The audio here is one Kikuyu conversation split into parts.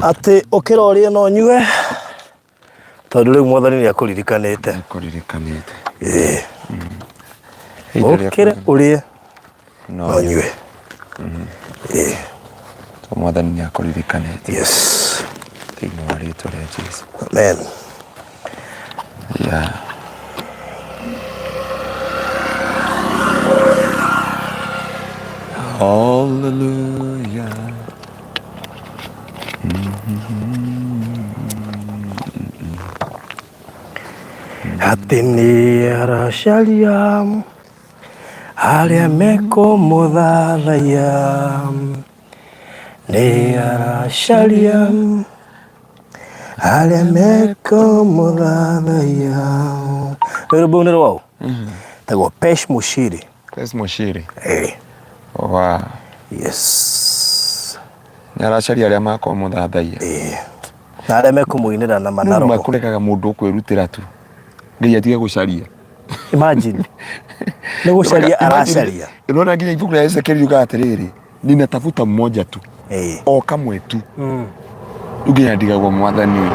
Atĩ ũkĩra ũrĩe na ũnyue tondũ rĩu mwathani nĩ akũririkanĩte. Nĩakũririkanĩte. Ĩĩ. Ihinda rĩa Ũkĩre ũrĩe na na ũnyue. Ĩĩ. Tondũ mwathani nĩ akũririkanĩte. Yes. Thĩinĩ wa rĩtwa rĩa Jesu. Amen. Yeah. Hallelujah. Atĩ nĩ aracaria arĩa mekũmũthathaiya nĩ aracaria arĩa mekũmũthathaiya. Rwĩmbo rũu nĩ rwaũ? Tagwo Pesh Mushiri. Pesh Mushiri. Eh. Wow. Yes. Nĩ aracaria arĩa makũmũthathaiya. Eh. Na arĩa mekũmũinĩra na Nĩ manaroko. makũrekaga mũndũ ũkwĩrutĩra tu. Ngai atige gũcaria. Imagine. Nĩ gũcaria aracaria. Unaona nginya ibuku rĩa Ezekiel yugaga atĩrĩrĩ, ninatafuta mmoja tu. Eh. O kamwe tu. Rĩu nginya ndigagwo mwathani ũyũ.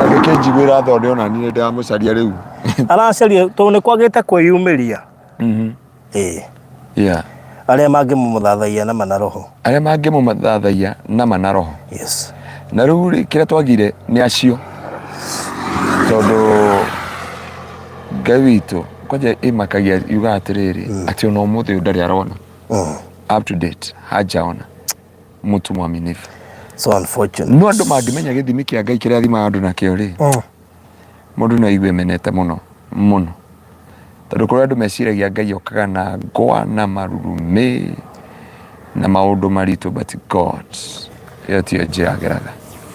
Angĩkĩnjiguĩra tha ũrĩa ona niĩ ndĩramũcaria rĩu. Aracaria tondũ nĩ kwagĩte kwĩyumĩria. Ĩĩ. Yeah. Arĩa mangĩmũthathaiya na ma na roho. Arĩa mangĩmũthathaiya na ma na roho. Yes. Na rĩu rĩ, kĩrĩa twagire nĩ acio tondũ Ngai witũ kwanja ĩmakagia yugaga atĩrĩrĩ atĩ ona ũmũthĩ ũyũ ndarĩ arona up to date hajaona mtu mwaminifu. So unfortunate. No andũ mangĩmenya gĩthimi kĩa Ngai kĩrĩa athimaga andũ nakĩo rĩ, mũndũ no aigue menete mũno mũno tondũ kũrĩ andũ meciragia Ngai okaga na ngwa na marurumĩ na maũndũ maritũ but God ĩyo tiyo njĩra ageraga.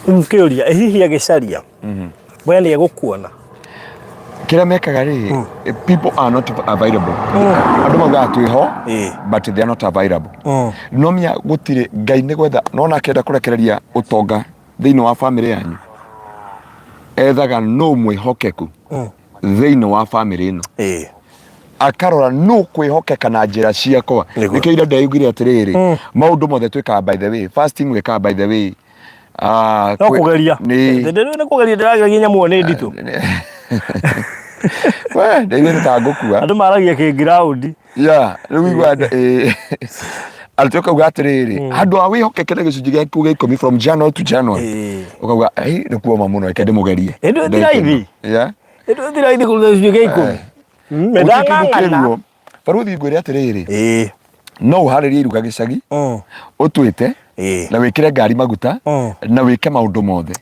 Rĩu kĩũria, ĩ hihi agĩcaria we nĩ egũkuona? Kĩrĩa mekaga rĩ, people are not available. Andũ maugaga twĩho but they are not available. No menya gũtirĩ Ngai nĩ gwetha nona akĩenda kũrekereria ũtonga thĩinĩ wa famĩlĩ yanyu ethaga nũ mwĩhokeku thĩinĩ wa famĩlĩ ĩno. Akarora nũ kwĩhokeka na njĩra ciakwa. Nĩkĩo ira ndeyugire atĩrĩrĩ, maũndũ mothe twĩkaga by the way, fasting wĩkaga by the way. Ah, No kũgeria. Nĩ Nĩ kũgeria ndĩrageria nyamũ ĩyo nĩ nditũ. We, ndaigua nĩ ta ngũkua. Andũ maragia kĩngiraũndi. Yeah, rĩu igua arutwo ũkauga atĩrĩrĩ, handũ ha wĩhokeke na gĩcunjĩ gĩaku gĩa ikũmi from January to January. Ũkauga, "Ĩ, nĩ kuoma mũno, reke ndĩmũgerie." Ĩndũ ti raithi. Yeah. Ĩndũ ti raithi kũruta gĩcunjĩ gĩa ikũmi. Gũtirĩ kĩndũ Ndang'ang'ana. kĩruo. Barũthi ngwĩre atĩrĩrĩ, no ũharĩrie iruga gĩcagi, ũtwĩte, na wĩkĩre ngari maguta, na wĩke maũndũ mothe.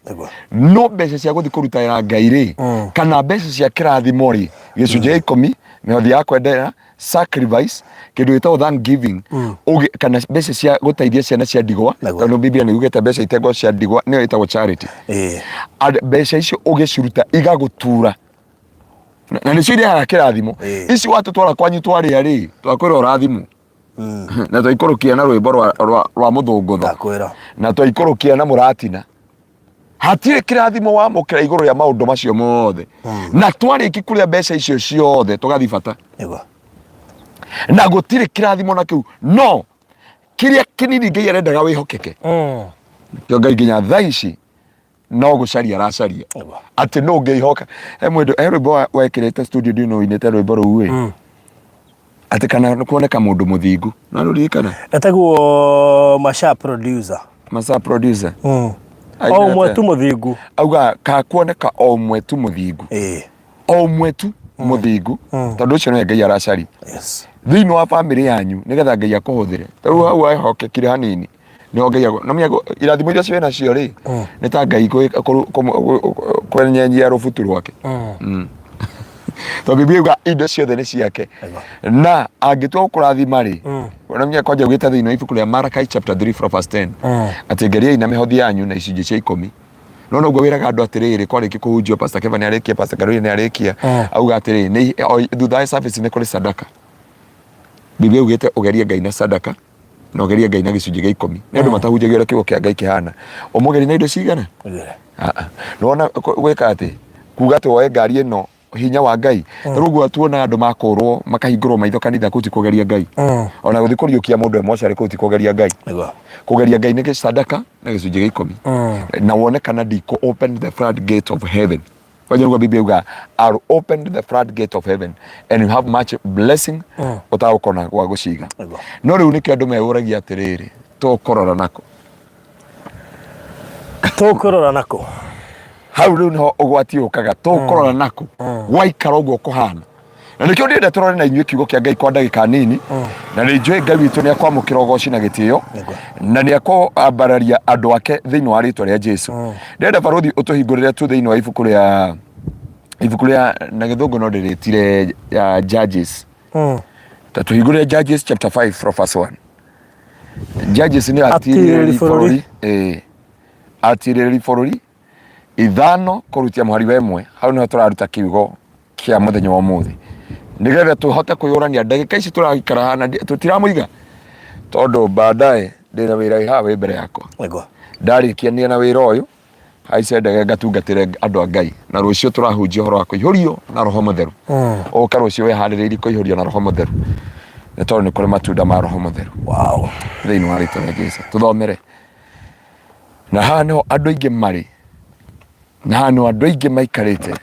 No mbeca cia gũthiĩ kũrutĩra Ngai rĩ, kana mbeca cia kĩrathimo rĩ, gĩcunjĩ gĩa ikũmi, mĩhothi ya kwendera, sacrifice, kĩndũ gĩtagwo thanksgiving, kana mbeca cia gũteithia ciana cia ndigwa, tondũ Biblia nĩ yugĩte mbeca itengwo cia ndigwa, nĩyo ĩtagwo charity. Mbeca icio ũgĩciruta igagũtura. Na nĩcio irehaga kĩrathimo. Ici watũtwara kwanyu twarĩa rĩ, twakwĩra ũrathimwo. Na twaikũrũkia na rwĩmbo rwa mũthũngũtho. Ndakwĩra. Na twaikũrũkia na mũratina. Hatirĩ kĩrathimo wamũkĩra igũrũ rĩa maũndũ macio mothe. Na twarĩki kũrĩa mbeca icio ciothe tũgathiĩ bata. Na gũtirĩ kĩrathimo na kĩu. No kĩrĩa kĩnini Ngai arendaga wĩhokeke. Nĩkĩo Ngai nginya thaa ici no gũcaria aracaria atĩ nũ ũngĩihoka. He mũndũ, he rwĩmbo wekĩrĩte studio ndiũ nũ ũinĩte rwĩmbo rũu ĩ. Atĩ kana kuoneka mũndũ mũthingu. No rũririkana? Etagwo Masha producer. Masha producer. O ũmwe tu mũthingu. Auga ka kuoneka o ũmwe tu mũthingu. O ũmwe tu mũthingu. Tondũ ũcio nĩwe Ngai aracaria. Thĩinĩ wa famĩlĩ yanyu nĩgetha Ngai akũhũthĩre. Ta rĩu hau wehokekire hanini. Nĩho Ngai no menya irathimo iria ciĩ nacio rĩ, nĩ ta Ngai kwenyenyia rũbutu rwake. Tondũ Biblia yuga indo ciothe nĩ ciake. Na angĩtua gũkũrathima rĩ, no menya kwanja ugĩte thĩinĩ wa ibuku rĩa Malachi chapter 3 from verse 10 atĩ ngeriai na mĩhothi yanyu na icunjĩ cia ikũmi. No noguo wĩraga andũ atĩrĩrĩ, kwarĩkia kũhunjio Pastor Kevin nĩ arĩkia, Pastor Karuri nĩ arĩkia, auga atĩrĩrĩ, thutha wa service nĩ kũrĩ sadaka. Biblia yugĩte ũgerie Ngai na sadaka na ũgerie Ngai na gĩcunjĩ gĩa ikũmi. Nĩ andũ matahunjagia ũrĩa kiugo kĩa Ngai kĩhana. Ũmũgerie na indo cigana? Nĩwona gwĩka atĩ kuga atĩ woe ngari ĩno Hinya wa Ngai. Rĩu ũguo tuona andũ makũrwo makahingũrwo maitho kanitha kũu ti kũgeria Ngai. Ona gũthiĩ kũriũkia mũndũ e mocarĩ kũu ti kũgeria Ngai. Kũgeria Ngai nĩ gĩsadaka na gĩcunjĩ gĩa ikũmi. Na wone kana ndikũ open the flood gate of heaven. Kwanja nĩguo Biblia yuga I'll open the flood gate of heaven and you have much blessing ũtagũkona gwa gũciga. No rĩu nĩkĩo andũ meyũragia atĩrĩrĩ, tũkũrora nakũ? Tũkũrora nakũ? Hau rĩu nĩho ũgwati ũkaga, tũkũrora nakũ gwaikara ũguo kũhana. Na nĩkĩo ndĩrenda tũrore na inyuĩ kiugo kĩa Ngai kwa ndagĩka nini, na nĩ njũĩ Ngai witũ nĩ akwamũkĩra ũgoci na gĩtĩo, na nĩ akwambararia andũ ake thĩinĩ wa rĩtwa rĩa Jesu. Ndĩrenda barũthi ũtũhingũrĩre tu thĩinĩ wa ibuku rĩa ibuku rĩa na gĩthũngũ no ndĩrĩtire ya Judges. Ta tũhingũrĩre Judges chapter 5 from verse 1. Judges nĩ atirĩrĩri bũrũri ĩĩ atirĩrĩri bũrũri ithano kũrutia mũhari wa ĩmwe hau nĩho tũraruta kiugo kĩa mũthenya wa ũmũthĩ nĩgetha tũhote kwĩyũrania ndagĩka ici tũraikara hana tũtiramũiga tondũ baadaye ndĩna wĩra wĩ haha wĩ mbere yakwa ndarĩkia niĩ na wĩra ũyũ haice ndege ngatungatĩre andũ a Ngai na rũciũ tũrahunjia ũhoro wa kũihũrio na roho mũtheru ũka rũciũ wĩharĩrĩirie kũihũrio na roho mũtheru nĩ tondũ nĩ kũrĩ matunda ma roho mũtheru thĩinĩ wa rĩtwa rĩa Jesu tũthomere na haha nĩho andũ aingĩ marĩ na haha nĩho andũ aingĩ maikarĩte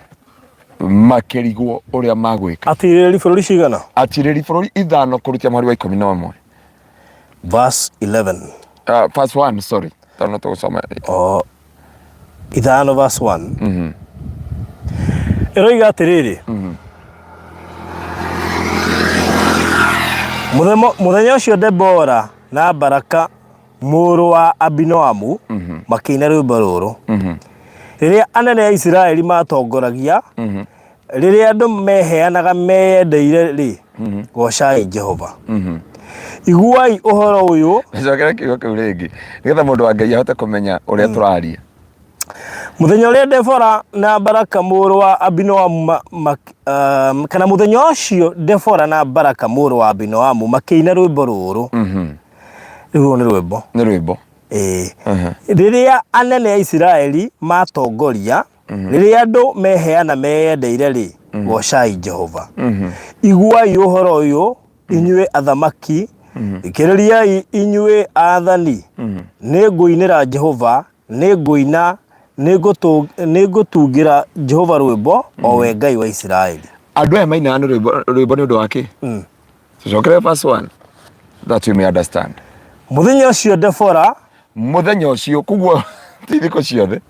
makĩrigwo ũrĩa magwĩka. Atirĩrĩri bũrũri cigana? Atirĩrĩri bũrũri ithano kũrutia mũhari wa ikũmi na ũmwe. Verse 11. Verse 1, sorry. Tondũ no tũgũcoma. Oh, ithano verse 1. Ĩroiga atĩrĩrĩ. Mũthenya ũcio Debora na Baraka mũrũ wa Abinoamu makĩina rwĩmbo rũrũ. Rĩrĩa anene a Isiraeli maatongoragia, rĩrĩa andũ meheanaga meyendeire-rĩ, goocai Jehova. Iguai ũhoro ũyũ. Cokera kiugo kĩu rĩngĩ nĩgetha mũndũ wa Ngai ahote kũmenya ũrĩa tũraria. Mũthenya ũrĩa Debora na Baraka mũrũ wa Abinoamu ma, ma, um, kana mũthenya ũcio Debora na Baraka mũrũ wa Abinoamu makĩina rwĩmbo rũrũ. Rĩu rũrũ nĩ rwĩmbo. Nĩ rwĩmbo. Ĩĩ. Rĩrĩa anene a Isiraeli matongoria, rĩrĩa andũ meheana meyendeire-rĩ, goocai Jehova. Iguai ũhoro ũyũ, inyuĩ athamaki, thikĩrĩriai inyuĩ aathani. Nĩngũinĩra Jehova, nĩngũina, nĩngũtungĩra Jehova rwĩmbo, o we Ngai wa Isiraeli. Andũ aya mainaga nĩ rwĩmbo rwĩmbo nĩ ũndũ wa kĩ? Tucokere verse 1 that you may understand. Mũthenya ũcio Debora Mũthenya ũcio koguo ti thikũ ciothe.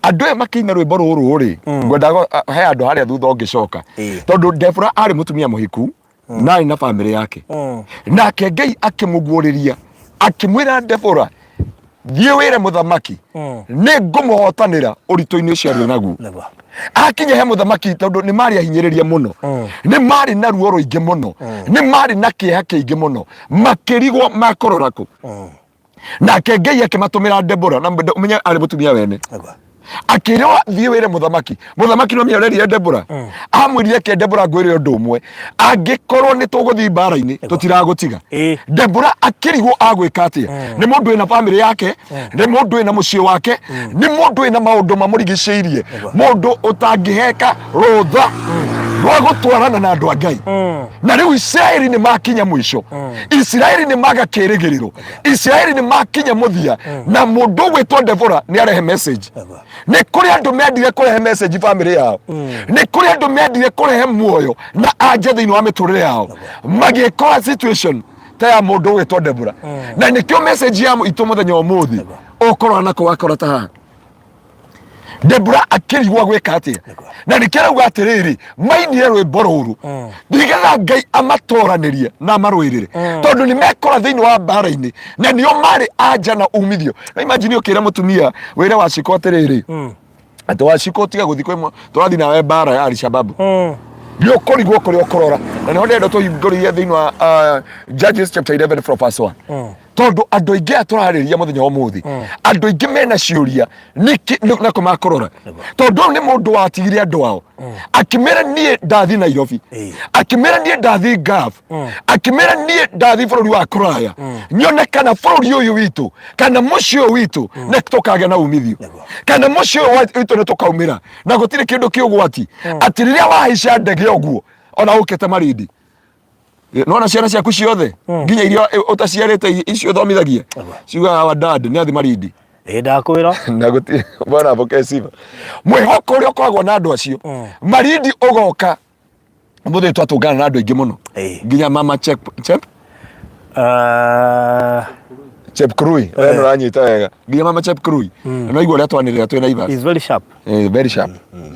Andũ aya makĩina rwĩmbo rũrũ rĩ, ngwendaga he andũ harĩa thutha ũngĩcoka. Tondũ Debora arĩ mũtumia mũhiku na arĩ na bamĩrĩ yake. Nake Ngai akĩmũguũrĩria akĩmwĩra Debora thiĩ wĩre mũthamaki nĩ ngũmũhotanĩra ũritũ-inĩ ũcio arĩ naguo. Akinya he mũthamaki tondũ nĩ marĩ ahinyĩrĩria mũno, nĩ marĩ na ruo rũingĩ mũno, nĩ marĩ na kĩeha kĩingĩ mũno, makĩrigwo makũrora kũ. Nake Ngai akĩmatũmĩra Debora, na ũmenye arĩ mũtumia wene. Akĩrwo thiĩ wĩre mũthamaki. Mũthamaki no mĩorerire Debora. Amwĩrire ke Debora ngwĩre ũndũ ũmwe, angĩkorwo nĩ tũgũthiĩ mbara-inĩ tũtiragũtiga. Debora akĩrigwo agwĩka atĩa. Nĩ mũndũ wĩna bamĩrĩ yake, nĩ mũndũ wĩna mũciĩ wake, nĩ mũndũ wĩna maũndũ mamũrigicĩirie, mũndũ ũtangĩheka rũtha rwa gũtwarana na andũ a Ngai. Na rĩu Isiraeli nĩ makinya mũico, Isiraeli nĩ maga kĩrĩgĩrĩro, Isiraeli nĩ makinya mũthia, na mũndũ ũgwĩtwo Debora nĩ arehe message. Nĩ kũrĩ andũ mendire kũrehe message bamĩrĩ yao, nĩ kũrĩ andũ mendire kũrehe muoyo na anja thĩinĩ wa mĩtũrĩre yao, magĩkora situation ta ya mũndũ ũgwĩtwo Debora. Na nĩkĩo message ya itũ mũthenya wa ũmũthĩ ũkorwo nako wakora ta haha. Debora akĩrigwo gwĩka atĩa, na nĩkĩo arauga atĩrĩrĩ, mainire rwĩmbo rũrũ nĩgetha Ngai amatoranĩrie na amarũĩrĩre, tondũ nĩ mekora thĩinĩ wa mbara-inĩ na nĩo marĩ anja na umithio. Na imagine ũkĩra mũtumia wĩre Wacikũ atĩrĩrĩ, atĩ Wacikũ tiga gũthiĩ kwĩ tũrathiĩ nawe mbara ya Alishababu, nĩ ũkũrigwo kũrĩa ũkũrora. Na nĩho ndĩrenda tũhingũrĩrie thĩinĩ wa Judges chapter 11 from verse 1. Tondũ andũ aingĩ aya tũrarĩria mũthenya wa ũmũthĩ, andũ aingĩ mena ciũria nĩkĩ nako makũrora, tondũ ũyũ nĩ mũndũ watigire andũ ao, akĩmera niĩ ndathi Nairobi, akĩmera niĩ ndathi Gulf, akĩmera niĩ ndathi bũrũri wa kũraya, nyone kana bũrũri ũyũ witũ kana mũciĩ ũyũ witũ nĩ tũkagĩa na umithio, kana mũciĩ ũyũ witũ nĩ tũkaumĩra na gũtirĩ kĩndũ kĩ ũgwati, atĩ rĩrĩa wahaica ndege ũguo ona ũkĩte Malindi, nona ciana ciaku ciothe nginya iria ũtaciarĩte icio ũthomithagia ciugaga our dad nĩ athi Malindi. Ĩ, ndakwĩra. Na gũtirĩ bwana apokee sifa. Mwĩhoko ũrĩa ũkoragwo na andũ acio Malindi ũgoka ũmũthĩ, twatũngana na andũ aingĩ mũno, nginya mama Chep Chep Chep Krui, we nĩ ũranyita wega, nginya mama Chep Krui na no igua ũrĩa twanĩrĩra twĩ Naivas. Is very sharp. Very sharp,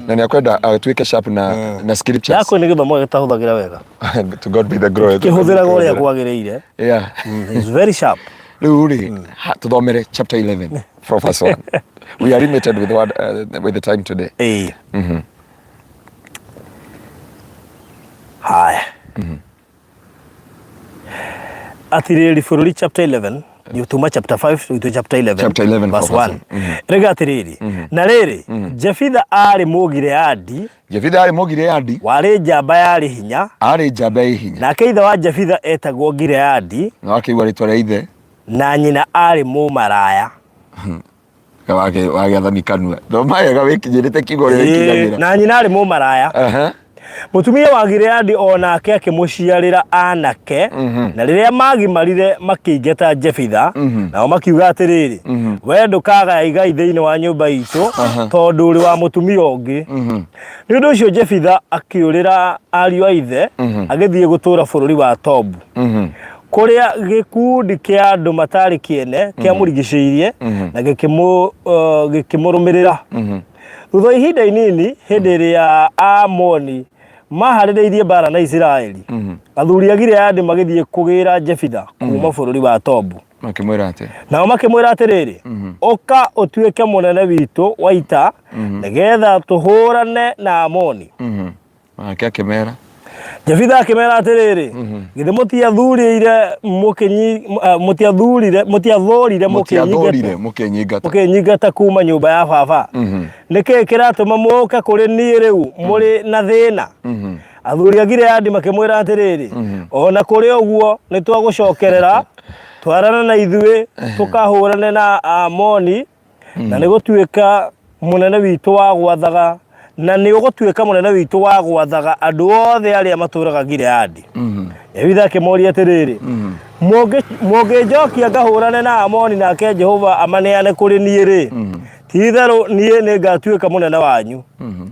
na nĩ akwenda atuĩke sharp na scriptures. Yakwe nĩ gĩthomo gĩtahũthagĩra wega. To God be the glory. Kĩhũthĩraga ũrĩa kwagĩrĩire. Is very sharp. Rĩu rĩ, tũthomere chapter 11 from verse 1. We are limited with, word, with the time today. Ĩĩ. Haya. Atirĩrĩ bũrũri, chapter 11, tuma chapter 5 tũitũ chapter 11. Chapter 11 verse from verse 1. Rĩga atĩrĩrĩ, na rĩrĩ, Jefitha aarĩ Mũgileadi. Jefitha arĩ Mũgileadi. Warĩ njamba yarĩ hinya. Arĩ njamba ĩ hinya. Nake ithe wa Jefitha etagwo Gileadi. Na wakĩigua rĩtwa rĩa ithe. Na nyina aarĩ mũmaraya. Wagĩathani kanua, thoma wega wĩkinyĩrĩte kiugo ũrĩa wĩkinyagĩra. Na nyina aarĩ mũmaraya. Mũtumia wa Gileadi o nake akĩmũciarĩra anake, na rĩrĩa maagimarire makĩingata Jefitha, nao makiuga atĩrĩrĩ, "Wee ndũkagaya igai thĩinĩ wa nyũmba itũ, tondũ ũrĩ wa mũtumia ũngĩ." Nĩ ũndũ ũcio Jefitha akĩũrĩra ariũ a ithe, agĩthiĩ gũtũũra bũrũri wa Tobu, kũrĩa gĩkundi kĩa andũ matarĩ kĩene kĩamũrigicĩirie na gĩkĩmũrũmĩrĩra. Thutha wa ihinda inini, hĩndĩ ĩrĩa Aamoni maharĩrĩirie mbaara na Isiraeli, athuri a Gileadi magĩthiĩ kũgĩĩra Jefitha kuuma bũrũri wa Tobu. Makĩmwĩra atĩ Nao makĩmwĩra atĩrĩrĩ, "Ũka ũtuĩke mũnene witũ wa ita, nĩgeetha tũhũũrane na Amoni." Nake akĩmera. Jefitha akĩmera atĩrĩrĩ, "Githĩ mũtiathurire mũkĩnyi mũtiathurire mũtiathũrire mũtiathũrire mũkĩnyingata mũkĩnyingata kuma nyũmba ya baba? Nĩkĩĩ kĩratũma mũũke kũrĩ niĩ rĩu mũrĩ na thĩna?" Athuri a Gileadi makĩmwĩra atĩrĩrĩ, "O na kũrĩ ũguo nĩ twagũcokerera, twarana na ithuĩ tũkahũrane na Aamoni, na nĩ gũtuĩka mũnene witũ wa gwathaga na nĩ ũgũtuĩka mũnene witũ wa gwathaga andũ othe arĩa matũũraga Gileadi." Jefitha akĩmoria atĩrĩrĩ, "Mũngĩnjokia ngahũrane na Amoni nake Jehova amaneane kũrĩ niĩ rĩ, ti-itherũ niĩ nĩngatuĩka mũnene wanyu."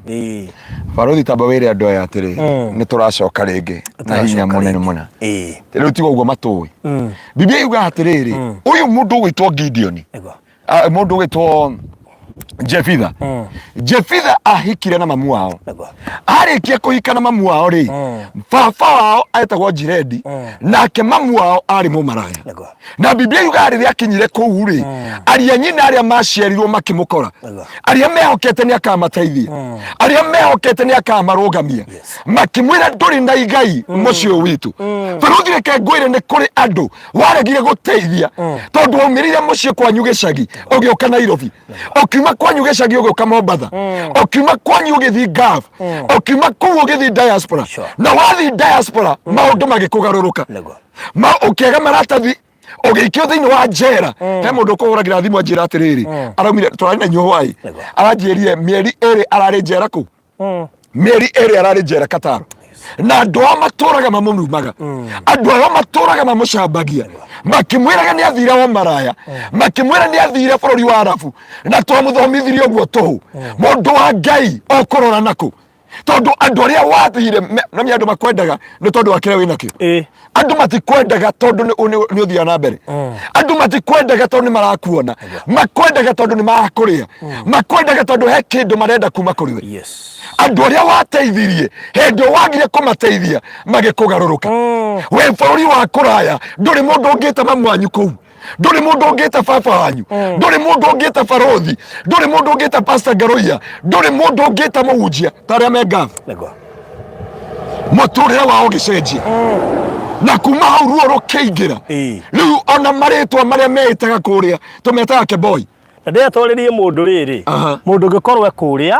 Ĩĩ. Barũthi, tamba wĩre andũ aya atĩrĩ, nĩ tũracoka rĩngĩ na hinya Tũracoka mũnene rĩngĩ. mũna. Ĩĩ. Rĩu tiga ũguo matũĩ, Biblia yugaga atĩrĩrĩ, ũyũ mũndũ ũgwĩtwo Gideoni, mũndũ ũgwĩtwo Jefitha, Jefitha ahikire na mamu wao. Arĩkia kũhika na mamu wao rĩ, baba wao etagwo Jiredi, nake mamu wao arĩ mũmaraya. Na Biblia yugaga rĩrĩa akinyire kũu rĩ, aria nyina arĩa maciarirwo makĩmũkora, arĩa mehokete nĩ akamateithia, arĩa mehokete nĩ akamarũgamia, makĩmwĩra ndũrĩ na igai mũciĩ ũyũ witũ. Barũthi, reke ngwĩre, nĩ kũrĩ andũ waregire gũteithia tondũ waumĩrĩire mũciĩ kwanyu gĩcagi ũgĩũka Nairobi, ũkiuma kwanyu gĩcagi ũgĩũka Mombatha, ũkiuma kwanyu ũgĩthiĩ Gulf, ũkiuma kũu ũgĩthiĩ diaspora. Na wathiĩ diaspora maũndũ magĩkũgarũrũka. Ma ũkĩaga maratathi, ũgĩikio thĩinĩ wa njera. He mũndũ ũkũhũragĩra thimũ anjĩra atĩrĩrĩ, araumire tũrarĩ na inyuĩ hwaĩ, aranjĩrire mĩeri 2 ararĩ njera kũu, mĩeri 2 ararĩ njera Qatar, na andũ ao matũraga mamũrumaga, andũ ao matũraga mamũcambagia, makĩmwĩraga nĩ athire o maraya, makĩmwĩra nĩ athire bũrũri wa Arabu na twamũthomithirie ũguo tũhũ. Mũndũ wa Ngai, ũkũrora nakũ? Tondũ andũ arĩa wathire na nĩ andũ makwendaga nĩ tondũ wa kĩrĩa wĩnakĩo. Andũ matikwendaga tondũ nĩ ũthiaga na mbere. Andũ matikwendaga tondũ nĩ marakuona. Makwendaga tondũ nĩ marakũrĩa. Makwendaga tondũ he kĩndũ marenda kuma kũrĩ we. Andũ arĩa wateithirie, hĩndĩ ĩyo wagire kũmateithia magĩkũgarũrũka. Wĩ bũrũri wa kũraya, ndũrĩ mũndũ ũngĩta mamu wanyu kũu, ndũrĩ mũndũ ũngĩta baba wanyu, ndũrĩ mũndũ ũngĩta barũthi, ndũrĩ mũndũ ũngĩta pastor Ngaruiya, ndũrĩ mũndũ ũngĩta mũhunjia ta arĩa me Gulf. Mũtũrĩre wao ũgĩcenjia. Na kuma hau ruo rũkĩingĩra. Rĩu ona marĩtwa marĩa meĩtaga kũrĩa tũmetaga keboi. Na ndĩatwarĩrie mũndũ rĩrĩ, mũndũ ũngĩkorwo e kũrĩa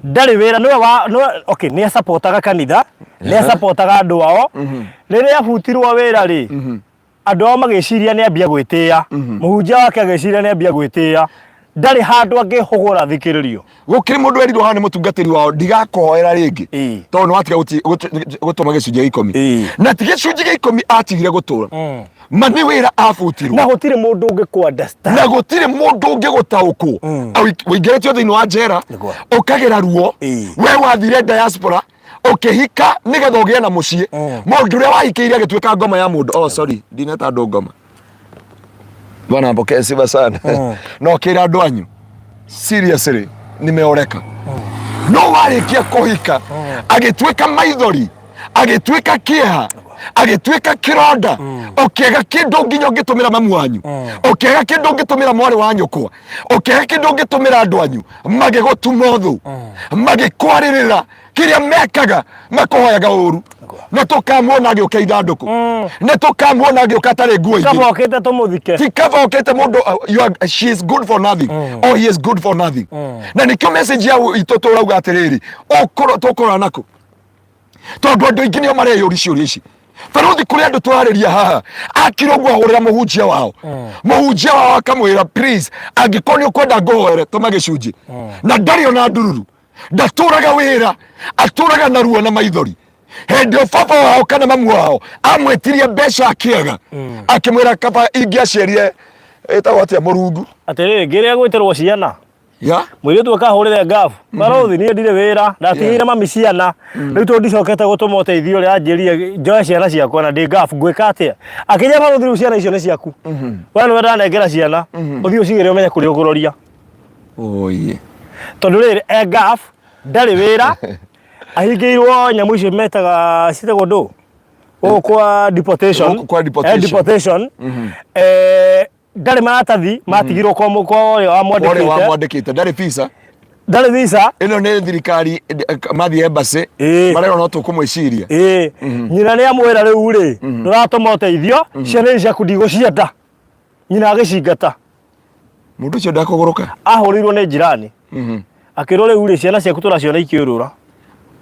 ndarĩ wĩra, nĩwe wa nĩwe, okay, nĩ acapotaga kanitha, nĩ acapotaga andũ ao. Rĩrĩa abutirwo wĩra rĩ, andũ ao magĩciria nĩ ambia gwĩtĩĩa, mũhunjia wake agĩciria nĩ ambia gwĩtĩĩa, ndarĩ handũ angĩhũgũra thikĩrĩrio. Gũkĩrĩ mũndũ werirwo haha nĩ mũtungatĩri wao, ndigakũhoera rĩngĩ, tondũ nĩ watiga gũtũma gĩcunjĩ gĩa ikũmi. Na ti gĩcunjĩ gĩa ikũmi atigire gũtũra, ma nĩ wĩra abutirwo. Na gũtirĩ mũndũ ũngĩ kũ understand. Na gũtirĩ mũndũ ũngĩ gũtaũkwo. Ũingĩrĩtio thĩinĩ wa njera, ũkagĩra ruo. We wathire diaspora ũkĩhika nĩgetha ũgĩe na mũciĩ, mũndũ ũrĩa wahikĩire agĩtuĩka ngoma ya mũndũ. Oh sorry, ndineta andũ ngoma. Bwana apokee sifa sana. No kĩra andũ anyu seriously nimeoreka. No warĩkia kũhika, agĩtuĩka maithori, agĩtuĩka kĩeha, agĩtuĩka kĩronda. Ũkĩaga kĩndũ nginya ũngĩtũmĩra mamu wanyu, ũkĩaga kĩndũ ũngĩtũmĩra mwarĩ wa nyũkwa, ũkĩaga kĩndũ ũngĩtũmĩra andũ anyu, magĩgũtuma ũthũ, magĩkwarĩrĩra kĩrĩa mekaga, makũhoyaga ũru. Nĩ tũkamuona agĩũka ithandũkũ, nĩ tũkamuona agĩũka atarĩ nguo ingĩ. Kaba okĩte tũmũthike. Ti kaba okĩte mũndũ, she is good for nothing or he is good for nothing. Na nĩkĩo message ya itũ tũrauga atĩrĩrĩ, tũkũrora nakũ, tondũ andũ aingĩ nĩo mareyũria ciũria ici. Barothi, kũrĩ andũ tũrarĩria haha akira ũguo ahũrĩra mũhunjia wao, mũhunjia wao akamwĩra, please, angĩkorwo nĩ ũkwenda ngũhoere, tũma gĩcunjĩ. Na ndarĩ ona ndururu, ndatũraga wĩra, atũraga na ruo na maithori. Hĩndĩ ĩyo baba wao kana mamu wao amwĩtirie mbeca akĩaga, akĩmwĩra kaba ingĩaciarire ĩtagwo atĩa mũrungu. Atĩrĩrĩ, ngĩrĩa gwĩtĩrwo ciana, mũirĩtu akahũrĩre ngabu, barothi, niĩ ndirĩ wĩra, ndatigĩire mami ciana, rĩu tondũ ndicokete gũtũma ũteithio ũrĩa anjĩrire njoe ciana ciakwa na ndĩ ngabu, ngwĩka atĩa? Akĩnjĩra, barothi, rĩu ciana icio nĩ ciaku, we nĩwe ndanengera ciana, ũthiĩ ũcigĩre ũmenye kũrĩa ũkũroria. Oye. Tondũ rĩrĩ, e ngabu, ndarĩ wĩra, ahingĩirwo nyamũ icio metaga, ciĩtagwo ndũ gũkũ kwa deportation. Gũkũ kwa deportation. Eh, deportation. Eh, ndarĩ maratathi matigirwo kwa kwa ũrĩa ũrĩa wamwandĩkĩte. Wamwandĩkĩte ndarĩ visa. Ndarĩ visa. Ĩno nĩ thirikari, mathiĩ embassy, marerwo no tũkũmwĩciria. Ĩĩ, nyina nĩ amwĩra, rĩu rĩ, ndũratũma ũteithio, ciana ici ciaku ndigũcienda. Nyina agĩcingata. Mũndũ ũcio ndakũgũrũka. Ahũrĩirwo nĩ njirani, akĩrwo, rĩu rĩ, ciana ciaku tũraciona ikĩũrũra.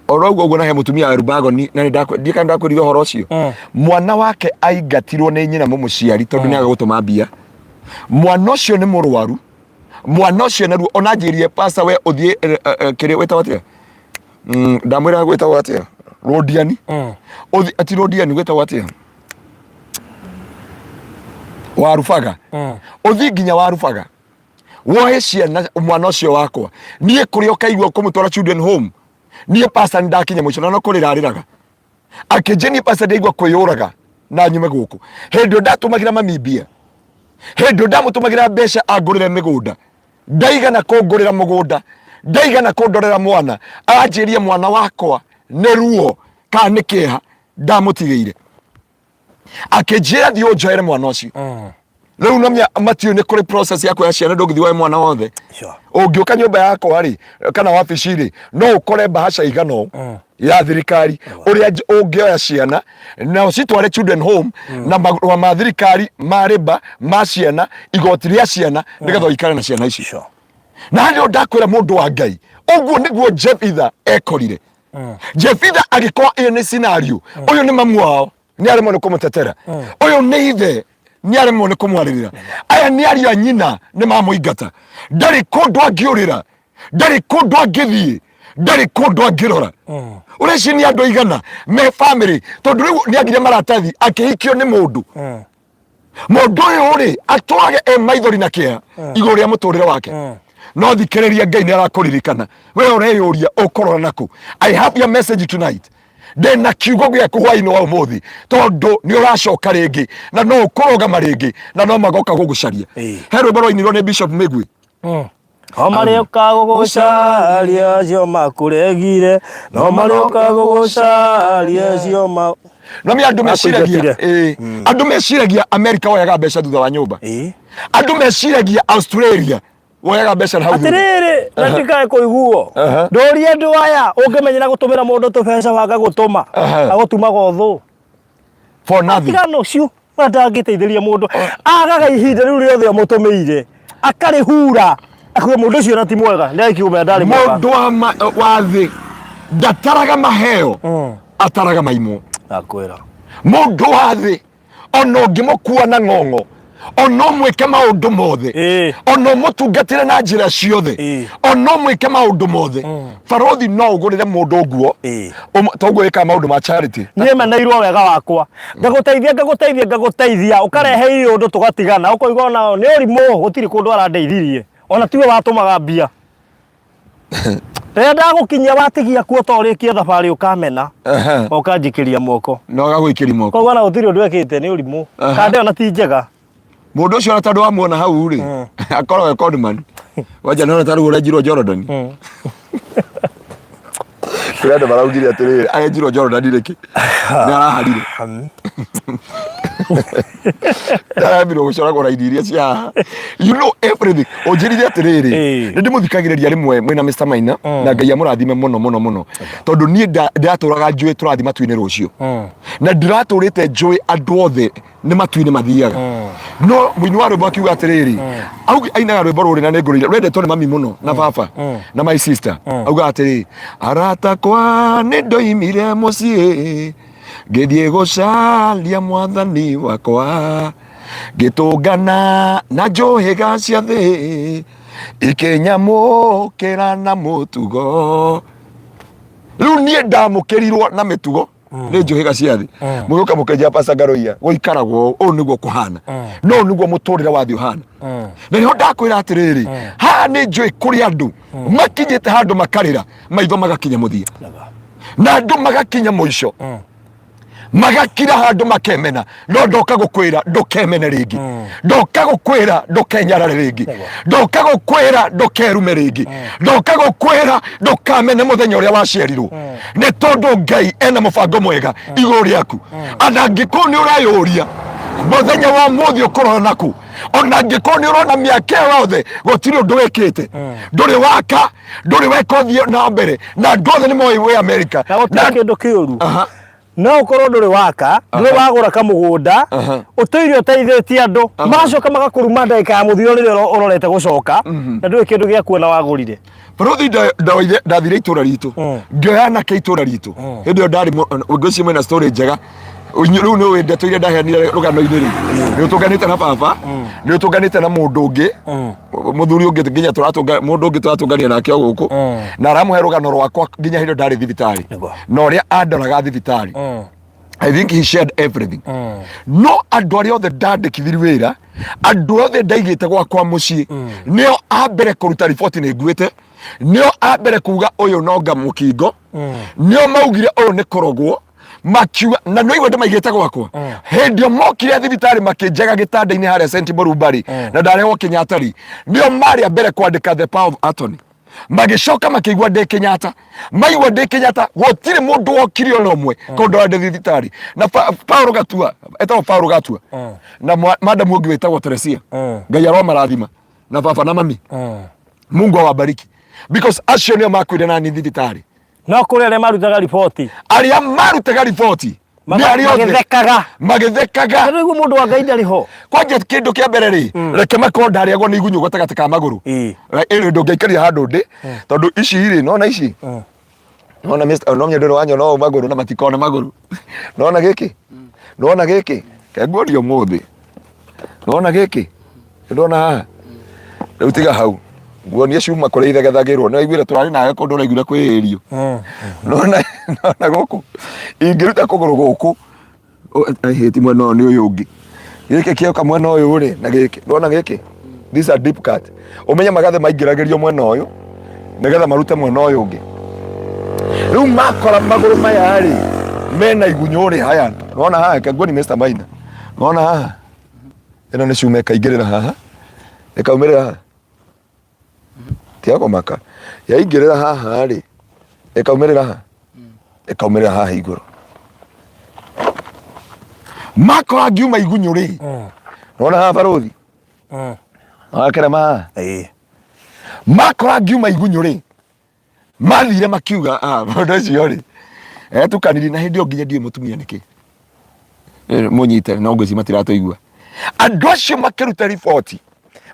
Oro ũguo ũguo, na he mũtumia wa Rubagoni, na ndiĩ kana ndakwĩrire ũhoro ũcio. Mwana wake aingatirwo nĩ nyina mũmũciari tondũ nĩ aga gũtũma mbia. Mwana ũcio nĩ mũrwaru, mwana ũcio naruo ona anjĩrire, pastor, we ũthiĩ kĩrĩa wĩtagwo atĩa, ndamwĩra gwĩtagwo atĩa, Rũndiani. Ũthiĩ ati Rũndiani gwĩtagwo atĩa, Warubaga. Ũthiĩ nginya Warubaga woe ciana mwana ũcio wakwa. Niĩ kũrĩa ũkaigua kũmũtwara children home, niĩ pastor nĩ ndakinya mũico. Na no kũrĩra arĩraga akĩnjia, niĩ pastor ndaigua kwĩyũraga na nyume gũkũ. Hĩndĩ ĩyo ndatũmagĩra mami mbia, hĩndĩ ĩyo ndamũtũmagĩra mbeca angũrĩre mĩgũnda, ndaigana kũngũrĩra mũgũnda, ndaigana kũndorera mwana. Aranjĩrie mwana wakwa nĩ ruo kana nĩ kĩeha ndamũtigĩire, akĩnjĩra thiĩ ũnjoere mwana ũcio. Rĩu no matiũĩ nĩ kũrĩ process ya kuoya ciana, ndũngĩthiĩ woe mwana wothe. Ũngĩũka nyũmba yakwa rĩ, kana wabici rĩ, no ũkore bahasha igana ũũ ya thirikari ũrĩa ũngĩoya ciana na ũcitware children home, na marũa ma thirikari ma rĩba ma ciana, igoti rĩa ciana, nĩgetha ũikare na ciana ici. Na nĩo ndakwĩra, mũndũ wa Ngai, ũguo nĩguo Jefitha ekorire. Jefitha agĩkorwo ĩyo nĩ scenario. Ũyũ nĩ mamu wao, nĩ aremwo nĩ kũmũtetera. Ũyũ nĩ ithe, nĩ aremwo nĩ kũmwarĩrĩra. Aya nĩ ariũ a nyina, nĩ mamũingata. Ndarĩ kũndũ angĩũrĩra, ndarĩ kũndũ angĩthiĩ, ndarĩ kũndũ angĩrora. Ũreci nĩ andũ aigana me family, tondũ rĩu nĩ agire maratathi, akĩhikio nĩ mũndũ. Mũndũ ũyũ rĩ, atwage e maithori na kĩeha igũrũ rĩa mũtũrĩre wake. No thikĩrĩria, Ngai nĩ arakũririkana. We ũreyũria ũkũrora naku. I have your message tonight. Ndĩna kiugo gĩaku hwainĩ wa ũmũthĩ, tondũ nĩ ũracoka rĩngĩ na no ũkũrũgama rĩngĩ na no magoka gũgũcaria. He rwĩmbo rwainirwo nĩ Bishop Mĩgwi. O marĩũka gũgũcaria acio makũregire, no marĩũka gũgũcaria acio ma No mi andũ meciragia Makũingatire. Ĩĩ, andũ meciragia America woyaga mbeca thutha wa nyũmba. Andũ meciragia Australia woyaga mbeca na hau thutha. Atĩrĩrĩ, na ndikae kũiguo. Ndũrie andũ aya, ũngĩmenyera gũtũmĩra mũndũ tũbeca waga gũtũma, agũtumaga ũthũ. For nothing. Atigana ũcio ona ndangĩteithĩria mũndũ agaga ihinda rĩu rĩothe amũtũmĩire akarĩhura akuga mũndũ ũcio na ti mwega nĩ akiuma ndarĩ mwega. Mũndũ wa wa thĩ ndataraga maheo, ataraga maimwo. Ndakwĩra. Mũndũ wa thĩ ona ũngĩmũkua na ng'ong'o, ona ũmwĩke maũndũ mothe, ona ũmũtungatĩre na njĩra ciothe, ona ũmwĩke maũndũ mothe, barothi no ũgũrĩre mũndũ nguo, toguo wĩkaga maũndũ ma charity. Niĩ meneirwo wega wakwa, ngagũteithia, ngagũteithia, ngagũteithia, ũkarehe iũndũ tũgatigana, ũkoiga ona nĩ ũrimũ, gũtirĩ kũndũ arandeithirie, ona tiwe watũmaga mbia. Rĩrĩa ndagũkinyia watigia kuo to ũrĩkie thabarĩ ũkamena, ũkanjikĩria moko. Na ũgagũikĩria moko. Koguo ona gũtirĩ ũndũ ekĩte, nĩ ũrimũ. Kanda ĩyo na ti njega. Mũndũ ũcio ona tondũ wamuona hau rĩ, akoragwo e conman. Wanja nĩona ta rĩu ũrenjirwo Jordan. Kũrĩ andũ maraugire atĩrĩrĩ, arenjirwo Jordan rĩkĩ? Nĩ araharire. Ndaramirwo gũcoragwo raini iria cia haha. You know everything. Ũnjĩrire atĩrĩrĩ, nĩ ndĩmũthikagĩrĩria rĩmwe mwĩna Mr. Maina, na Ngai amũrathime mũno mũno mũno. Tondũ niĩ ndĩratũraga njũĩ tũrathiĩ matu-inĩ rũciũ. Na ndĩratũrĩte njũĩ andũ othe nĩ matu-inĩ mathiaga. No mũini wa rwĩmbo akiuga atĩrĩrĩ, ainaga rwĩmbo rũrĩ na nĩngũrĩire, rwendetwo nĩ mami mũno na baba na my sister. Augaga atĩrĩ, arata kwa nĩ ndoimire mũciĩ ngĩthiĩ gũcaria mwathani wakwa, ngĩtũngana na njũhĩga cia thĩ ikĩnyamũkĩra na mũtugo. Rĩu niĩ ndamũkĩrirwo na mĩtugo nĩ njũhĩga cia thĩ. Mũgĩũka mũkĩnjĩra Pastor Ngaruiya, gũikaragwo ũũ, ũũ nĩguo kũhana, no ũũ nĩguo mũtũrĩre wa thĩ ũhana. Na nĩho ndakwĩra atĩrĩrĩ, haha nĩ njũĩ kũrĩ andũ makinyĩte handũ makarĩra maitho magakinya mũthia, na andũ magakinya mũico, magakira handũ makemena. No ndoka gũkwĩra ndũkemene rĩngĩ, ndoka gũkwĩra ndũkenyarare rĩngĩ, ndoka gũkwĩra ndũkerume rĩngĩ, ndoka gũkwĩra ndũkamene mũthenya ũrĩa waciarirwo, nĩ tondũ Ngai ena mũbango mwega igũrũ rĩaku. Ona angĩkorwo nĩ ũreyũria mũthenya wa ũmũthĩ ũkũrora naku, ona angĩkorwo nĩ ũrona mĩaka ĩyo yothe gũtirĩ ũndũ wĩkĩte, ndũrĩ waka, ndũrĩ weka ũthiĩ na mbere, na andũ othe nĩ moĩ wĩ Amerika. Na gũtirĩ kĩndũ kĩũru. No ũkorwo ndũrĩ waka, ndũrĩ wagũra kamũgũnda, ũtũire ũteithĩtie andũ, magacoka magakũruma ndagĩka ya mũthia rĩrĩa ũrorete gũcoka, na ndũrĩ kĩndũ gĩa kuona wagũrire. Barothi ndathire itũra ritũ, ngĩoya anake itũra ritũ hĩndĩ ĩyo ndarĩ ngwĩciria mwĩna story njega. Rĩu nĩ ũĩ ndeto iria ndaheanire rũgano-inĩ rĩ, nĩ ũtũnganĩte na baba, nĩ ũtũnganĩte na mũndũ ũngĩ, mũthuri ũngĩ nginya tũratũnga mũndũ ũngĩ tũratũngania nake o gũkũ, na aramũhe rũgano rwakwa nginya hĩndĩ ĩyo ndarĩ thibitarĩ na ũrĩa andoraga thibitarĩ. I think he shared everything. No andũ arĩa othe ndandĩkithirie wĩra, andũ othe ndaigĩte gwakwa mũciĩ, nĩo a mbere kũruta riboti nĩ nguĩte, nĩo a mbere kuga ũyũ no nga mũkingo, nĩo maugire ũyũ nĩ kũrogwo, makiuga na nĩ igua ndĩmaigĩte gwakwa. Hĩndĩ ĩyo mokire thibitarĩ makĩnjaga gĩtanda-inĩ harĩa St. Mũrumbari, na ndarehwo Kenyatta rĩ, nĩo marĩ a mbere kwandĩka the power of attorney. Magĩcoka makĩigua ndĩ Kenyatta, maigua ndĩ Kenyatta gũtirĩ mũndũ wokire ona ũmwe kũndwara ndĩ thibitarĩ. Na Paulo Gatua, etagwo Paulo Gatua, na madamu ũngĩ wĩtagwo Teresia, Ngai aromarathima, na baba na mami, Mungu awabariki, because acio nĩo makuire nani thibitarĩ. No kũrĩ arĩa marutaga riboti. Arĩa marutaga riboti nĩ arĩa othe magĩthekaga. Magĩthekaga. Rĩu mũndũ wa Ngai ndarĩ ho. Kwanja kĩndũ kĩa mbere rĩ, reke makorwo ndarĩagwo nĩ igunyũ gatagatĩ ka magũrũ. Ĩrĩ ndũngĩaikaria handũ ndĩ, tondũ ici rĩ, nona ici, nona Mr. no mũndũ wanyona ũũ magũrũ na matikona magũrũ, nona gĩkĩ, nona gĩkĩ kenguoria ũmũthĩ, nona gĩkĩ ndona haha rĩu, tiga hau nguonie cuma kũrĩa ithegethagĩrwo. Nĩ waiguire tũrarĩ nawe kũndũ ũraiguire kwĩĩrio. Nona, nona gũkũ ingĩruta kũgũrũ gũkũ hĩti mwena ũyũ nĩ ũyũ ũngĩ, gĩkĩ kĩoka mwena ũyũ rĩ, na gĩkĩ ndona gĩkĩ, these are deep cut. Ũmenye magathe maingĩragĩrio mwena ũyũ nĩgetha marute mwena ũyũ ũngĩ. Rĩu makora magũrũ maya rĩ mena igunyũ rĩ, haya nona haha kenguoni Mr. Maina, nona haha ĩno nĩ cuma ĩkaingĩrĩra haha ĩkaumĩrĩra haha, tiga kũmaka, yaingĩrĩra haha rĩ ĩkaumĩrĩra haha, ĩkaumĩrĩra haha igũrũ. Makora ngiuma igunyũ rĩ, nona haha barũthi wakerema haha, makora ngiuma igunyũ rĩ, mathire makiuga, ah, mũndũ ũcio rĩ etukanirie na hĩndĩ ĩyo nginya ndiũĩ mũtumia nĩkĩ. Mũnyite no ngwĩci matiratũigua. Andũ acio makĩruta riboti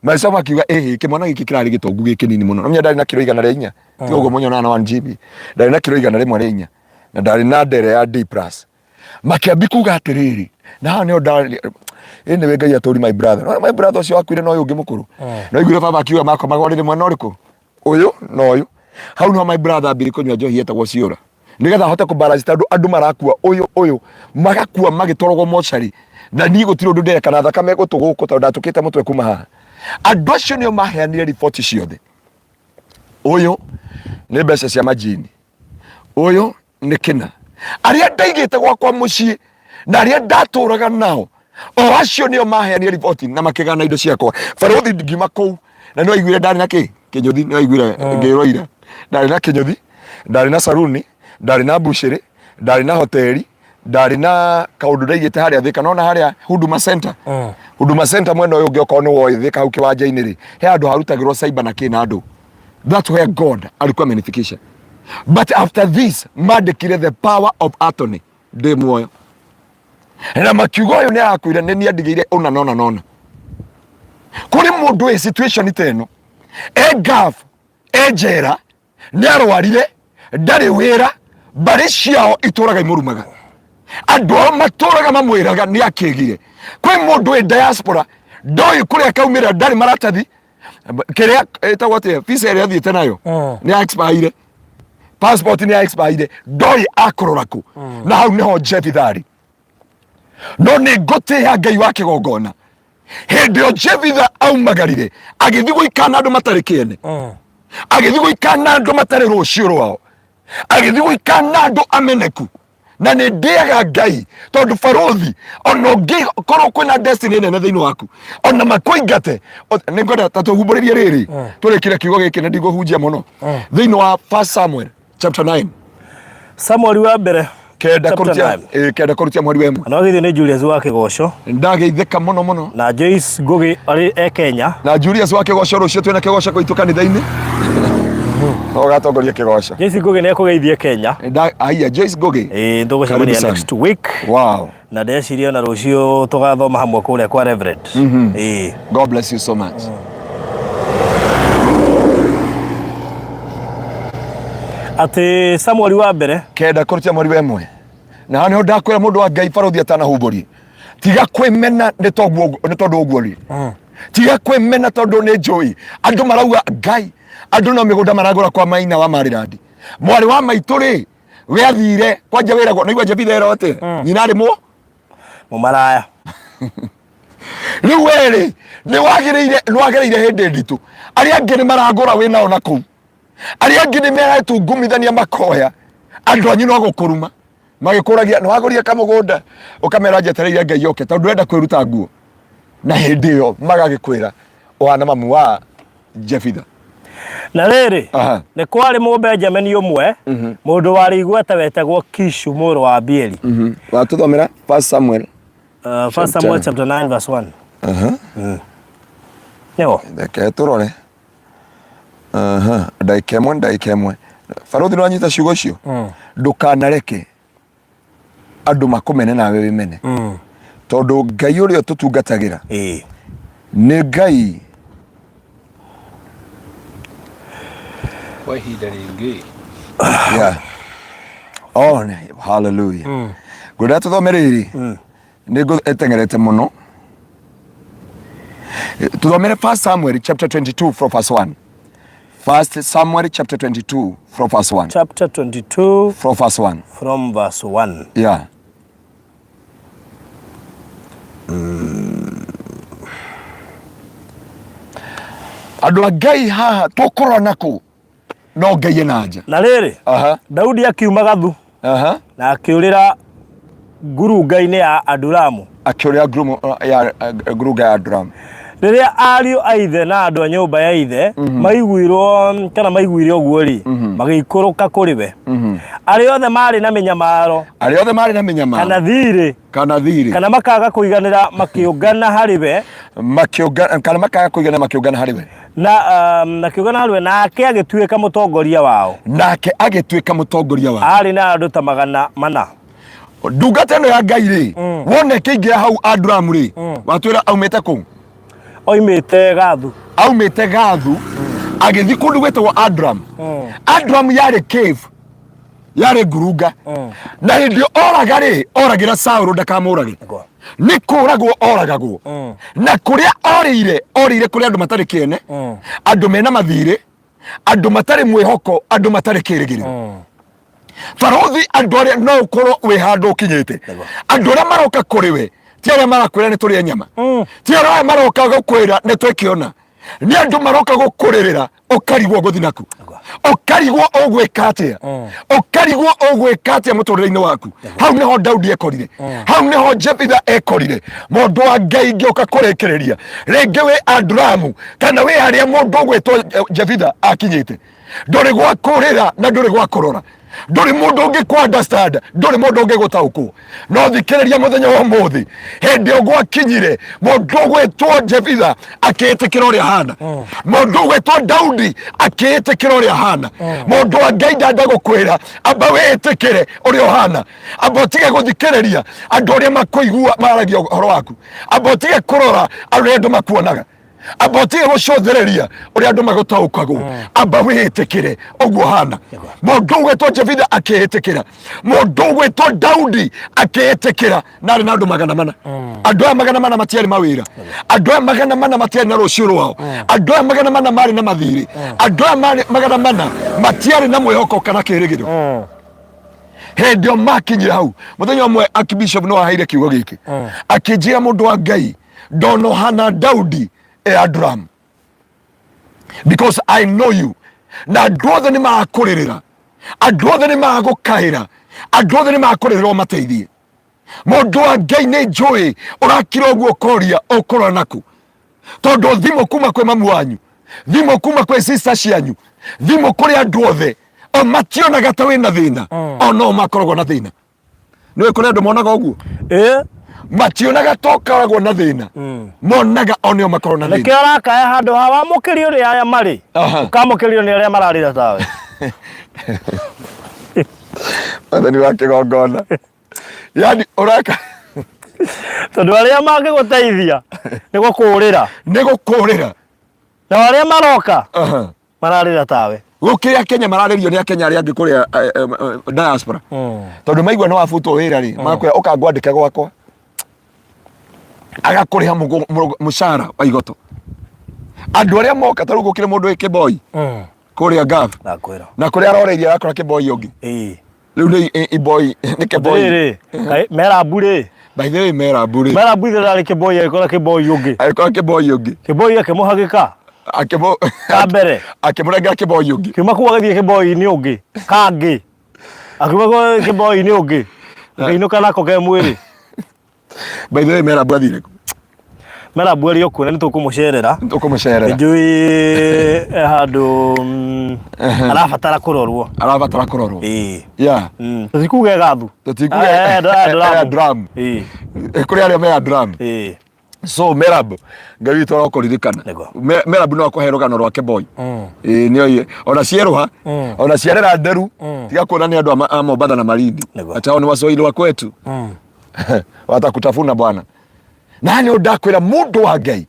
maica makiuga ĩhĩ kĩmwana gĩkĩ kĩrarĩ gĩtongu gĩ kĩnini mũno. No ndarĩ na kiro 104, ti ũguo mũnyonaga na 1 GB, ndarĩ na kiro 104 na ndarĩ na ndere ya D plus. Makĩambi kuga atĩrĩrĩ, na haha nĩho ndarĩ anyway. Ngai atũri my brother, no my brother ũcio wakuire na ũyũ ũngĩ mũkũrũ, no iguire baba akiuga makomaga ũrĩrĩ mwena ũrĩkũ, ũyũ na ũyũ. Hau nĩho my brother ambire kũnyua njohi yetagwo ciũra nigetha ahote kũ balance, tondũ andũ marakua ũyũ ũyũ, magakua magĩtwaragwo mocarĩ, na niĩ gũtirĩ ũndũ ndĩreka na thakame gũtũ gũkũ tondũ ndatũkĩte mũtwe kuma haha. Andũ acio nĩo maheanire riboti ciothe, ũyũ nĩ mbeca cia majini, ũyũ nĩ kĩna. Arĩa ndaigĩte gwakwa mũciĩ na arĩa ndatũraga nao, o acio nĩo maheanire riboti na makĩgana indo ciakwa. Barũthi ngiuma kũu na nĩ waiguire ndarĩ na kĩ kĩnyũthi, nĩ waiguire ngĩrwo ira ndarĩ na kĩnyũthi, ndarĩ na saruni, ndarĩ na mbucĩrĩ, ndarĩ na hoteli, ndarĩ na kaũndũ ndaigĩte harĩa Thika, nona harĩa Huduma Center, Huduma Center mwena ũyũ ũngĩ, okorwo nĩ woĩ Thika hau kĩwanja-inĩ rĩ, he handũ harutagĩrwo cyber na kĩ na andũ. That's where God alikuwa amenifikisha. But after this mandĩkire the power of attorney ndĩ muoyo, na makiuga ũyũ nĩ arakuire, nĩ niĩ andigĩire ũna nona nona. Kũrĩ mũndũ wĩ situation ta ĩno, e gaf, e njera, nĩ arwarire, ndarĩ wĩra, mbarĩ ciao itũraga imũrumaga, andũ ao matũraga mamwĩraga nĩ akĩgire. Kwĩ mũndũ wĩ diaspora, ndoĩ kũrĩa kaumĩra, ndarĩ maratathi, kĩrĩa ĩtagwo atĩa, visa ĩrĩa athiĩte nayo nĩ expire, passport nĩ expire, ndoĩ akũrora kũ. Na hau nĩho Jefitha arĩ. No nĩ ngũtĩĩa Ngai wa kĩgongona. Hĩndĩ ĩyo Jefitha aumagarire agĩthiĩ gũikara na andũ matarĩ kĩene, agĩthiĩ gũikara na andũ matarĩ rũciũ rwao, agĩthiĩ gũikara na andũ ameneku. Na nĩ ndĩaga Ngai tondũ barũthi ona ũngĩkorwo kwĩna destiny nene thĩinĩ waku, ona makũingate, nĩ ngwenda ta tũhumbũrĩrie rĩrĩ tũrĩkire kiugo gĩkĩ na ndigũhunjia mũno thĩinĩ wa First Samuel chapter 9. Samueli wa mbere kenda chapter kũrutia 9. 9 kũrutia mweri wa 1. Na wagithio nĩ Julius wa Kĩgoco. Ndageithĩka mũno mũno. Na Joyce Ngugi arĩ e Kenya. Na Julius wa Kĩgoco, rũciũ twĩna kĩgoco gwitũ kanitha-inĩ, no ũgatongoria kĩgoco. Joyce Ngugi nĩ ekũgeithie Kenya. Aiya, Joyce Ngugi. Ĩĩ, tũgũcemania Karibu sana. next week. Na ndeciria ona rũciũ tũgathoma hamwe kũrĩa kwa Reverend. Ĩĩ. God bless you so much. Atĩ Samueli wa mbere 9 kũrutia mweri wa 1. Na haha nĩho ndakwĩra mũndũ wa Ngai, barũthi atanahumbũrie, tiga kwĩmena nĩ tondũ ũguo rĩ, tiga kwĩmena tondũ nĩ njũĩ andũ marauga Ngai, andũ no mĩgũnda maragũra kwa maina wa marirandi. Mwarĩ wa maitũ rĩ, we athire kwanja wĩragwo naigua Jebitha ĩro atĩ nyina arĩ mũ Mũmaraya. Rĩu we rĩ, nĩ wagĩrĩire, nĩ wagereire hĩndĩ nditũ. Arĩa angĩ nĩ maragũra wĩ nao na kũu, arĩa angĩ nĩ meretungumithania makoya, andũ anyu no gũkũruma magĩkũragia nĩ wagũrire kamũgũnda, ũkamera njetereire Ngai oke tondũ ndũrenda kwĩruta nguo, na hĩndĩ ĩyo magagĩkwĩra ũhana mamu wa Jefitha. Na rĩrĩ, nĩ kwarĩ Mũbenjamini ũmwe, mũndũ warĩ igweta wetagwo Kishu mũrũ wa Abieli. Watũthomera First Samuel. First Samuel chapter 9 verse 1. Nĩho. Reke tũrore. Aha, ndagĩka ĩmwe, ndagĩka ĩmwe. Barũthi, nĩwanyita ciugo icio? Ndũkanareke andũ makũmene nawe wĩmene, tondũ Ngai ũrĩa tũtungatagĩra nĩ Ngai Kwa ihinda rĩngĩ. Yeah. Oh, hallelujah. Ngwenda tũthome rĩrĩ, nĩ ngũtengerete mũno. Tũthomere First Samuel chapter 22 from verse 1. First Samuel chapter 22 from verse 1. Chapter 22 from verse 1. From verse 1. Yeah. Andũ a Ngai, haha tũkũrora nakũ no Ngai ena nja. Na rĩrĩ, Daudi akiuma Gathu na akĩũrĩra ngurunga-inĩ ya Adulamu. Akĩũrĩra ya ngurunga ya Adulamu. Rĩrĩa ariũ a ithe na andũ a nyũmba ya ithe maiguirwo kana maiguire ũguo rĩ, magĩikũrũka kũrĩ we. Arĩa othe maarĩ na mĩnyamaro Arĩa othe marĩ na mĩnyamaro kana thiirĩ kana thirĩ kana makaga kũiganĩra makĩũngana harĩ we. Makĩũngana kana makaga kũigana makĩũngana harĩ we. Na makĩũngana harĩ we, nake agĩtuĩka mũtongoria wao. Nake agĩtuĩka mũtongoria wao. Aarĩ na andũ ta 400. Ndungata ĩno ya Ngai rĩ, wona ĩkĩingĩra hau Adulamu rĩ, watwĩra aumĩte kũ? Oimĩte Gathu. Aumĩte Gathu agĩthiĩ kũndũ gwĩtagwo Adulam. Adulam yarĩ cave, yarĩ ngurunga. Na hĩndĩ ĩyo oraga rĩ, oragĩra Saũlũ ndakamũrage. Nĩguo. Nĩ kũragwo oragagwo. Na kũrĩa orĩire, orĩire kũrĩ andũ matarĩ kĩene, andũ mena mathirĩ, andũ matarĩ mwĩhoko, andũ matarĩ kĩrĩgĩrĩro. Barothi, andũ arĩa no ũkorwo wĩ handũ ũkinyĩte, andũ arĩa maroka kũrĩ we ti arĩa marakwĩra nĩ tũrĩe nyama, ti arĩa maroka gũkwĩra nĩ twĩkĩona, nĩ andũ maroka gũkũrĩrĩra ũkarigwo ũgũthi naku, ũkarigwo ũgwĩka atĩa, ũkarigwo ũgwĩka atĩa mũtũrĩre-inĩ waku. Hau nĩho Daudi ekorire, hau nĩho Jefitha ekorire. Mũndũ wa Ngai, ngĩũka kũrĩkĩrĩria rĩngĩ, wĩ Adulamu kana wĩ harĩa mũndũ ũgwĩtwo Jefitha akinyĩte, ndũrĩ gwa kũrĩra na ndũrĩ gwa kũrora, ndũrĩ mũndũ ũngĩ kũ understand, ndũrĩ mũndũ ũngĩ gũtaũkwo. No thikĩrĩria, mũthenya wa ũmũthĩ, hĩndĩ ĩyo gwakinyire mũndũ ũgwĩtwo Jefitha akĩĩtĩkĩra ũrĩa hana, mũndũ ũgwĩtwo Daudi akĩĩtĩkĩra ũrĩa hana. Mũndũ wa Ngai, ndanda gũkwĩra, amba wĩĩtĩkĩre ũrĩa ũhana, amba ũtige gũthikĩrĩria andũ arĩa makũigua maragia ũhoro waku, amba ũtige kũrora arĩa andũ makuonaga, amba ũtige gũcũthĩrĩria ũrĩa andũ magũtaũkagwo, amba wĩĩtĩkĩre ũguo hana. Mũndũ ũgwĩtwo Jefitha akĩĩtĩkĩra, mũndũ ũgwĩtwo Daudi akĩĩtĩkĩra, na arĩ na andũ 400. Andũ aya 400 matiarĩ mawĩra, andũ aya 400 matiarĩ na rũciũ rwao, andũ aya 400 marĩ na mathirĩ, andũ aya marĩ 400 matiarĩ na mwĩhoko kana kĩrĩgĩrĩro. Hĩndĩ ĩyo makinyire hau, mũthenya ũmwe archbishop nĩ waheire kiugo gĩkĩ, akĩnjĩra, mũndũ wa Ngai, ndonohana Daudi e Adulam because I know you, na andũ othe nĩ marakũrĩrĩra, andũ othe nĩ maragũkaĩra, andũ othe nĩ marakũrĩrĩra ũmateithie. Mũndũ wa Ngai, nĩ njũĩ ũrakira ũguo ũkoria ũkũrora naku, tondũ thimũ kuma kwĩ mamu wanyu, thimũ kuma kwĩ sister cianyu, thimũ kũrĩ andũ othe, o mationaga ta wĩna thĩna, o no makoragwo na thĩna. Nĩũĩ kũrĩ andũ monaga ũguo? Ĩ. Mationaga ta ũkoragwo na thĩna, monaga o nĩo makoragwo na nĩkĩo thĩna. Ũrakaya handũ ha wamũkĩrio nĩ aya marĩ, ũkamũkĩrio nĩ arĩa mararĩra tawe. Wathani wa kĩgongona, yani ũraka Tondũ arĩa mangĩgũteithia nĩ gũkũrĩra, nĩ gũkũrĩra, nao arĩa maroka mararĩra tawe. Gũkĩrĩ Akenya mararĩrio nĩ Akenya arĩa angĩ kũrĩa diaspora, tondũ maigua nĩ wabutwo wĩra rĩ, magakwĩra ũkangwandĩke gwakwa, agakũrĩha mũcara wa igoto. Andũ arĩa moka ta rĩu, gũkĩrĩ mũndũ wĩ kĩboi kũrĩa Gulf, Ndakwĩra. Na kũrĩa aroreirie arakora kĩboi ũngĩ. Rĩu nĩ iboi nĩ kĩboi. Atĩrĩrĩ, kaĩ Merabu rĩ? By the way, Merabu rĩ, Merabu ithe ndarĩ kĩboi, agĩkora kĩboi ũngĩ. Agĩkora kĩboi ũngĩ. Kĩboi akĩmũhagĩka akĩmũ ka mbere. Akĩmũnengera kĩboi ũngĩ. Kiuma kũu agĩthiĩ kĩboi-inĩ ũngĩ kangĩ, akiuma kũu kĩboi-inĩ ũngĩ akĩinũka nako ke mwĩrĩ. By the way, Merabu athire kũ? Merabu arĩ o kuo na nĩ tũkũmũcerera. Tũkũmũcerera. Njũĩ e handũ arabatara kũrorwo. Arabatara kũrorwo. Ĩĩ. Yeah. Tũtikuga gathu. Tũtikuga Eh, eh, drum. Ĩĩ. Kũrĩ arĩa mea drum. Ĩĩ. So Merab, Ngai witũ arokũririkana. Nĩguo. Merab no akũhe rũgano rwake boy. Ĩĩ, nĩoĩ ona cierũha, ona ciarera nderu, tiga kuona nĩ andũ a Mombatha na Malindi. Nĩguo. Ati hao ni Waswahili wa kwetu, watakutafuna bwana. Na nĩ ndakwĩra, mũndũ wa Ngai,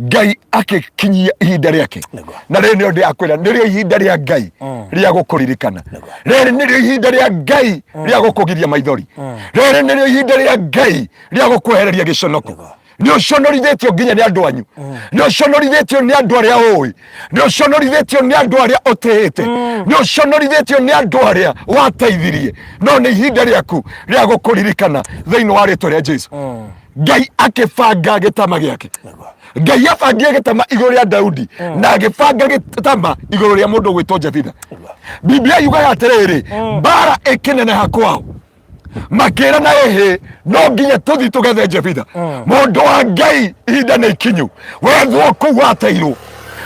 Ngai akĩkinyia ihinda rĩake. Nĩguo. Na rĩrĩ nĩrĩo ndĩrakwĩra, nĩrĩo ihinda rĩa Ngai rĩa gũkũririkana. Rĩrĩ nĩrĩo ihinda rĩa Ngai rĩa gũkũgiria maithori. Rĩrĩ nĩrĩo ihinda rĩa Ngai rĩa gũkwehereria gĩconoko. Nĩ ũconorithĩtio nginya nĩ andũ anyu, nĩ ũconorithĩtio nĩ andũ arĩa ũĩ, nĩ ũconorithĩtio nĩ andũ arĩa ũtĩĩte, nĩ ũconorithĩtio nĩ andũ arĩa wateithirie, no nĩ ihinda rĩaku rĩa gũkũririkana thĩinĩ wa rĩtwa rĩa Jesu. Ngai akĩbanga gĩtama gĩake. Ngai abangire gĩtama igũrũ rĩa Daudi na agĩbanga gĩtama igũrũ rĩa mũndũ ũgwĩtwo Jefitha. Biblia yugaga atĩrĩrĩ, mbara ĩkĩneneha kwao, makĩra na ĩhĩ, no nginya tũthi tũgethe Jefitha. Mũndũ wa Ngai, ihinda nĩ ikinyu wethwo kũu wateirwo,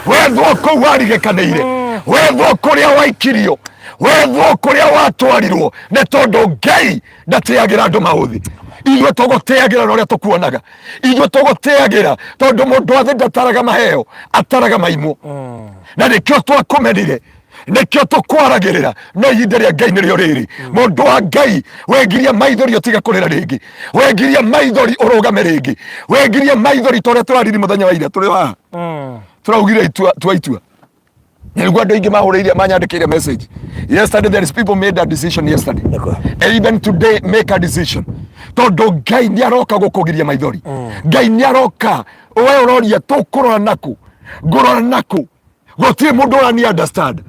wethwo kũu warigĩkanĩire, wethwo kũrĩa waikirio, wethwo kũrĩa watwarirwo, nĩ tondũ Ngai ndatĩagĩra andũ maũthi. Ithuĩ tũgũtĩagĩra na ũrĩa tũkuonaga, ithuĩ tũgũtĩagĩra tondũ mũndũ wa thĩ ndataraga maheo, ataraga maimũ. Na nĩkĩo twakũmenire. Nĩkĩo tũkwaragĩrĩra, no ihinda rĩa Ngai nĩrĩo rĩrĩ. Mũndũ wa Ngai, wengiria maithori ũtige kũrĩra rĩngĩ, wengiria maithori ũrũgame rĩngĩ, wengiria maithori ta ũrĩa tũrariri mũthenya wa ira tũrĩ haha. Tũraugire itua, tua itua. Nĩguo andũ aingĩ mahũrĩire, manyandĩkĩire message yesterday. There is people made a decision yesterday. Nĩguo. And even today make a decision, tondũ Ngai nĩ aroka gũkũgiria maithori. Ngai nĩ aroka. We ũroria tũkũrora nakũ, ngũrora nakũ? Gũtirĩ mũndũ ũrani understand,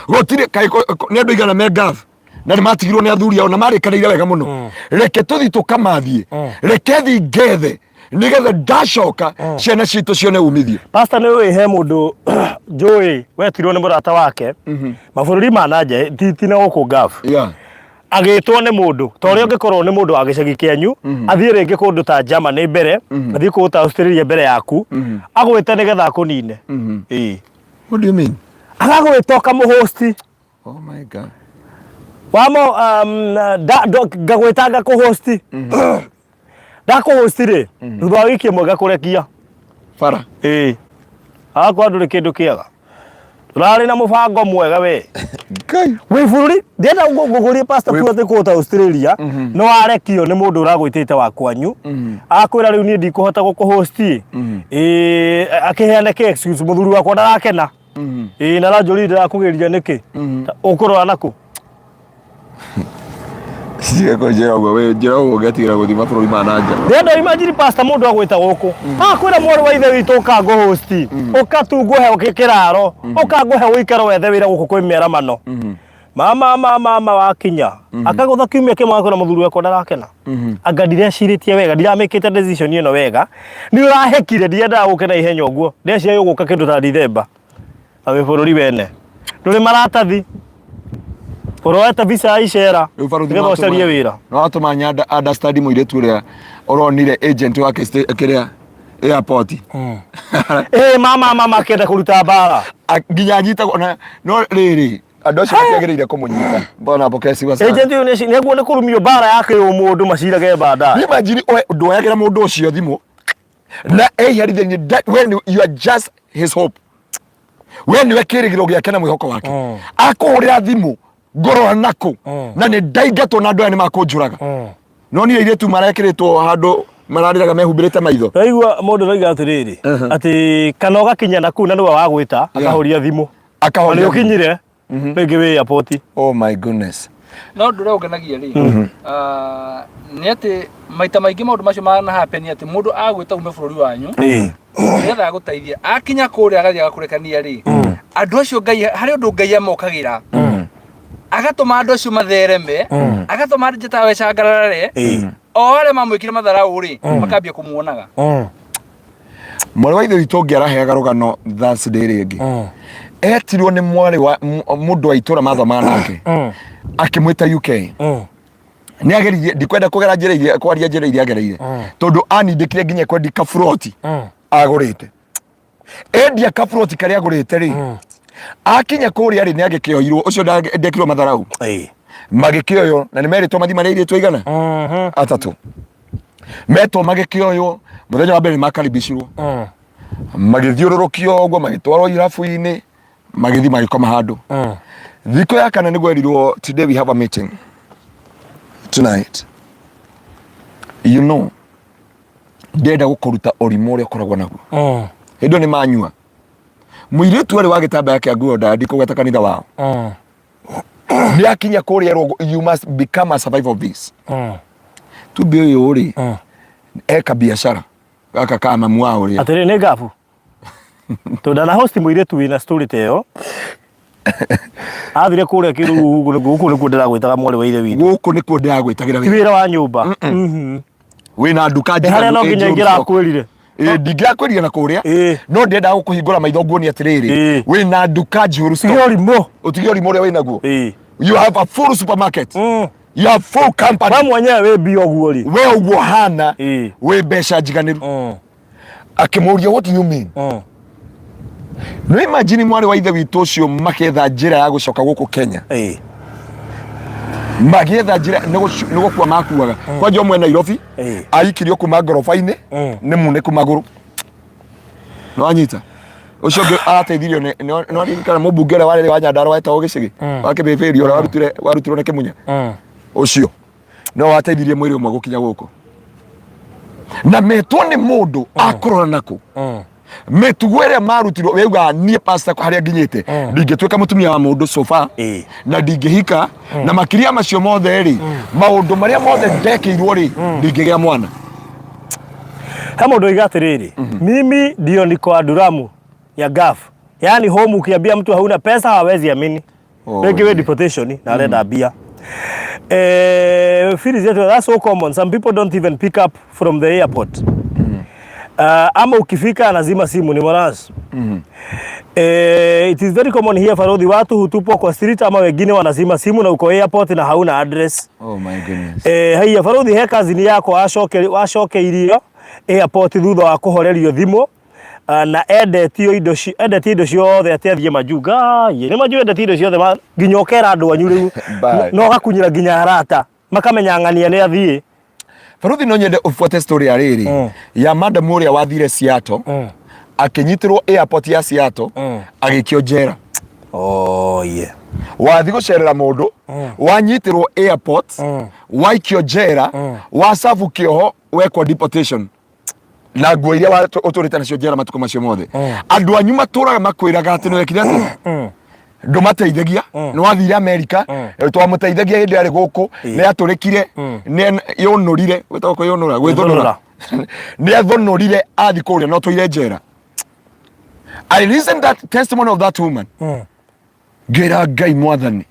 gũtirĩ. Kaĩ nĩ andũ igana me Gulf na nĩ matigirwo nĩ athuri ao na marĩkanĩire wega mũno, reke tũthi tũkamathiĩ, reke thi ngethe nĩgetha ndacoka ciana citũ cione umithio. Pastor, nĩ ũĩ he mũndũ njũĩ wetirwo nĩ mũrata wake mabũrũri ma na nja, ti na gũkũ Gulf. Agĩtwo nĩ mũndũ ta ũrĩa ũngĩkorwo nĩ mũndũ wa gĩcagi kĩanyu, athiĩ rĩngĩ kũndũ ta Germany mbere, athiĩ kũndũ ta Australia mbere yaku, agwĩte nĩgetha akũnine. Ĩĩ. What do you mean? Agagwĩta ũkamũhosti. Oh my God. Wamo ngagwĩta ngakũhosti, ndakũhosti rĩ, thutha wa wiki ĩmwe ngakũrekia. Bara. Ĩĩ, agakorwo ndũrĩ kĩndũ kĩega, tũrarĩ na mũbango mwega we. Ngai. Wĩ bũrũri ndĩrenda ngũgũrie, pastor. Tu atĩ kũũ ta Australia no warekio nĩ mũndũ ũragwĩtĩte wa kwanyu, akwĩra rĩu niĩ ndikũhota gũkũhosti. Ĩĩ, akĩheane kĩ excuse, mũthuri wakwa ndarakena. Ĩĩ, na aranjũria ndĩrakũgĩria nĩkĩ, ũkũrora nakũ? Tiga kũnjĩra ũguo, we njĩra ũguo ngetigĩra gũthiĩ mabũrũri ma na nja. Ndĩrenda imagine, pastor, mũndũ agwĩta gũkũ, akwĩra mwarĩ wa ithe witũ, ũka ngũhosti, ũka tu ngũhe kĩraro, ũka ngũhe ũikaro, wethe wĩra gũkũ kwĩ mĩaramano. Mama mama mama, wakinya akagũtha kiumia kĩmwe, akwĩra mũthuri wakwa ndarakena, anga ndirecirĩtie wega, ndiramĩkĩte decision ĩno wega, nĩ ũrahekire, ndiendaga gũke na ihenya ũguo, ndeciria ũgũka kĩndũ ta Dithemba. Na wĩ bũrũri wene ndũrĩ maratathi, ũroete visa ya icera Rĩu barũthi nĩgetha ũcarie wĩra. No watũma nyanda understand mũirĩtu ũrĩa ũronire agent wake kĩrĩa airport. Ĩĩ, mama mama akĩenda kũruta mbara. Nginya anyitagwo na no rĩrĩ, andũ acio matiagĩrĩire kũmũnyita mbona pokesiwa sana. Agent ũyũ nĩguo nĩ kũrumio mbara ya kĩũmũndũ macirage baadaye. Imagine ndwoyagĩra mũndũ ũcio thimũ na eiherithanie we you are just his hope, we nĩwe kĩrĩgĩrĩro gĩake na mwĩhoko wake. Akũhũrĩra thimũ, ngũrora nakũ na nĩ ndaingatwo na andũ aya nĩ makũnjũraga? No niĩ airĩtu marekĩrĩtwo handũ mararĩraga mehumbĩrĩte maitho. Ndaigua mũndũ arauga atĩrĩrĩ, atĩ kana ũgakinya na kũu na nĩwe wagwĩta, akahoria thimũ na Akahoria nĩ ũkinyire rĩngĩ wĩ airport. Oh my goodness. No ũndũ ũrĩa ũngenagia rĩ, nĩ atĩ maita maingĩ maũndũ macio mana happen atĩ mũndũ agwĩta ume bũrũri wanyu nĩgetha agũteithie, akinya kũrĩa agathiĩ agakũrekania rĩ, andũ acio Ngai harĩ ũndũ Ngai amokagĩra, agatũma andũ acio mathereme, agatũma andũ njĩtawe cangararare, o arĩa mamwĩkire matharaũ rĩ, makambia kũmuonaga. Mwarĩ wa ithe witũ ũngĩ araheaga rũgano Thursday rĩngĩ, etirwo nĩ mwarĩ wa mũndũ wa itũra mathomaga nake, akĩmwĩta UK. Nĩ ageririe, ndikwenda kũgera njĩra iria, kwaria njĩra iria agereire, tondũ anindĩkire nginya kwendi kaburoti agũrĩte, endia kaburoti karĩa agũrĩte rĩ, akinya kũrĩa rĩ, nĩ agĩkĩoirwo ũcio ndekirwo matharau. Magĩkĩoywo na nĩ merĩtwo mathiĩ marĩa airĩtu aigana atatũ metwo, magĩkĩoywo mũthenya wa mbere nĩ makaribicirwo, magĩthiũrũrũkio ũguo, magĩtwarwo irabu-inĩ, magĩthiĩ magĩkoma handũ. Thikũ ya kana nĩguo erirwo, "Today we have a meeting tonight, you know, ndĩrenda gũkũruta ũrimũ ũrĩa ũkoragwo naguo." Hĩndĩ ĩyo nĩ manyua. Mũirĩtu arĩ wa gĩtambaya kĩa nguo ndaya, ndikũgweta kanitha wao, nĩ akinya kũrĩa erwo, "You must become a survivor of this." Tumbi ũyũ rĩ, eka biacara gaka ka mamu wao rĩ. Atĩrĩ, nĩ ngabu tondũ ndana host mũirĩtu wĩna story ta ĩyo, athire kũrĩa kĩruru gũkũ nĩkuo ndĩragwĩtaga mwarĩ wa ithe witũ. Gũkũ nĩkuo ndĩragwĩtagĩra. Ti wĩra wa nyũmba. Wĩna nduka. Nĩ harĩa no nginya ingĩrakwĩrire. Ĩĩ, ndingĩrakwĩrire na kũrĩa. No ndĩrendaga gũkũhingũra maitho nguonie atĩrĩrĩ, wĩna nduka njihũru Tiga stock. Ũrimũ. Ũtige ũrimũ ũrĩa wĩnaguo. You have a full supermarket, you have full company. We mwenyewe wĩ mbia ũguo rĩ. We ũguo hana, wĩ mbeca njiganĩru. Akĩmũria, "What do you mean?" No imagine mwarĩ wa ithe witũ ũcio makĩetha njĩra ya gũcoka gũkũ Kenya, magĩetha njĩra nĩ gũkua makuaga kwanja ũmwe Nairobi. Aikirio kuma ngoroba-inĩ nĩ munĩku magũrũ, nĩwanyita Ũcio ũngĩ arateithirio nĩ nĩ waririkana mũmbunge ũrĩa warĩ wa Nyandarũa wetagwo Gĩcĩgĩ wa Kĩbĩbĩri ũrĩa warutire warutirwo nĩ Kĩmunya ũcio no wateithirie mwĩrĩ ũmwe gũkinya gũkũ na metwo nĩ mũndũ akũrora nakũ mĩtugo ĩrĩa marutirwo weugaga niĩ pastor harĩa nginyĩte ndingĩtuĩka mũtumia wa mũndũ so far na ndingĩhika na makĩria macio mothe rĩ maũndũ marĩa mothe ndekĩirwo rĩ ndingĩgĩa mwana. He mũndũ oiga atĩrĩrĩ, mimi ndio niko Aduramu ya Gulf, yaani home ukiambia mtu hauna pesa hawezi amini. Oh, Rĩngĩ wĩ yeah. deportation na arenda mbia. Eh, fees yetu, that's so common. Some people don't even pick up from the airport. Ama ukifika anazima simu ni moras. Eh, it is very common here Farodhi, watu hutupwa kwa street ama wengine wanazima simu na uko airport na hauna address. Oh my goodness. Eh, haiya Farodhi, he kazini yakwa acokeirio airport thutha wa kũhorerio thimũ na endetio indo endetie indo ciothe atĩ athiĩ majuu. Ngai, nĩ majuu endetie indo ciothe nginya ũkera andũ anyu rĩu Bye. na ũgakunyĩra nginya arata makamenya ng'ania nĩ athiĩ. Baruthi no nyende ufuate story ya rĩrĩ ya madam ũrĩa wathire Seattle akĩnyitĩrwo airport ya Seattle agĩikio njera. Oh, yeah. Wathi gũcerera mũndũ wanyitĩrwo airport waikio njera wacabu kĩoho wekwo deportation na nguo iria ũtũrĩte nacio njera matukũ macio mothe. Andũ anyu matũraga makwĩraga atĩ nĩ wekire atĩa ndũmateithagia nĩ wathire Amerika twamũteithagia hĩndĩ arĩ gũkũ nĩ atũrĩkire nĩ yũnũrire gwĩtagwo kwĩyũnũra gwĩthũnũra nĩ athũnũrire athi kũrĩa no tũire njera. I listened that testimony of that woman ngĩra Ngai mwathani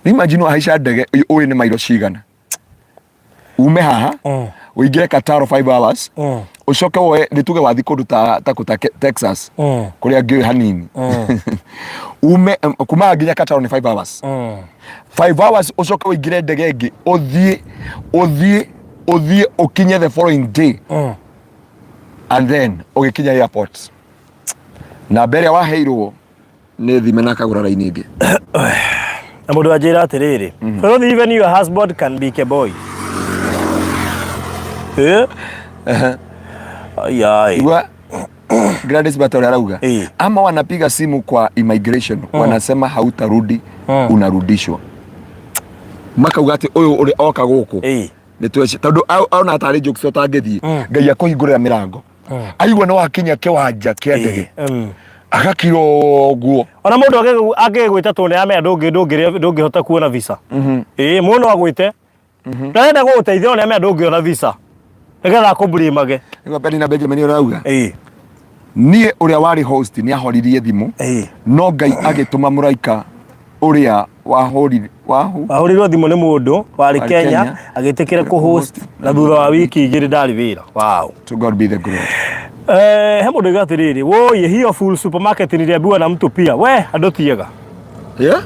imagine wahaica ndege ũĩ nĩ mairo cigana ume haha ũingĩre Qatar 5 hours ũcoke woe nĩ tuge wathi kũndũ ta ta kũ ta Texas kũrĩa ngĩũĩ hanini ume kuma nginya Qatar nĩ 5 hours 5 hours ũcoke ũingĩre ndege ĩngĩ ũthiĩ ũthiĩ ũthiĩ ũkinye the following day and then ũgĩkinya airport namba ĩrĩa waheirwo nĩ thime na akagũra raini ĩngĩ. Na mũndũ anjĩra atĩrĩrĩ, Farodhi, even your husband can be keboy. Eh? Ai, ai. Igua Gladys Batore arauga ama wanapiga simu kwa immigration wanasema hautarudi unarudishwa makauga atĩ ũyũ ũrĩa oka gũkũ nĩ tweci tondũ ona atarĩ jokes ũtangĩthiĩ Ngai akũhingũrĩra mĩrango aigua nĩ wakinya kĩwanja kĩa ndege agakira ũguo. Ona mũndũ angĩgwĩta tondũ nĩaramenya ndũngĩhota kuona visa. Ĩĩ mũndũ no agwĩte ndarenda gũgũteithia ona nĩamenya ndũngĩona visa nĩgetha akũblame. Nĩguo Penina Benjamin ũrauga niĩ ũrĩa warĩ host nĩ ahoririe thimũ no Ngai agĩtũma mũraika ũrĩa wahũrire wahu Ahũrirwo thimũ nĩ mũndũ warĩ Warĩ Kenya Kenya. agĩtĩkĩra kũ-host na thutha wa wiki igĩrĩ ndarĩ wĩra. Wow. To God be the glory. Eh, he mũndũ oiga atĩrĩrĩ, woi hiyo full supermarket niliambiwa na mtu pia. We andũ tiega. Yeah?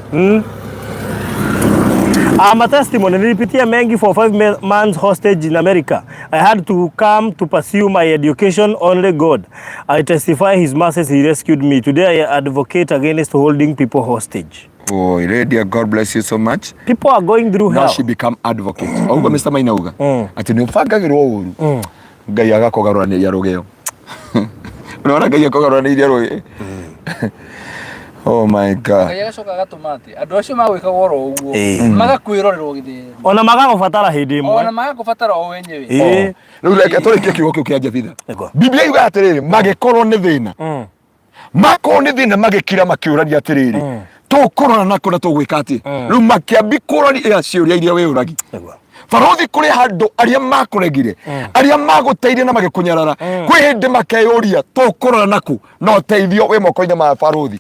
I'm a testimony. Nilipitia mengi for 5 months hostage in America. I had to come to pursue my education. Only God. I testify his mercies. He rescued me. Today I advocate against holding people hostage. Oh, Lydia, God bless you so much. People are going through Now hell. she become advocate. Auga Mr. Maina auga. Ati nĩ ũbangagĩrwo ũru. Ngai agakũgarũranĩria rũgĩo. Unaona Ngai akũgarũranĩirie rũgĩo. Oh my God. Ngai agacoka agatũma atĩ andũ acio magwĩkaga oro ũguo magakwĩrorerwo gĩthĩri Ona magagũbatara hĩndĩ ĩmwe. ona magakũbatara o wenyewe. Rĩu reke tũrĩkie kiugo kĩu kĩa Jefitha. Nĩguo. Biblia yugaga atĩrĩrĩ, magĩkorwo nĩ thĩna. Makorwo nĩ thĩna magĩkira makĩũrania atĩrĩrĩ, tũkũrora nakũ na tũgwĩka atĩ. Rĩu makĩambi kũroria ciũria iria wĩyũragia. Nĩguo. Barothi kũrĩ handũ arĩa makũregire arĩa magũteire na magĩkũnyarara kwĩ hĩndĩ makeyũria tũkũrora nakũ na ũteithio wĩ moko-inĩ ma barothi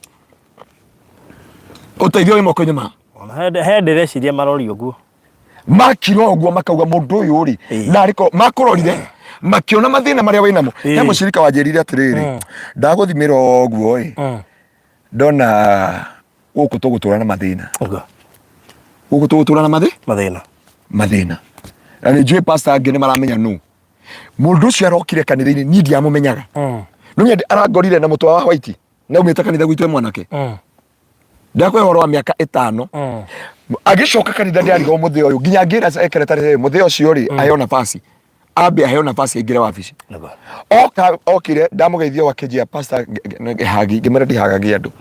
ũteithio wĩ moko-inĩ ma Ona he ndĩreciria marori ũguo. Makira ũguo makauga mũndũ ũyũ rĩ na arĩko makũrorire makĩona mathĩna marĩa wĩnamo. He mũcirika wanjĩrire atĩrĩrĩ, ndagũthimĩra ũguo ĩ ndona gũkũ tũgũtũra na mathĩna. Ũguo. Gũkũ tũgũtũra na Mathĩna. Mathĩna na nĩ njũĩ pastor angĩ nĩ maramenya nũ mũndũ ũcio arokire kanitha-inĩ niĩ ndiamũmenyaga no nyende arangorire na mũtwe wa white na aumĩte kanitha gwitũ e mwanake ndakwe ũhoro wa mĩaka 5 agĩcoka kanitha ndĩarigwo mũthĩ ũyũ nginya ngĩra secretary mũthĩ ũcio rĩ aheo nafasi. Ambe aheo nafasi aingĩre wabici. Oka okire ndamũgeithia wakĩnjia pastor hagi, ngĩmwĩra ndihagagia andũ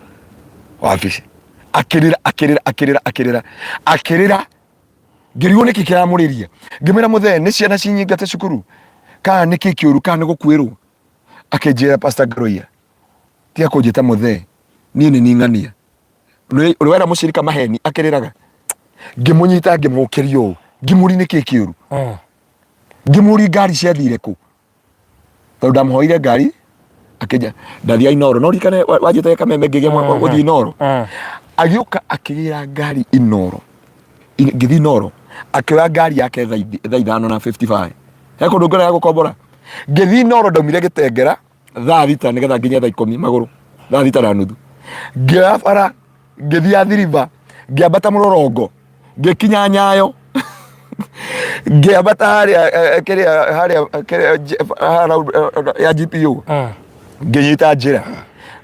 wabici. Akĩrĩra, akĩrĩra, akĩrĩra, akĩrĩra, akĩrĩra. Ngĩrigwo nĩkĩ kĩramũrĩria. Ngĩmwĩra, mũthee, nĩ ciana cinyingate cukuru kana nĩkĩ kĩũru kana nĩ gũkuĩrwo? Akĩnjĩra, Pastor Ngaruiya, tiga kũnjĩta mũthee, niĩ nĩ ning'ania. Ũrĩ wera mũcirika maheni akĩrĩraga. Ngĩmũnyita, ngĩmũkĩria ũũ, ngĩmũri nĩkĩ kĩũru, ngĩmũri ngari ciathire kũ, tondũ ndamũhoire ngari akĩnja ndathiĩ Inooro. No ririkane wanjĩte kameme ngĩgĩa gũthiĩ Inooro. Agĩũka akĩgĩra ngari Inooro. Ngĩthiĩ Inooro, akĩoya ngari yake thaa 5 na 55. He kũndũ ngona ya gũkombora. Ngĩthiĩ Inooro, ndaumire Gĩtengera thaa 6 nĩgetha nginye thaa 10 magũrũ, thaa 6:30. Ngĩoya bara, ngĩthiĩ Athi River, ngĩambata mũrorongo, ngĩkinya Nyayo, ngĩambata harĩa kĩrĩa harĩa kĩrĩa ya GPU, ngĩnyita njĩra,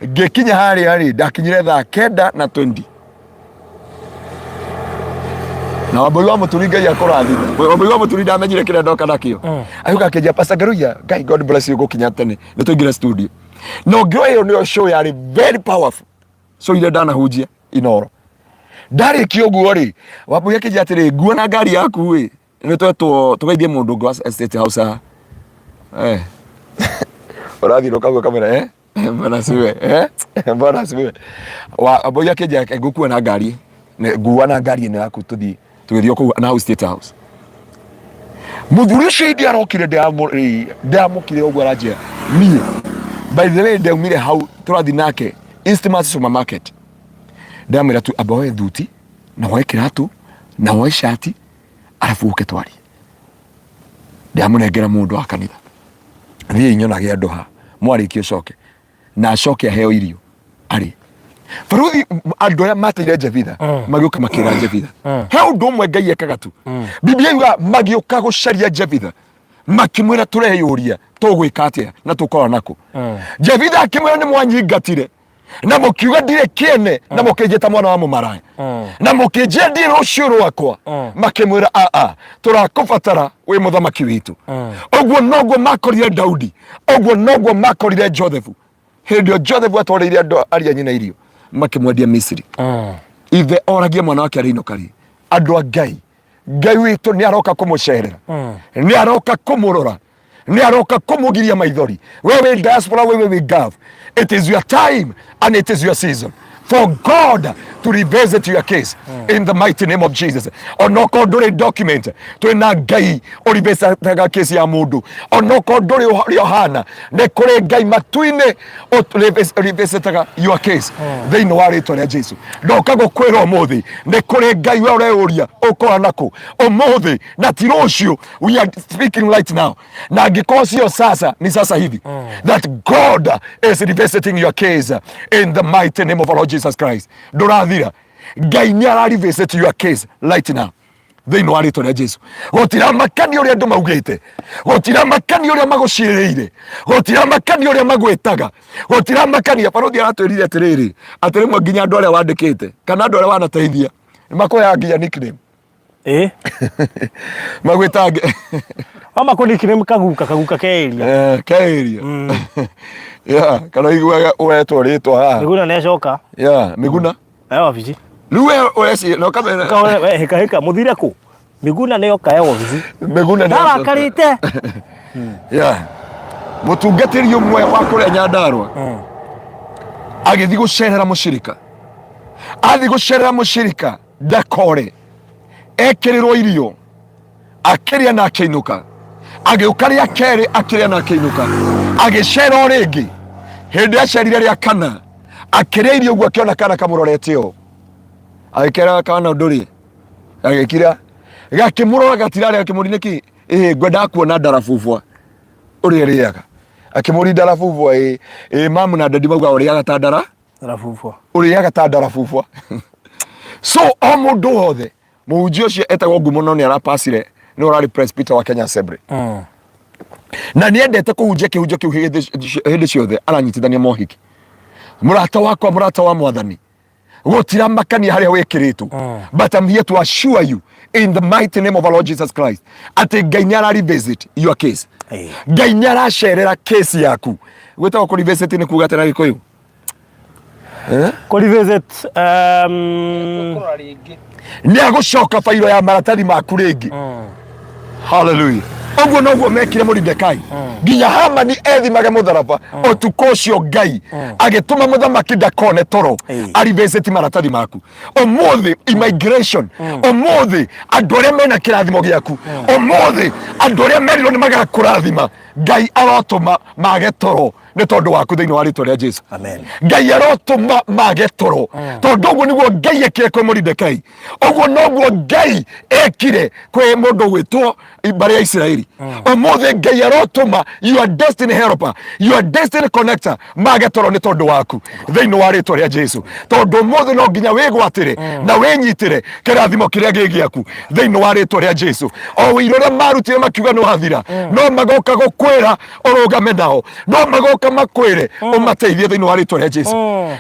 ngĩkinya harĩa rĩ, ndakinyire thaa 9 na 20. Na Wambui wa Mũturi, Ngai akũrathime. Wambui wa Mũturi ndamenyire kĩrĩa ndoka nakĩo. Agĩũka akĩnjia, Pastor Ngaruiya, Ngai, God bless you gũkinya tene nĩ tũingĩre studio. Na ũngĩoya ĩyo nĩyo show yarĩ very powerful show iria ndanahunjia Inoro. Ndarĩkia ũguo rĩ, Wambui akĩnjia atĩrĩ, nguo na ngari yaku ĩ nĩ twetwo tũgeithie mũndũ ũngĩ wa State House haha. Eh. Ũrathiĩ ũkauga kamera, eh? Bwana asifiwe. Eh? Bwana asifiwe. Wambui akĩnjia ngũkua na ngari. Ngua na ngari ĩno yaku tũthiĩ tũgĩthiĩ kũu na hau State House. Mũthuri ũcio hĩndĩ arokire, ndamũkire ũguo aranjĩra niĩ, by the way, ndaumire hau tũrathiĩ nake Eastmart supermarket. Ndamwĩra tu amba woe thuti na woe kĩratũ na woe cati arabu ũke twarie. Ndamũnengera mũndũ wa kanitha, thiĩ nyonage andũ ha mwarĩkia ũcoke na acoke aheo irio arĩ baruthi. Andũ arĩa mateire Jebitha magĩũka makĩra Jebitha he ũndũ ũmwe Ngai ekaga tu. Biblia yuga magĩũka gũcaria Jebitha, makĩmwĩra, tũreyũria tũgwĩka atĩa na tũkorwo nakũ. Jebitha akĩmwĩra, nĩ mwanyingatire na mũkiuga ndirĩ kĩene na mũkĩnjĩta mwana wa mũmaraya na mũkĩnjia ndirĩ rũciũ rwakwa. Makĩmwĩra, aa, tũrakũbatara wĩ mũthamaki witũ. Ũguo noguo makorire Daudi, ũguo noguo makorire Joseph. Hĩndĩ ĩyo Joseph atwarĩire andũ arĩa nyina irio, makĩmwendia Misiri. Ithe oragie mwana wake arĩinũka rĩ. Andũ a Ngai, Ngai witũ nĩ aroka kũmũcerera, nĩ aroka kũmũrora, nĩ aroka kũmũgiria maithori. We wĩ diaspora, we wĩ Gulf, it is your time and it is your season for God to revisit your case in the mighty name of Jesus. Onokorwo ndũrĩ document, twĩna Ngai ũrivisitaga case ya mũndũ. Onokorwo ndũrĩ ũrĩa ũhana, nĩ kũrĩ Ngai matu-inĩ ũrivisitaga your case thĩinĩ wa rĩtwa rĩa Jesu. Ndoka gũkwĩra ũmũthĩ nĩ kũrĩ Ngai. We ũreyũria ũkora nakũ ũmũthĩ na ti rũciũ. We are speaking right now, na angĩkorwo sio sasa, ni sasa hivi that God is revisiting your case in the mighty name of our Lord Jesus Christ. Ndũrathira, Ngai nĩ ara revisit your case right now thĩinĩ wa rĩtwa rĩa Jesu. Gũtiramakania ũrĩa andũ maugĩte, gũtiramakania ũrĩa magũcirĩire, gũtiramakania ũrĩa magwĩtaga, gũtiramakania. Barothi aratwĩrire atĩrĩrĩ, atĩ rĩmwe nginya andũ arĩa wandĩkĩte kana andũ arĩa wanateithia nĩ makũheaga nginya nickname. Magwĩta Wama kũ nickname kaguka, kaguka ke area. Eh, ke area. Yeah, kana iguaga ũhetwo rĩtwa haha. Miguna nĩ acoka. Yeah, Miguna. E wabici. Rĩu we ũreci no kamera. Kaone we hĩka hĩka mũthire kũ? Miguna nĩ oka e wabici. Miguna nĩ acoka. Ndarakarĩte. Yeah. Mũtungatĩri ũmwe wa kũrĩa Nyandarua agĩthiĩ gũcerera mũcirika, athiĩ gũcerera mũcirika ndakore, ekĩrĩrwo irio akĩrĩa na akĩinũka. Agĩũka rĩa kerĩ, akĩrĩa na akĩinũka. Agĩcera o rĩngĩ. Hĩndĩ acerire rĩa kana, akĩrĩa irio ũguo, akĩona kana kamũrorete ũũ, agĩkera kana ndũrĩ, agĩkira, gakĩmũrora, gatirarĩa. Akĩmũria, nĩkĩ? Ĩĩ, ngwendaga kuona ndarabubwa ũrĩa ĩrĩaga. Akĩmũria, ndarabubwa? Ĩĩ, ĩĩ, mamu na dadi mauga ũrĩaga ta ndara Ndarabubwa. Ũrĩaga ta ndarabubwa. So o mũndũ wothe, mũhunjia ũcio etagwo Ngumo, no nĩ arapacire, nĩ ũrarĩ presbyter wa Kenya Assembly na nĩ endete kũhunjia kĩhunjio kĩu hĩndĩ ciothe aranyitithania mohiki. Mũrata wakwa, mũrata wa Mwathani, gũtiramakania harĩa wĩkĩrĩtwo, but I'm here to assure you In the mighty name of our Lord Jesus Christ, atĩ Ngai nĩ ara revisit your case. Ĩĩ. Ngai nĩ aracerera case yaku. Gwĩtagwo kũ revisit nĩ kuga atĩa na Gĩkũyũ? Eh? Kũ revisit Kũrora rĩngĩ. Nĩ agũcoka bairo ya maratathi maku rĩngĩ. Hallelujah. Ũguo noguo mekire Moridekai nginya Hamani ethimage mũtharaba ũtukũ ũcio. Ngai agĩtũma mũthamaki ndakone toro. Ĩĩ. Arivisiti maratathi maku ũmũthĩ. Immigration ũmũthĩ, andũ arĩa mena kĩrathimo gĩaku ũmũthĩ, andũ arĩa merirwo nĩ magakũrathima, Ngai arotũma mage toro nĩ tondũ waku thĩinĩ wa rĩtwa rĩa Jesu. Amen. Ngai arotũma mage toro, tondũ ũguo nĩguo Ngai ekire kwĩ Moridekai, ũguo noguo Ngai ekire kwĩ mũndũ gwĩtwo mbarĩ ya Isiraeli. Ũmũthĩ Ngai arotũma your destiny helper, your destiny connector mage toro nĩ tondũ waku thĩinĩ wa rĩtwa rĩa Jesu, tondũ ũmũthĩ no nginya wĩgwatĩre na wĩnyitĩre kĩrathimo kĩrĩa gĩ gĩaku thĩinĩ wa rĩtwa rĩa Jesu. O ũira ũrĩa marutire makiuga nĩ wathira, no magoka gũkwĩra ũrũgame nao, no magoka makwĩre ũmateithie thĩinĩ wa rĩtwa rĩa Jesu.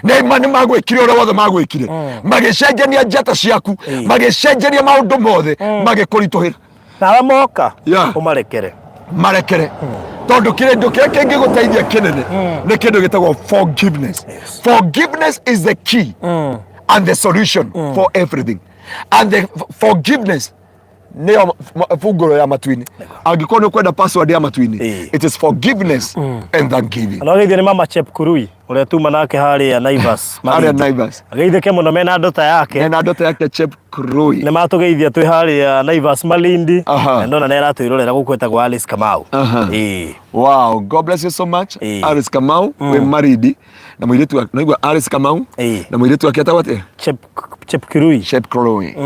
Nĩ ma nĩ magwĩkire ũrĩa wothe magwĩkire, magĩcenjania njata ciaku, magĩcenjania maũndũ mothe, magĩkũritũhĩra. Nawe moka Yeah. ũmarekere. Marekere, tondũ kĩndũ kĩrĩa kĩngĩgũteithia kĩnene nĩ kĩndũ gĩtagwo forgiveness. Forgiveness is the key and the solution for everything, and the forgiveness nĩyo bungũro ya matu-inĩ. Angĩkorwo nĩ ũkwenda password ya matu-inĩ, it is forgiveness and thanksgiving. Na geithio nĩ mama Chepkurui ũrĩa tuma nake harĩa Naivas. Harĩa Malindi. Naivas. Ageithĩke mũno mena ndota yake. Mena ndota yake Chepkurui. Nĩ matũgeithia twĩ harĩa Naivas Malindi. Aha. Na ndona nĩ aratwĩrorera gũkũ, etagwo Alice Kamau. Aha. Ĩĩ. Wow, God bless you so much. Alice Kamau wĩ Marindi na mũirĩtu wake. Naigua Alice Kamau na mũirĩtu wake etagwo atĩa? Chepkurui. Chepkurui.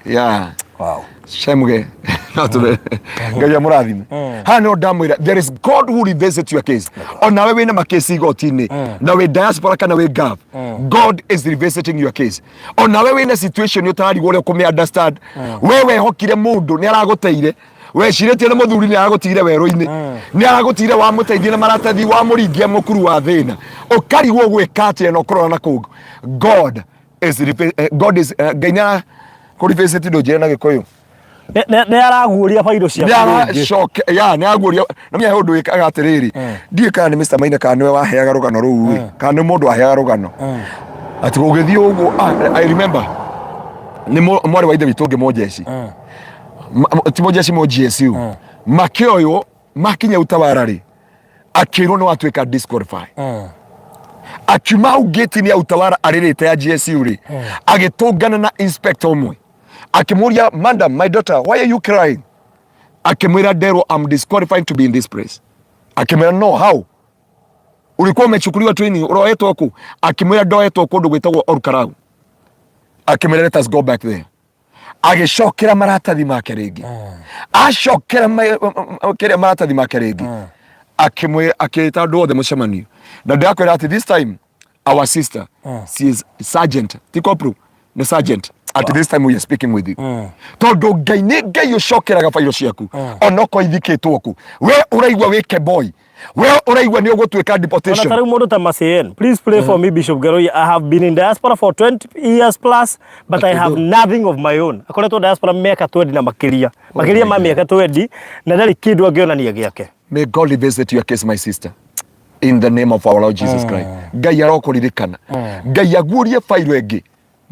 Yeah. Wow. Shemuge. No tũbe. Ngai amũrathime. Haha no ndamwĩra, there is God who revisits your case. Onawe wĩna makesi igoti-inĩ na wĩ diaspora kana wĩ Gulf. God is revisiting your case. Onawe wĩna situation ũtararigwo ũrĩa ũkũmĩ understand. We wehokire mũndũ nĩ aragũteire, wecirĩtie nĩ mũthuri, nĩ aragũtigire werũ-inĩ, nĩ aragũtigire, wamũteithia na maratathi, wamũringia mũkuru wa thĩna, ũkarigwo gwĩka atĩa na ũkũrora na kũngũ. God is God is Ngai nĩ ara kũrevisit. Ndũnjĩre na Gĩkũyũ. Nĩ araguũria bairũ ciaku nĩ rĩngĩ. Aracoke ya nĩ araguũria na menya he ũndũ wĩkaga atĩrĩrĩ, ndiũĩ kana nĩ Mr Maina kana nĩwe waheaga rũgano rũu ĩ, kana nĩ mũndũ waheaga rũgano atĩ gũgĩthiĩ ũguo. Ah, I remember nĩ mwarĩ wa ithe witũ ũngĩ mũnjeci, ti mũnjeci, mũ GSU, makĩoywo makinya utawara rĩ, akĩrwo nĩ watuĩka disqualify. Akiuma hau gate-inĩ ya utawara arĩrĩte ya GSU rĩ, agĩtũngana na inspector ũmwe, akĩmũria, "Madam, my daughter, why are you crying?" Akĩmwĩra, "Nderwo I'm disqualified to be in this place." Akĩmwĩra, "No, how? Ulikuwa umechukuliwa training, uroetwo kũ?" Akĩmwĩra, "Ndoetwo kũndũ gwĩtagwo Olkalou." Akĩmwĩra, "Let us go back there." Agĩcokera maratathi make rĩngĩ, acokera kĩrĩa maratathi make rĩngĩ, akĩmwĩra, akĩĩta andũ othe mũcemanio, na ndĩrakwĩra atĩ this time our sister, she is sergeant, ti corporal, nĩ sergeant at this time we are speaking with you, tondũ Ngai nĩ Ngai ũcokeraga bairo ciaku onokorwo ithikĩtwo kũ. We ũraigua wĩ keboy, we ũraigua nĩ ũgũtuĩka Ona deportation. ta rĩu mũndũ ta Maseyen, "Please pray for me, Bishop Geroi. I have been in diaspora for 20 years plus, but I have nothing of my own." Akoretwo diaspora mĩaka 20 na makĩria. Makĩria ma mĩaka 20 na ndarĩ kĩndũ angĩonania gĩake. May God revisit your case, my sister, in the name of our Lord Jesus Christ. Ngai arokũririkana. Ngai aguũrie bairo ĩngĩ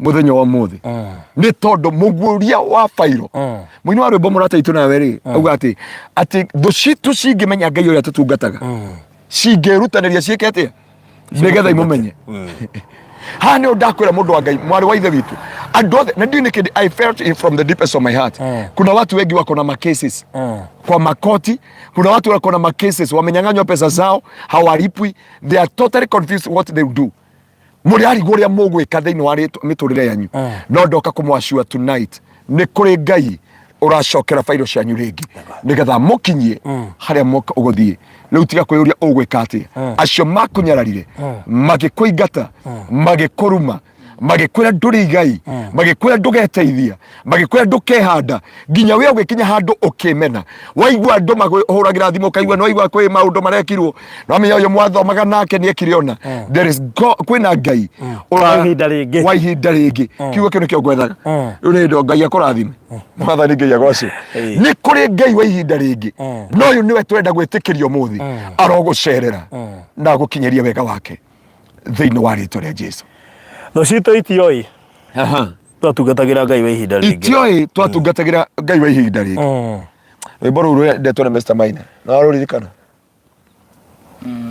mũthenya wa ũmũthĩ, nĩ tondũ mũguũria wa bairo, mũini wa rwĩmbo mũrata itũ nawe rĩ, auga atĩ thũ citũ cingĩmenya Ngai ũrĩa tũtungataga, cingĩrutanĩria ciĩke atĩa nĩgetha imũmenye? Haha nĩ ndakwĩra, mũndũ wa Ngai, mwarĩ wa ithe witũ, andũ othe na ndiũĩ nĩkĩ I felt it from the deepest of my heart. Kuna watu wengi wako na macases kwa makoti, kuna watu wako na macases, wamenyang'anywa pesa zao, hawalipwi, they are totally confused what they do. Mũrĩ arigwo ũrĩa mũgwĩka thĩinĩ wa mĩtũrĩre yanyu, no ndoka kũmwacua tonight, nĩ kũrĩ Ngai ũracokera bairo cianyu rĩngĩ nĩgetha mũkinyie harĩa mũka ũgũthiĩ. Rĩu tiga kwĩyũria ũgwĩka atĩa. Acio makũnyararire, magĩkũingata, magĩkũruma, Magĩkwĩra ndũrĩ igai, magĩkwĩra ndũgeteithia, magĩkwĩra ndũkehanda, nginya we ũgĩkinya handũ ũkĩmena. Waigua andũ mahũragĩra thimũ ũkaigua nĩ waigua kwĩ maũndũ marekirwo, no menya ũyũ mwathomaga nake nĩ ekire ona. There is God, kwĩna Ngai Wa ihinda rĩngĩ. Wa ihinda rĩngĩ. Kiugo kĩu nĩkĩo ngwethaga. Rĩu nĩ hĩndĩ Ngai akũrathime. Mwathani Ngai agocwo. Nĩ kũrĩ Ngai wa ihinda rĩngĩ. No ũyũ nĩwe tũrenda gwĩtĩkĩria ũmũthĩ. Arogũcerera na agũkinyĩria wega wake thĩinĩ wa rĩtwa rĩa Jesu. Thũ citũ itioĩ twatungatagĩra Ngai wa ihinda rĩngĩ. Itioĩ twatungatagĩra Ngai wa ihinda rĩngĩ. Rwĩmbo rũu rwendetwo nĩ Mr. Maina. No rũririkana?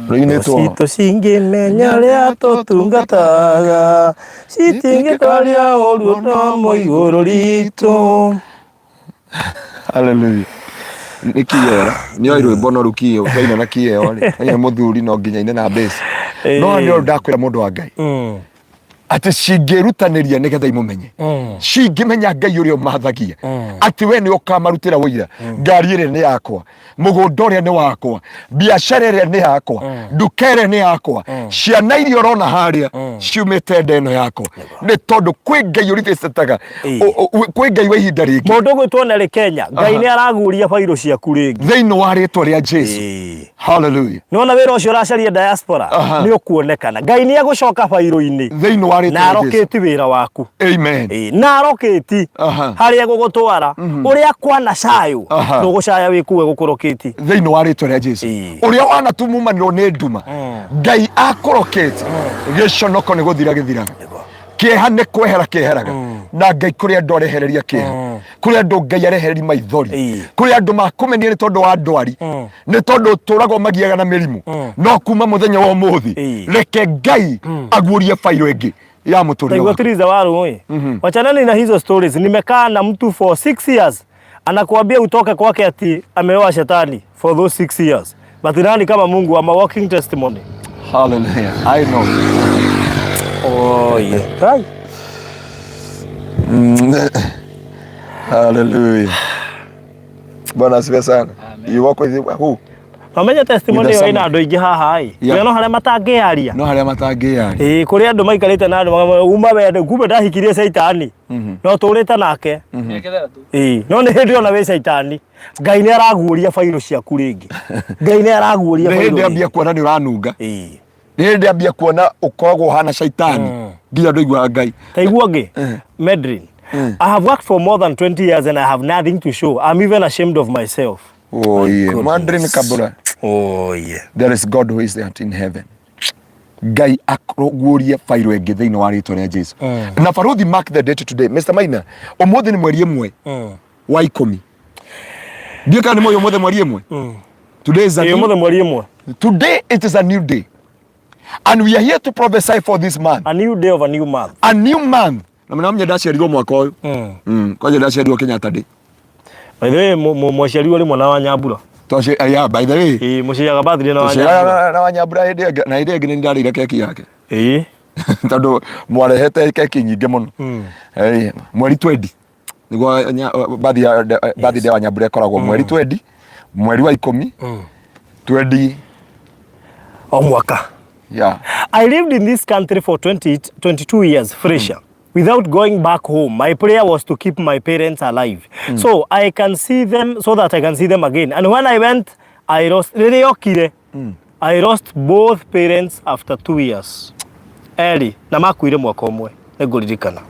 Rũinĩtwo Citũ cingĩmenya ũrĩa tũtungataga citingĩkaria ũru no igũrũ ritũ. Hallelujah. Nĩ kiera nĩ oĩ rwĩmbo no rũkiyo twaina na kieo rĩ nĩ mũthuri no nginya ine na bass no nĩ ũndũ ndakwĩra mũndũ wa Ngai atĩ cingĩrutanĩria nĩgetha imũmenye, cingĩmenya Ngai ũrĩa ũmathagia atĩ we nĩ ũkamarutĩra ũira, ngari ĩrĩa nĩ yakwa, mũgũnda ũrĩa nĩ wakwa, biacara ĩrĩa nĩ yakwa, nduka ĩrĩa nĩ yakwa, ciana iria ũrona harĩa ciumĩte nda ĩno yakwa, nĩ tondũ kwĩ Ngai ũrivĩcĩtaga. Kwĩ Ngai wa ihinda rĩngĩ. Mũndũ ũgwĩtwo Nelly Kenya, Ngai nĩ araguria bairũ ciaku rĩngĩ. Thĩinĩ wa rĩtwa rĩa Jesu. Hallelujah. Nĩwona wĩra ũcio ũracaria diaspora nĩ ũkuonekana. Ngai nĩ egũcoka bairũ-inĩ thĩinĩ wa rĩtwa na rĩa Jesu. Arokĩti wĩra waku. Amen. Na arokĩti harĩa egũgũtwara ũrĩa kwana cayũ ndũgũcaya wĩ kũu egũkũrokĩti. Thĩinĩ wa rĩtwa rĩa Jesu. Ũrĩa wanatumumanĩrwo nĩ nduma, Ngai akũrokĩte, gĩconoko nĩ gũthira gĩthiraga, kĩeha nĩ kwehera kĩeheraga. Na Ngai kũrĩ andũ arehereria kĩeha, kũrĩ andũ Ngai arehereria maithori, kũrĩ andũ makũmenia nĩ tondũ wa ndwari, nĩ tondũ ũtũragwo magiaga na mĩrimũ. No kuma mũthenya wa ũmũthĩ, reke Ngai aguũrie bairo ĩngĩ ya mũtũrĩre Taigua waku. Tiriza wa rũĩ. Wachanani na hizo stories. Nimekaa na mtu for 6 years, anakuambia utoke kwake ati ameoa shetani for those 6 years. But nani kama Mungu? I'm a walking testimony. Hallelujah. I know. Oh yeah. Hai. Hallelujah. Bwana asifiwe sana. Amen. You walk with who? Mamenya testimony With the ĩyo ĩna andũ aingĩ haha ĩ. No harĩa matangĩaria. No harĩa matangĩaria. Ĩĩ, kũrĩ andũ maikarĩte na andũ makamwĩra, uma wende kumbe ndahikirie caitani. No tũrĩte nake. Mĩaka 6. Ĩĩ, no nĩ hĩndĩ ona wĩ caitani. Ngai nĩ araguũria bairũ ciaku rĩngĩ. Ngai nĩ araguũria Nĩ bairũ hĩndĩ ambia rĩngĩ. kuona nĩ ũranunga. Nĩ hĩndĩ ambia kuona ũkoragwo ũhana caitani. Nginya ndũiguaga Ngai. Taigua ngĩ Medrin. I have worked for more than 20 years and I have nothing to show. I'm even ashamed of myself. Oh yeah. Goodness. Madrin Kabura. Oh yeah. There is God who is there in heaven. Ngai akũguũrie bairũ ĩngĩ thĩinĩ wa rĩtwa rĩa Jesu. Na baruthi, mark the date today. Mr. Maina, ũmũthĩ nĩ mweri 1 wa 10. Ndiũĩ kana nĩ mũĩ ũmũthĩ mweri 1. Today is a Ĩĩ, new, ũmũthĩ mweri 1. Today it is a new day. And we are here to prophesy for this month. A new day of a new month. A new month. Na mnamenya ndaciarirwo mwaka ũyũ. Kwanja ndaciarirwo Kenyatta Day. By the way, mwaciarirwo rĩmwe na Wanyambura. Yeah, by the way. Ĩĩ, mũciaga birthday na Wanyambura. Tũciaraga na Wanyambura hĩndĩ ĩngĩ, na hĩndĩ ĩngĩ nĩ ndarĩire keki yake. Tondũ mwarehete keki nyingĩ mũno. Mweri 20 nĩguo birthday ya Wanyambura ĩkoragwo mweri 20, mweri wa 10, 20. O mwaka. Yeah. I lived in this country for 20, 22 years, fresher, without going back home. My prayer was to keep my parents alive. So I can see them, so that I can see them again. And when I went, I lost, rĩrĩa okire, I lost both parents after 2 years. Eri, na makuire mwaka ũmwe, nĩngũririkana.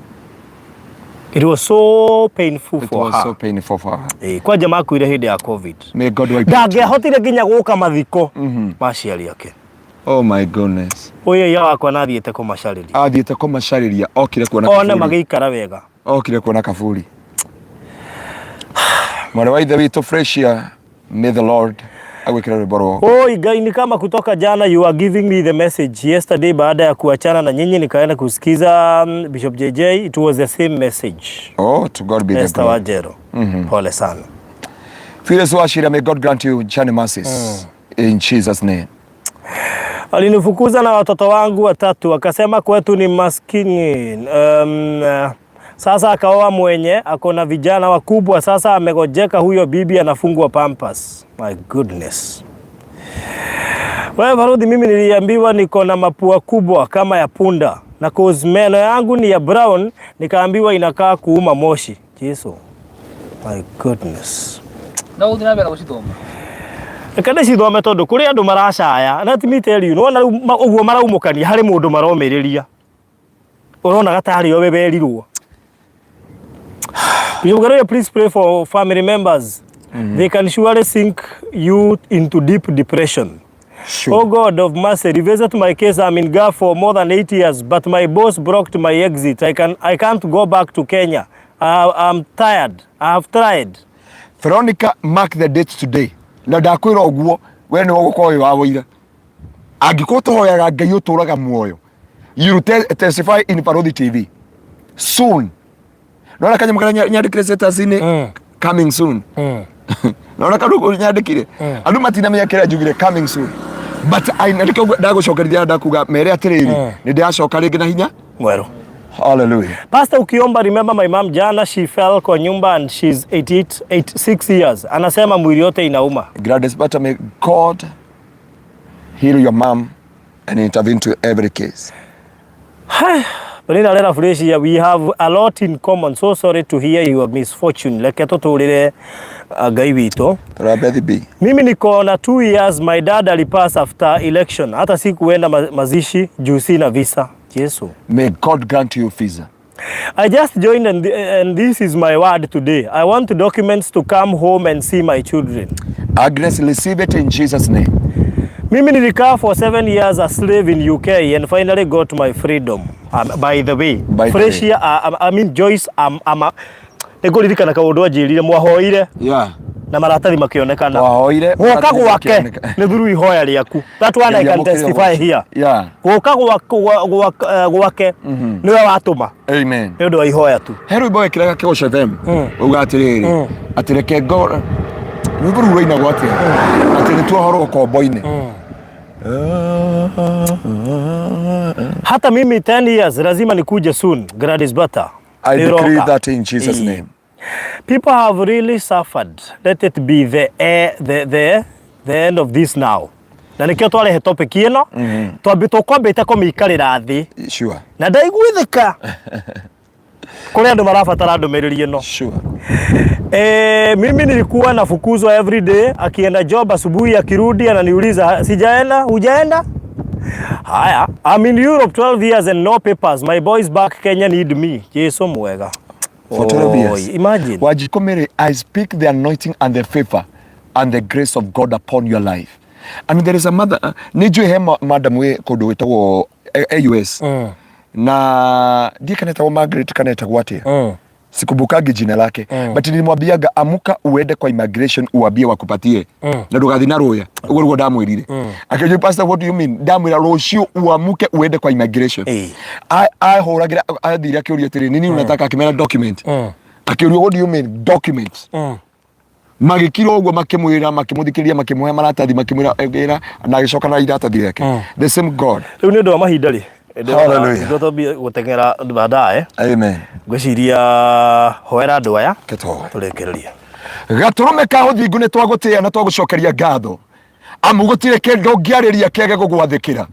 It was so painful It for was her. so painful for her. Kwanja makuire hĩndĩ ya COVID. May God wipe it. Ndangĩahotire nginya gũka mathiko ma aciari ake. Oh my goodness. Ũyũ iya wakwa nathiĩte kũmacarĩria. Athiĩte kũmacarĩria, okire kuona One kaburi. magĩikara wega. Okire kuona kaburi. Mwarĩ wa ithe witũ Fresia, may the Lord agwĩkĩre rwĩmbo rwa Oi Ngai, ni kama kutoka jana you are giving me the message. Yesterday baada ya kuachana na nyinyi nikaenda kusikiza Bishop JJ, it was the same message. Oh, to God be the Esther glory. Wajero. Pole sana. Phyllis Wachira, may God grant you journey mercies in Jesus' name. Alinifukuza na watoto wangu watatu, akasema kwetu ni maskini. Sasa akaoa mwenye ako na vijana wakubwa, sasa amegojeka, huyo bibi anafungwa Pampers. My goodness. Wewe Barudi, mimi niliambiwa niko na mapua kubwa kama ya punda. Na cause meno yangu ni ya brown, nikaambiwa inakaa kuuma moshi. Jesu. My goodness. No gũthiĩ na mbere gũcithoma. Reke ndĩcithome tondũ kũrĩ andũ maracaya. Let me tell you, nĩwona rĩu ũguo maraumũkania harĩ mũndũ maromĩrĩria. Ũronaga tarĩ o we werirwo. Bishop Garoya, please pray for family members. They can surely sink you into deep depression. Sure. Oh God of mercy, revisit my case. I'm in Gulf for more than 8 years, but my boss blocked my exit. I can't go back to Kenya. I'm tired. I have tried. Veronica, mark the date today. Na ndakwĩra ũguo, we nĩwe ũgũkorwo wĩ wa wũira. Angĩkorwo tũhoyaga Ngai ũtũraga muoyo, you will testify in Barothi TV soon. Nona kanyamũ karĩa nyandĩkire status-inĩ coming soon. Nona kaũndũ nyandĩkire andũ matinamenya kĩrĩa njugire coming soon. But I na nĩkĩo ndagũcokerithia ndakuga mere atĩrĩrĩ, nĩ ndĩracoka rĩngĩ na hinya. Mwerũ. Hallelujah. Pastor, ukiomba remember my mom jana she fell kwa nyumba and she's 88, 86 years. Anasema mwili yote inauma. Gladys Bata, may God heal your mom and intervene to every case. Penina Lela Felicia, we have a lot in common. So sorry to hear your misfortune. Reke tũtũrĩre Ngai witũ. Tũrora Beth B. Mimi niko na 2 years, my dad alipass after election. Hata sikuenda mazishi juu sina visa. Yesu. May God grant you visa. I just joined and this is my word today. I want documents to come home and see my children. Agnes, receive it in Jesus' name. Mimi nilikaa for 7 years a slave in UK and finally got my freedom. By the way, By the Fresh way. I mean Joyce, nĩngũririkana kaũndũ anjĩrire mwahoire Yeah. na maratathi makĩonekana. Mwahoire, Gũka maratathi gwake makĩoneka. nĩ through ihoya rĩaku. That one I can testify here. Yeah. Gũka gwake nĩwe watũma. Amen. Nĩ ũndũ wa ihoya tu. He rwĩmbo wekĩraga Kĩgoco FM uga atĩrĩrĩ, atĩ reke ngo rwĩmbo rũu rwainagwo atĩa, atĩ nĩ tuohorwo ũkombo-inĩ. Hata mimi 10 years lazima nikuje soon. Gladys Bata. I Nĩ decree ũroka. that in Jesus' name. People have really suffered. Let it be the end of this now. Na nikio twarehe topic ĩno twambi tũkwambĩte kũmĩikarĩra thĩ Sure. na ndaiguithĩka kũrĩ andũ marabatara ndũmĩrĩri ĩno. Sure. Mimi nilikuwa nafukuzwa every day, akienda job asubuhi akirudi ananiuliza sijaenda, hujaenda? Haya, I'm in Europe 12 years and no papers. My boys back Kenya need me. Jesu mwega. For 12 years. Oi, imagine. Wanjikũ Mary, I speak the anointing and the favor and the grace of God upon your life. And there is a mother, nĩ njũĩ he madam wĩ kũndũ gwĩtagwo AUS. Na ndiĩ kana etagwo Margaret kana etagwo atĩa. Sikumbukangi jina lake. But nilimwambiaga amuka uende kwa immigration uambie wakupatie. Na ndũgathiĩ na rũya. Ũguo nĩguo ndamwĩrire. Akĩnjũria, Pastor, what do you mean? Ndamwĩra rũciũ uamuke uende kwa immigration. Ahũragĩra athire akĩũria atĩrĩ, nini unataka? Akĩmera document. Akĩũria, what do you mean documents? Magĩkira ũguo makĩmwĩra, makĩmũthikĩrĩria, makĩmũhe maratathi, makĩmwĩra ĩra, na agĩcoka na iratathi rĩake. The same God. Rĩu nĩ ũndũ wa mahinda rĩ. Hallelujah. Ndĩrona gũteng'era baadaye. Amen. Ngwĩciria hoera andũ aya Kĩtoe. tũrĩkĩrĩrie. Gatũrũme ka ũthingu nĩ twagũtĩĩa na twagũcokeria ngatho, amu gũtirĩ kĩndũ ũngĩarĩria kĩage gũgwathĩkĩra.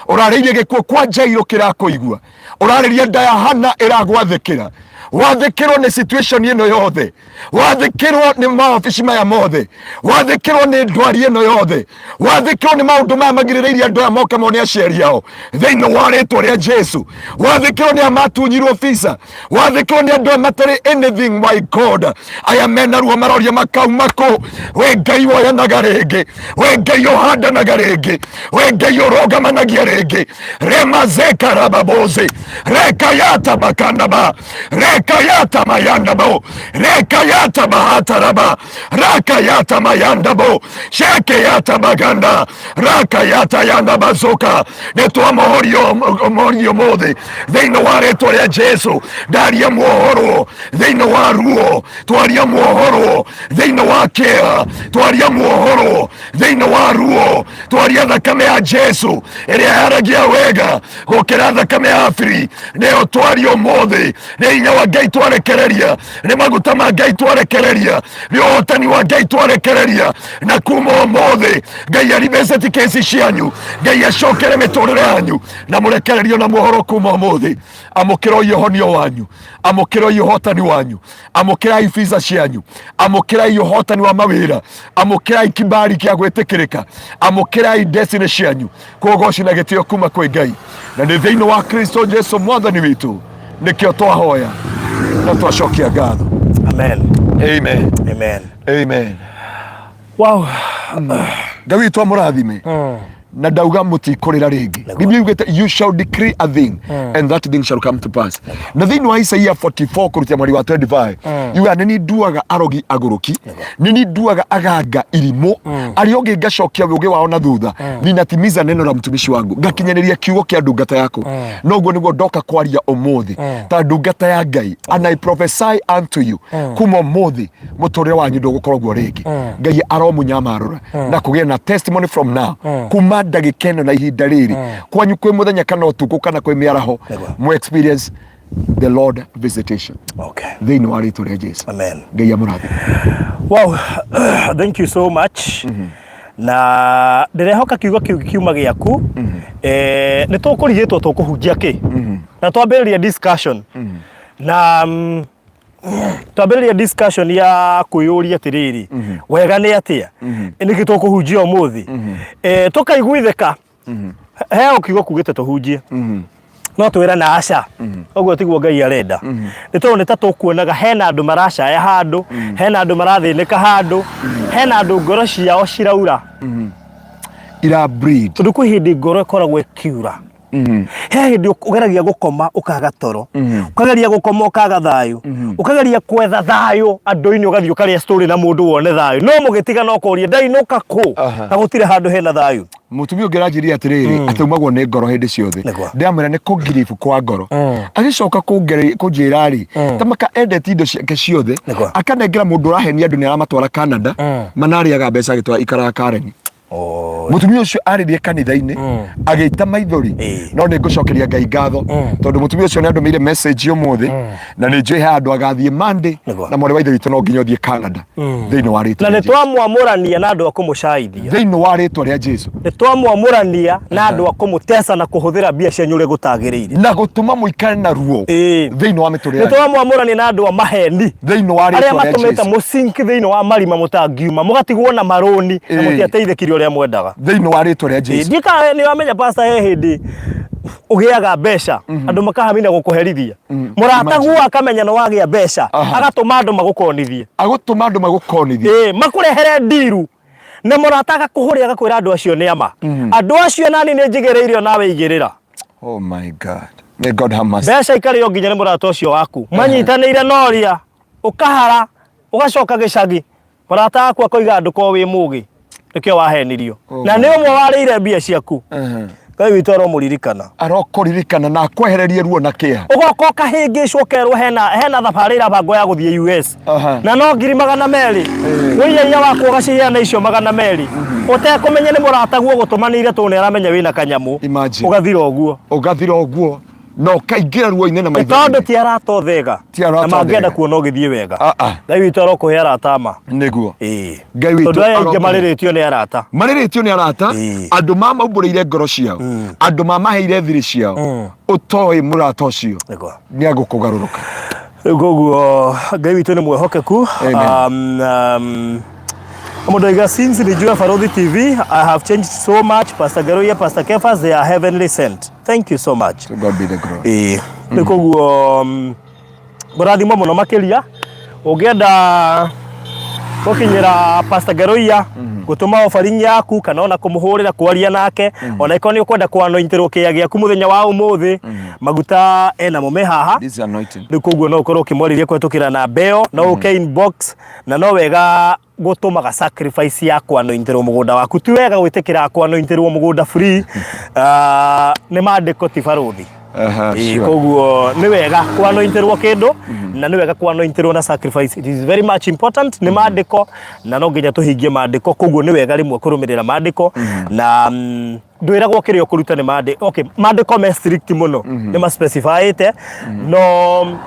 Ũrarĩirie gĩkuũ kwa Jairũ kĩrakũigua, ũrarĩria nda ya Hana ĩragwathĩkĩra. Wathĩkĩrwo nĩ situation ĩno yothe, wathĩkĩrwo nĩ maobici maya mothe, wathĩkĩrwo nĩ ndwari ĩno yothe, wathĩkĩrwo nĩ maũndũ maya magirĩrĩirie andũ aya moke mone aciari ao thĩinĩ wa rĩtwa rĩa Jesu, wathĩkĩrwo nĩ aya matunyirwo visa, wathĩkĩrwo nĩ andũ aya matarĩ anything. My God, aya mena ruo maroria makauma kũ. We Ngai woyanaga rĩngĩ, we Ngai ũhandanaga rĩngĩ, we Ngai ũrũgamanagia rĩngĩ, remazeka rababoze rekayata bakanaba rekayata mayandabo rekayata bahataraba rakayata mayandabo shekeyata baganda rakayata yanda bazoka. Nĩ twamohorio mohorio mothe thĩinĩ wa rĩtwa rĩa Jesu. Ndaria muohorwo thĩinĩ wa ruo, twaria muohorwo thĩinĩ wa kĩeha, twaria muohorwo thĩinĩ wa ruo, twaria thakame ya Jesu ĩrĩa yaragia wega gũkĩra thakame ya Abiri, nĩyo twaria ũmũthĩ nĩ hinya wa ma Ngai twarekereria, nĩ maguta ma Ngai twarekereria, nĩ ũhotani wa Ngai twarekereria. Na kuma ũmũthĩ Ngai ariveceti kesi cianyu, Ngai acokere mĩtũrĩre yanyu na mũrekererio na muohoro kuma ũmũthĩ. Amũkĩroi ũhonio wanyu, amũkĩroi ũhotani wanyu, amũkĩrai visa cianyu, amũkĩrai ũhotani wa mawĩra, amũkĩrai kibali kĩa gwĩtĩkĩrĩka, amũkĩrai destiny cianyu. Kũgoci na gĩtĩo kuma kwĩ Ngai, na nĩ thĩinĩ wa Kristo Jesu mwathani witũ nĩkĩo twahoya na twacokia ngatho. Amen. Amen. Amen. Amen. Wow. Ngai witũ amũrathime. Na ndauga mũtikũrĩra rĩngĩ. Biblia yugĩte you shall decree a thing and that thing shall come to pass. Na thĩinĩ wa Isaia 44 kũrutia mweri wa 25 yuga nĩ niĩ nduaga arogi agũrũki, nĩ niĩ nduaga aganga irimũ, arĩa ũngĩ ngacokia ũũgĩ wao na thutha, ninatimiza neno la mtumishi wangu, ngakinyanĩria kiugo kĩa ndungata yaku. Noguo nĩguo ndoka kwaria ũmũthĩ ta ndungata ya Ngai, and I prophesy unto you kuma ũmũthĩ mũtũrĩre wanyu ndũgũkorwo guo rĩngĩ. Ngai aromũnyamarũra na kũgĩe na testimony from now, kuma ndagĩka ĩno na ihinda rĩrĩ, kwanyu kwĩ mũthenya kana ũtukũ kana kwĩ mĩaraho, mũ experience the Lord visitation thĩinĩ wa rĩtwa rĩa Jesu. Amen. Ngai amũrathime. Wow, thank you so much. Na ndĩrehoka kiugo kĩu kiuma gĩaku. Nĩ tũkũrigĩtwo tũkũhunjia kĩ na twambĩrĩria discussion na twambĩrĩria discussion ya kwĩyũria atĩrĩrĩ, wega nĩ atĩa, nĩkĩ tũkũhunjia ũmũthĩ? Tũkaiguithĩka heo kiugo kugĩte tũhunjie, no twĩra na aca ũguo tiguo Ngai arenda, nĩ tondũ nĩ ta tũkuonaga hena andũ maracaya handũ, hena andũ marathĩnĩka handũ, hena andũ ngoro ciao ciraura. Ira breed. Tondũ kwĩ hĩndĩ ngoro ĩkoragwo ĩkiura. He hĩndĩ ũgeragia gũkoma ũkaga toro, ũkageria gũkoma ũkaga thayũ, ũkageria kwetha thayũ andũ-inĩ, ũgathiĩ ũkarĩa story na mũndũ wone thayũ, no mũgĩtigana ũkoria ndainũka kũ? Na gũtirĩ handũ hena thayũ. Mũtumia ũngĩ aranjĩrire atĩrĩrĩ, atĩ umagwo nĩ ngoro hĩndĩ ciothe. Ndĩramwĩra nĩ kũngiribu kwa ngoro. Agĩcoka kũnjĩra rĩ, ta maka endete indo ciake ciothe, akanengera mũndũ ũrahenia andũ nĩ aramatwara Canada, manarĩaga mbeca agĩtwara ikaraga Karen. Mũtumia ũcio arĩrie kanitha-inĩ agĩita maithori. No nĩ ngũcokeria Ngai ngatho tondũ mũtumia ũcio nĩ andũmĩire message ũmũthĩ, na nĩ njũĩ he handũ agathiĩ Monday. Na mwarĩ wa ithe witũ no nginya ũthiĩ Canada thĩinĩ wa rĩtwa Na nĩ twamwamũrania na andũ a kũmũcaithia. Thĩinĩ wa rĩtwa rĩa Jesu. Nĩ twamwamũrania na andũ a kũmũteca na kũhũthĩra mbia cianyu ũrĩa gũtagĩrĩire. Na gũtũma mũikare na ruo thĩinĩ wa mĩtũrĩre Nĩ yanyu. Twamwamũrania na andũ a maheni thĩinĩ wa arĩa rĩtwa rĩa matũmĩte Jesu. Mũsink thĩinĩ wa marima mũtangiuma, mũgatigwo na marũni na mũtiateithĩkire ũrĩa mwendaga. Thĩinĩ wa rĩtwa rĩa Jesu. Ndiĩ nĩ wamenya, pastor, he hĩndĩ ũgĩaga mbeca andũ makahamina gũkũherithia. Mũrataguo akamenya nĩ wagĩa mbeca, agatũma andũ magũkonithie. Agũtũma andũ magũkonithie. Makũrehere ndiru, na mũrata agakũhũrĩra agakwĩra andũ acio nĩ ama, andũ acio nani nĩ njigĩrĩire nawe igĩrĩra. Oh my God, may God have mercy. Mbeca ikarĩo nginya nĩ mũrata ũcio waku manyitanĩire noria, ũkahara ũgacoka gĩcagi, mũrata waku akoiga ndũkorwo wĩ mũgĩ nĩkĩo wahenirio. Na nĩ ũmwe warĩire mbia ciaku. Ngai witũ aromũririkana. Arokũririkana na akwehererie ruo na kĩeha. Ũgoka ũkahĩngĩcwo ũkerwo hena thabarĩ ĩrabangwo ya gũthiĩ US na no 200,000. Wĩiyaia waku ũgaciheana icio 200 ũtekũmenya nĩ mũrataguo ũgũtũmanĩire tondũ nĩ aramenya wĩna kanyamũ. Imagine. Ũgathira ũguo. Ũgathira ũguo na ũkaingĩra ruo-inĩ na Nĩ tondũ maitho-inĩ. Ti arata othega Ti arata na mangĩenda othega. kuona ũgĩthiĩ wega. Ah, ah. Ngai witũ arokũhe arata ma. Nĩguo. Ngai witũ Tondũ aya aingĩ arokũhe. marĩrĩtio nĩ arata. Marĩrĩtio nĩ arata. Andũ mamaumbũrĩire ngoro ciao, andũ mamaheire thiri ciao, ũtoĩ mũrata ũcio nĩ agũkũgarũrũka. Rĩu koguo Ngai witũ nĩ mwehokeku. Amen. Mũndũ aiga, since nijue Baruthi TV I have changed so much. Pastor Ngaruiya, Pastor Kefas, they are heavenly sent. Thank you so much. To God be the glory. Rĩu koguo mũrathimwo mũno makĩria. Ũngĩenda gũkinyĩra Pastor Ngaruiya, gũtũma offering yaku kana ona kũmũhũrĩra kwaria nake, ona ĩkorwo nĩ ũkwenda kũanointĩrwo kĩea gĩaku mũthenya wa ũmũthĩ, maguta enamo me haha. This is anointing. Rĩu koguo no ũkorwo ũkĩmwarĩria kũhetũkĩra namba ĩyo, no ũke inbox, na no wega gũtũmaga sacrifice ya kwanointĩrwo mũgũnda waku. Ti wega gwĩtĩkĩra kwanointĩrwo mũgũnda free. Ah, nĩ mandĩko ti barũthi. Koguo nĩ wega kwanointĩrwo kĩndũ na nĩ wega kwanointĩrwo na sacrifice. It is very much important. Nĩ mandĩko na no nginya tũhingie mandĩko, koguo nĩ wega rĩmwe kũrũmĩrĩra mandĩko na ndwĩragwo kĩrĩa ũkũruta nĩ mandĩko. Okay, mandĩko me strict mũno, nĩ ma specifyĩte, no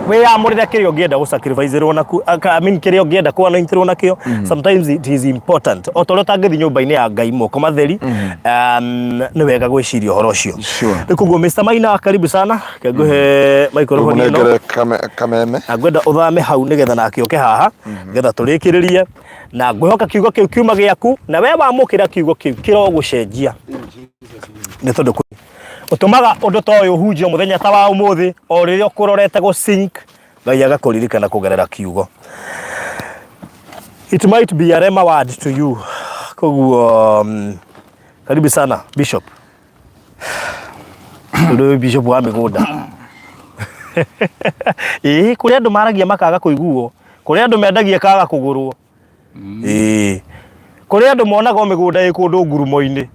Wĩyamũrĩre kĩrĩa ũngĩenda gũ sacrifice-ĩrwo naku, I mean kĩrĩa ũngĩenda kũ anoint-ĩrwo nakĩo. Sometimes it is important. O ta ũrĩa ũtangĩthiĩ nyũmba-inĩ ya Ngai moko matheri, nĩ wega gwĩciria ũhoro ũcio. Rĩu koguo Mr. Maina, karibu sana. Reke ngũhe microphone ĩno. Ũmũnengere kameme. Na ngwenda ũthame hau nĩgetha nake oke haha nĩgetha tũrĩkĩrĩrie na ngwĩhoka kiugo kĩu kiuma gĩaku na we wamũkĩra kiugo kĩu kĩrogũcenjia nĩ tondũ ũtũmaga ũndũ ta ũyũ ũhunjio mũthenya ta wa ũmũthĩ o rĩrĩa ũkũrorete gũ sink Ngai agakũririkana kũgerera kiugo. It might be a rhema word to you. Koguo karibu sana Bishop. Ũndũ Bishop wa mĩgũnda. Ĩĩ kũrĩ andũ maragia makaga kũiguo, kũrĩ andũ mendagia kaga kũgũrwo. Ĩĩ kũrĩ andũ monaga o mĩgũnda ĩ kũndũ ngurumo-inĩ,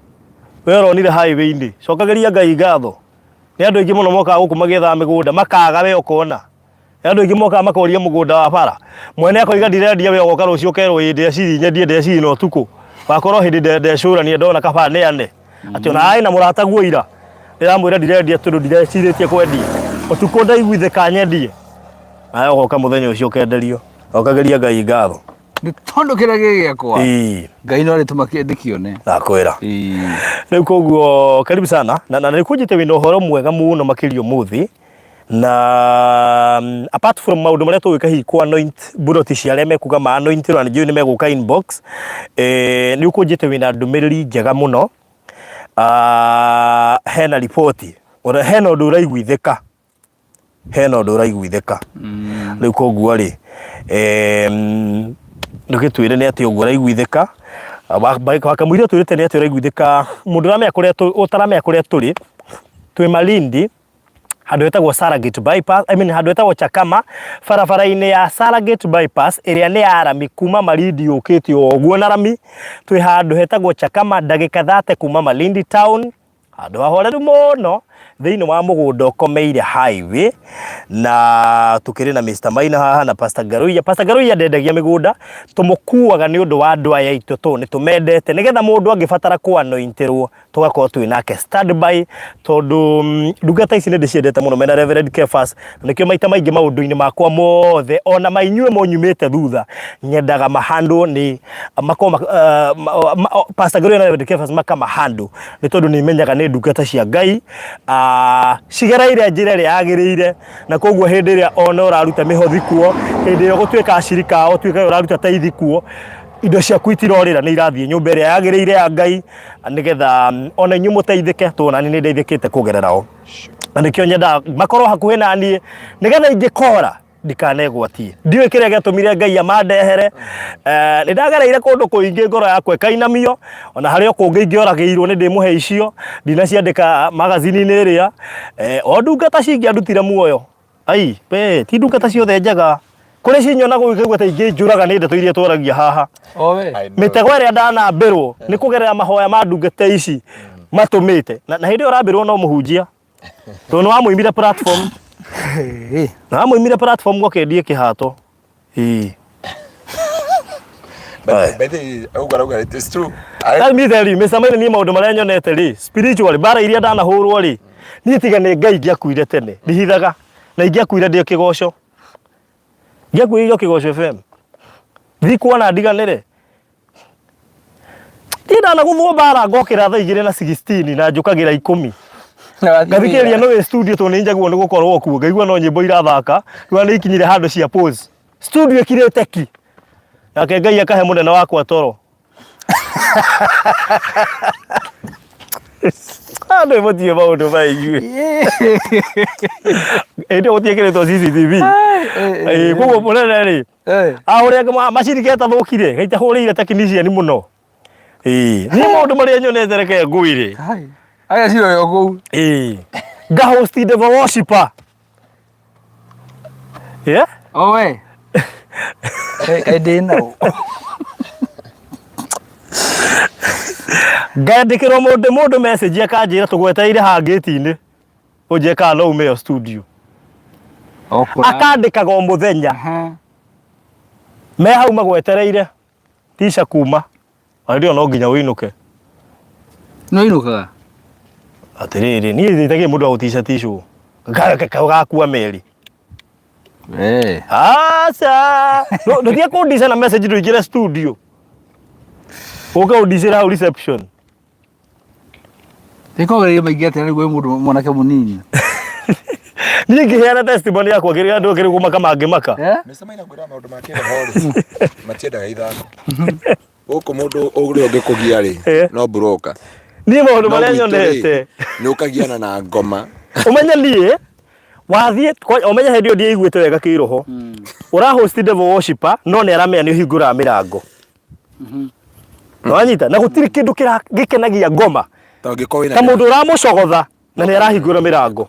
we ũronire highway-inĩ. Cokagĩria Ngai ngatho. Nĩ andũ aingĩ mũno mokaga gũkũ magĩethaga mĩgũnda makaga we ũkona. Nĩ andũ aingĩ mokaga makoria mũgũnda wa bara. Mwene akoiga ndirendia we ũgoka rũciũ ũkerwo ĩ ndeciri nyendie ndeciri na ũtukũ. Wakorwo hĩndĩ ndecũrania ndona kaba neane. Atĩ ona arĩ na mũrataguo ira. Ndĩramwĩra ndirendia tondũ ndirecirĩtie kwendia. Ũtukũ ndaiguithĩka nyendie. Nawe ũgoka mũthenya ũcio ũkenderio. Cokagĩria Ngai ngatho. Nĩ tondũ kĩrĩa gĩ gĩakwa Ngai no arĩtũma ndĩkĩone. Ndakwĩra. Rĩu koguo karibu sana na nĩ kũnjĩte wĩna ũhoro mwega mũno makĩria ũmũthĩ na apart from maũndũ marĩa tũgwĩka hihi kũ anoint mburoti cia arĩa mekuga ma anoint na nĩnjũĩ nĩ megũka inbox, nĩ ũkũnjĩte wĩna ndũmĩrĩri njega mũno. Ah, hena riboti ona hena ũndũ ũraiguithĩka, hena ũndũ ũraiguithĩka. Rĩu koguo rĩ, ndũgĩtwĩre nĩ atĩa ũguo ũraiguithĩka. Wakamũira ũtwĩrĩte nĩ atĩa ũraiguithĩka, mũndũ ũramenya kũrĩa ũtaramenya kũrĩa tũrĩ, twĩ Malindi handũ hetagwo Saragate bypass, I mean handũ hetagwo Chakama, barabara-inĩ ya Saragate bypass ĩrĩa nĩ ya rami kuma Malindi yũkĩte o ũguo na rami, twĩ handũ hetagwo Chakama ndagĩka 30 kuma Malindi town, handũ hahoreru mũno thĩinĩ wa mũgũnda ũkomeire highway, na tũkĩrĩ na Mr. Maina haha na Pastor Ngaruiya. Pastor Ngaruiya ndendagia mĩgũnda, tũmũkuaga nĩ ũndũ wa andũ aya aitũ tondũ nĩ tũmendete, nĩgetha mũndũ angĩbatara kũ anointĩrwo tũgakorwo twĩ nake standby tondũ ndungata ici nĩ ndĩciendete mũno mena Reverend Kefas, na nĩkĩo maita maingĩ maũndũ-inĩ makwa mothe ona ma inyuĩ mũnyumĩte thutha nyendaga mahandwo nĩ makorwo Pastor Ngaruiya na Reverend Kefas makamahandwo nĩ tondũ nĩ menyaga nĩ ndungata cia Ngai, cigereire njĩra ĩrĩa yagĩrĩire, na koguo hĩndĩ ĩrĩa ona ũraruta mĩhothi kuo, hĩndĩ ĩrĩa ũgũtuĩka acirika ao, ũtuĩke ũraruta taithi kuo, indo ciaku itirorĩra, nĩ irathiĩ nyũmba ĩrĩa yagĩrĩire ya Ngai, nĩgetha ona inyuĩ mũteithĩke, tondũ ona niĩ nĩ ndeithĩkĩte kũgerera o. Na nĩkĩo nyendaga makorwo hakuhĩ na niĩ, nĩgetha ingĩkora ndikanegwatie. Ndiũĩ kĩrĩa gĩatũmire Ngai amandehere. Nĩ ndagereire kũndũ kũingĩ ngoro yakwa ĩkainamio, ona harĩ o kũngĩ ingĩoragĩirwo nĩ ndĩmũhe icio, ndinaciandĩka magazine-inĩ ĩrĩa. O ndungata cingĩandutire muoyo, ai we, ti ndungata ciothe njega. Kũrĩ cinyonaga ũguo ikaigua ta ingĩnjũraga nĩ ndeto iria twaragia haha. Mĩtego ĩrĩa ndanambĩrwo nĩ kũgerera mahoya ma ndungata ici matũmĩte. Na hĩndĩ ĩyo ũrambĩrwo no mũhunjia. Tondũ nĩ wamũimire platform. Nĩ wamũimire platform ũkendie kĩhato. Ĩĩ. But by the way, ũguo arauga it is true. Let me tell you, Mr. Maina, niĩ maũndũ marĩa nyonete rĩ, spiritually, mbara iria ndanahũrwo rĩ, niĩ tiga nĩ Ngai ingĩakuire tene, ndihithaga, na ingĩakuire ndĩ o kĩgoco. Ingĩakuire o Kĩgoco FM. Ndikuona ndiganĩre. Niĩ ndanagũthwo mbara ngokĩra thaa igĩrĩ na 16 na njũkagĩra ikũmi. Ngathikĩrĩria no wĩ studio tondũ nĩ njagwo nĩ gũkorwo kuo, ngaigua no nyĩmbo irathaka, rĩu nĩ ikinyire handũ cia pause. Studio ĩkirĩte ki. Nake Ngai akahe mũnene wakwa toro. Andũ mũtiĩ maũndũ ma inyuĩ. Hĩndĩ ĩyo gũtiĩkĩrĩtwo CCTV. Ĩĩ, koguo mũnene rĩ, ahũre macini getathũkire, gaitahũrĩire technician mũno. Ĩĩ, niĩ maũndũ marĩa nyonete reke ngwĩre. Agacirore o kũu. Ĩĩ. Ngahost devil worshiper. Yeah? O we. Kaĩ ndĩ na ũ. Ngandĩkĩrwo mũndũ mũndũ message akanjĩra tũgwetereire haha gate-inĩ. Ũnjĩre kana no ume ĩyo studio. Akandĩkaga o mũthenya. Me hau magwetereire. Tica kuma. Na hĩndĩ ĩyo no nginya ũinũke. Nĩ ũinũkaga? Atĩrĩrĩ, niĩ ndĩtagia mũndũ wa gũtica ticũ. Gakua merĩ. Eh. Aca. Ndũthiĩ kũndica na message ndũingĩre studio. Ũke ũndicĩre hau reception. Ĩko maingĩ atĩa nĩguo wĩ mũndũ mwanake mũnini. Niĩ ngĩheana testimony yakwa kĩrĩa andũ kĩrĩ kũmaka mangĩmaka. Eh? Mr. Maina ngwĩra maũndũ ma kĩroho rĩ matiendaga ithako gũkũ mũndũ ũrĩa ũngĩkũgia rĩ Eh. no broker Niĩ maũndũ No marĩa gwitũ rĩ, nyonete. nĩ ũkagiana na ngoma Ũmenye niĩ wathiĩ ũmenye hĩndĩ ĩyo ndiaiguĩte wega kĩroho. Ũra host devil worshipper no nĩ aramenya nĩ ũhingũraga mĩrango. Nĩwanyita na gũtirĩ kĩndũ gĩkenagia ngoma ta ũngĩkorwo wĩna ta mũndũ ũramũcogotha na nĩ arahingũra mĩrango.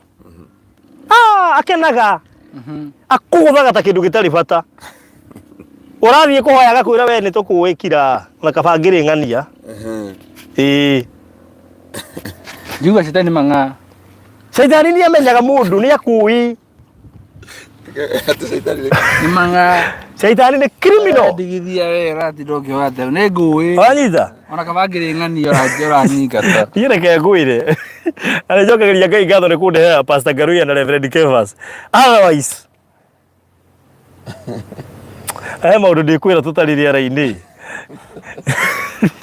Ah, akenaga akũgũthaga ta kĩndũ gĩtarĩ bata. Ũrathiĩ kũhoya agakwĩra we nĩ tũkũĩ kira na kaba ngĩrĩng'ania. Ĩĩ. Njuga citani mang'a. Caitani nĩ amenyaga mũndũ nĩ akũĩ. Atĩ caitani Nĩ mang'a. Caitani nĩ criminal. Ndigithia we ũratinda ũkĩhoya atĩa nĩ ngũĩ. Wanyita? Ona kaba ngĩrĩng'ania ũranyingata. Niĩ reke ngwĩre. Na nĩ njokagĩria Ngai ngatho nĩ kũndehera Pastor Ngaruiya na Reverend Kevas. Otherwise, he maũndũ ndĩkwĩra tũtarĩ rĩera-inĩ.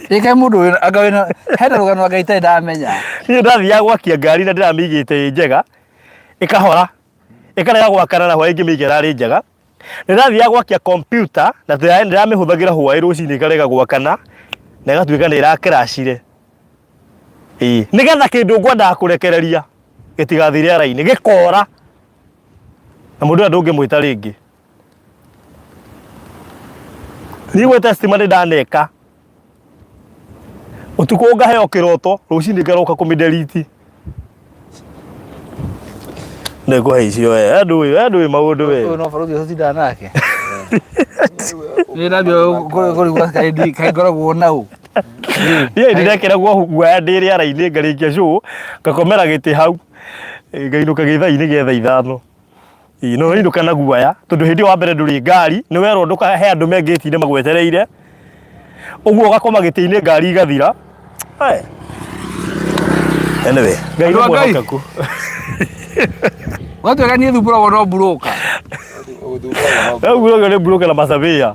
Ĩka mũndũ wĩna anga wĩna hena rũgano anga itarĩ ndamenya. Niĩ ndathiaga gwakia ngari na ndĩramĩigĩte ĩ njega, ĩkahora, ĩkarega gwakana na hwaĩ ngĩmĩiga ĩrarĩ njega. Nĩ ndathiaga gwakia kompiuta na ndĩramĩhũthagĩra hwaĩ rũcinĩ ĩkarega gwakana na ĩgatuĩka nĩ ĩrakĩracire. Ĩĩ, nĩgetha kĩndũ ngwendaga kũrekereria gĩtigathiĩ rĩera-inĩ, gĩkora na mũndũ ũrĩa ndũngĩmwĩta rĩngĩ. Niĩ gwĩ testimony ndaneka ũtukũ ngaheo kĩroto rũcinĩ ngaroka kũmĩdelete. Nĩngũhe icio we, we ndũĩ, we ndũĩ maũndũ we. Ũyũ no barũthi ũcio tindaga nake. Nĩ ndambia kũrigwo kaĩ ngoragwo naũ. Niĩ ndĩrekĩragwo guoya ndĩ rĩera-inĩ ngarĩkia show ngakomera gĩtĩ hau ngainũka gĩthaa-inĩ gĩa thaa 5. Ĩĩ no ũrainũka na guoya tondũ hĩndĩ ĩyo wa mbere ndũrĩ ngari nĩ werwo ndũkahe andũ me ngĩti-inĩ magwetereire ũguo ũgakoma gĩtĩ-inĩ ngari igathira. Hey. Anyway, Ngai nĩ Andũ a Ngai. mwĩhokeku. Watuĩka niĩ thumbũragwo no mburũka. Rĩu ũguo nĩ mburũka na macabia.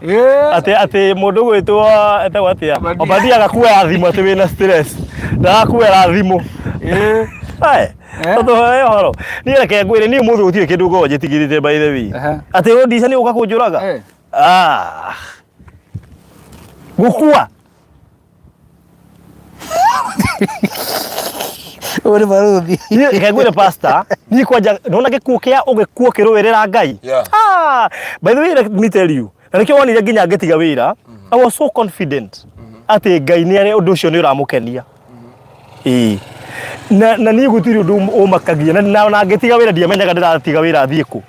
Atĩ atĩ mũndũ gwĩtwo etagwo atĩa? Obadia. Obadia agakuoya thimũ atĩ wĩna stress. Ndagakuoera thimũ. Hey. Eh? Tondũ he ũhoro. Niĩ reke ngwĩre niĩ ũmũthĩ gũtirĩ kĩndũ ngoragwo njĩtigĩrĩte by the way. Aha. Atĩ ũndica nĩ ũka kũnjũraga? Eh. Ah. Gũkua. Ũyũ nĩ barũthi. Niĩ reke ngwĩre pastor, niĩ kwanja ndona gĩkuũ kĩa ũgĩkua ũkĩrũĩrĩra Ngai. Yeah. Ah, by the way let me tell you. Na nĩkĩo wonire nginya ngĩtiga wĩra, I was so confident atĩ Ngai nĩ arĩ ũndũ ũcio nĩ ũramũkenia. Ĩĩ. Na niĩ gũtirĩ ũndũ ũmakagia na ona ngĩtiga wĩra ndiamenyaga ndĩratiga wĩra thiĩ kũ.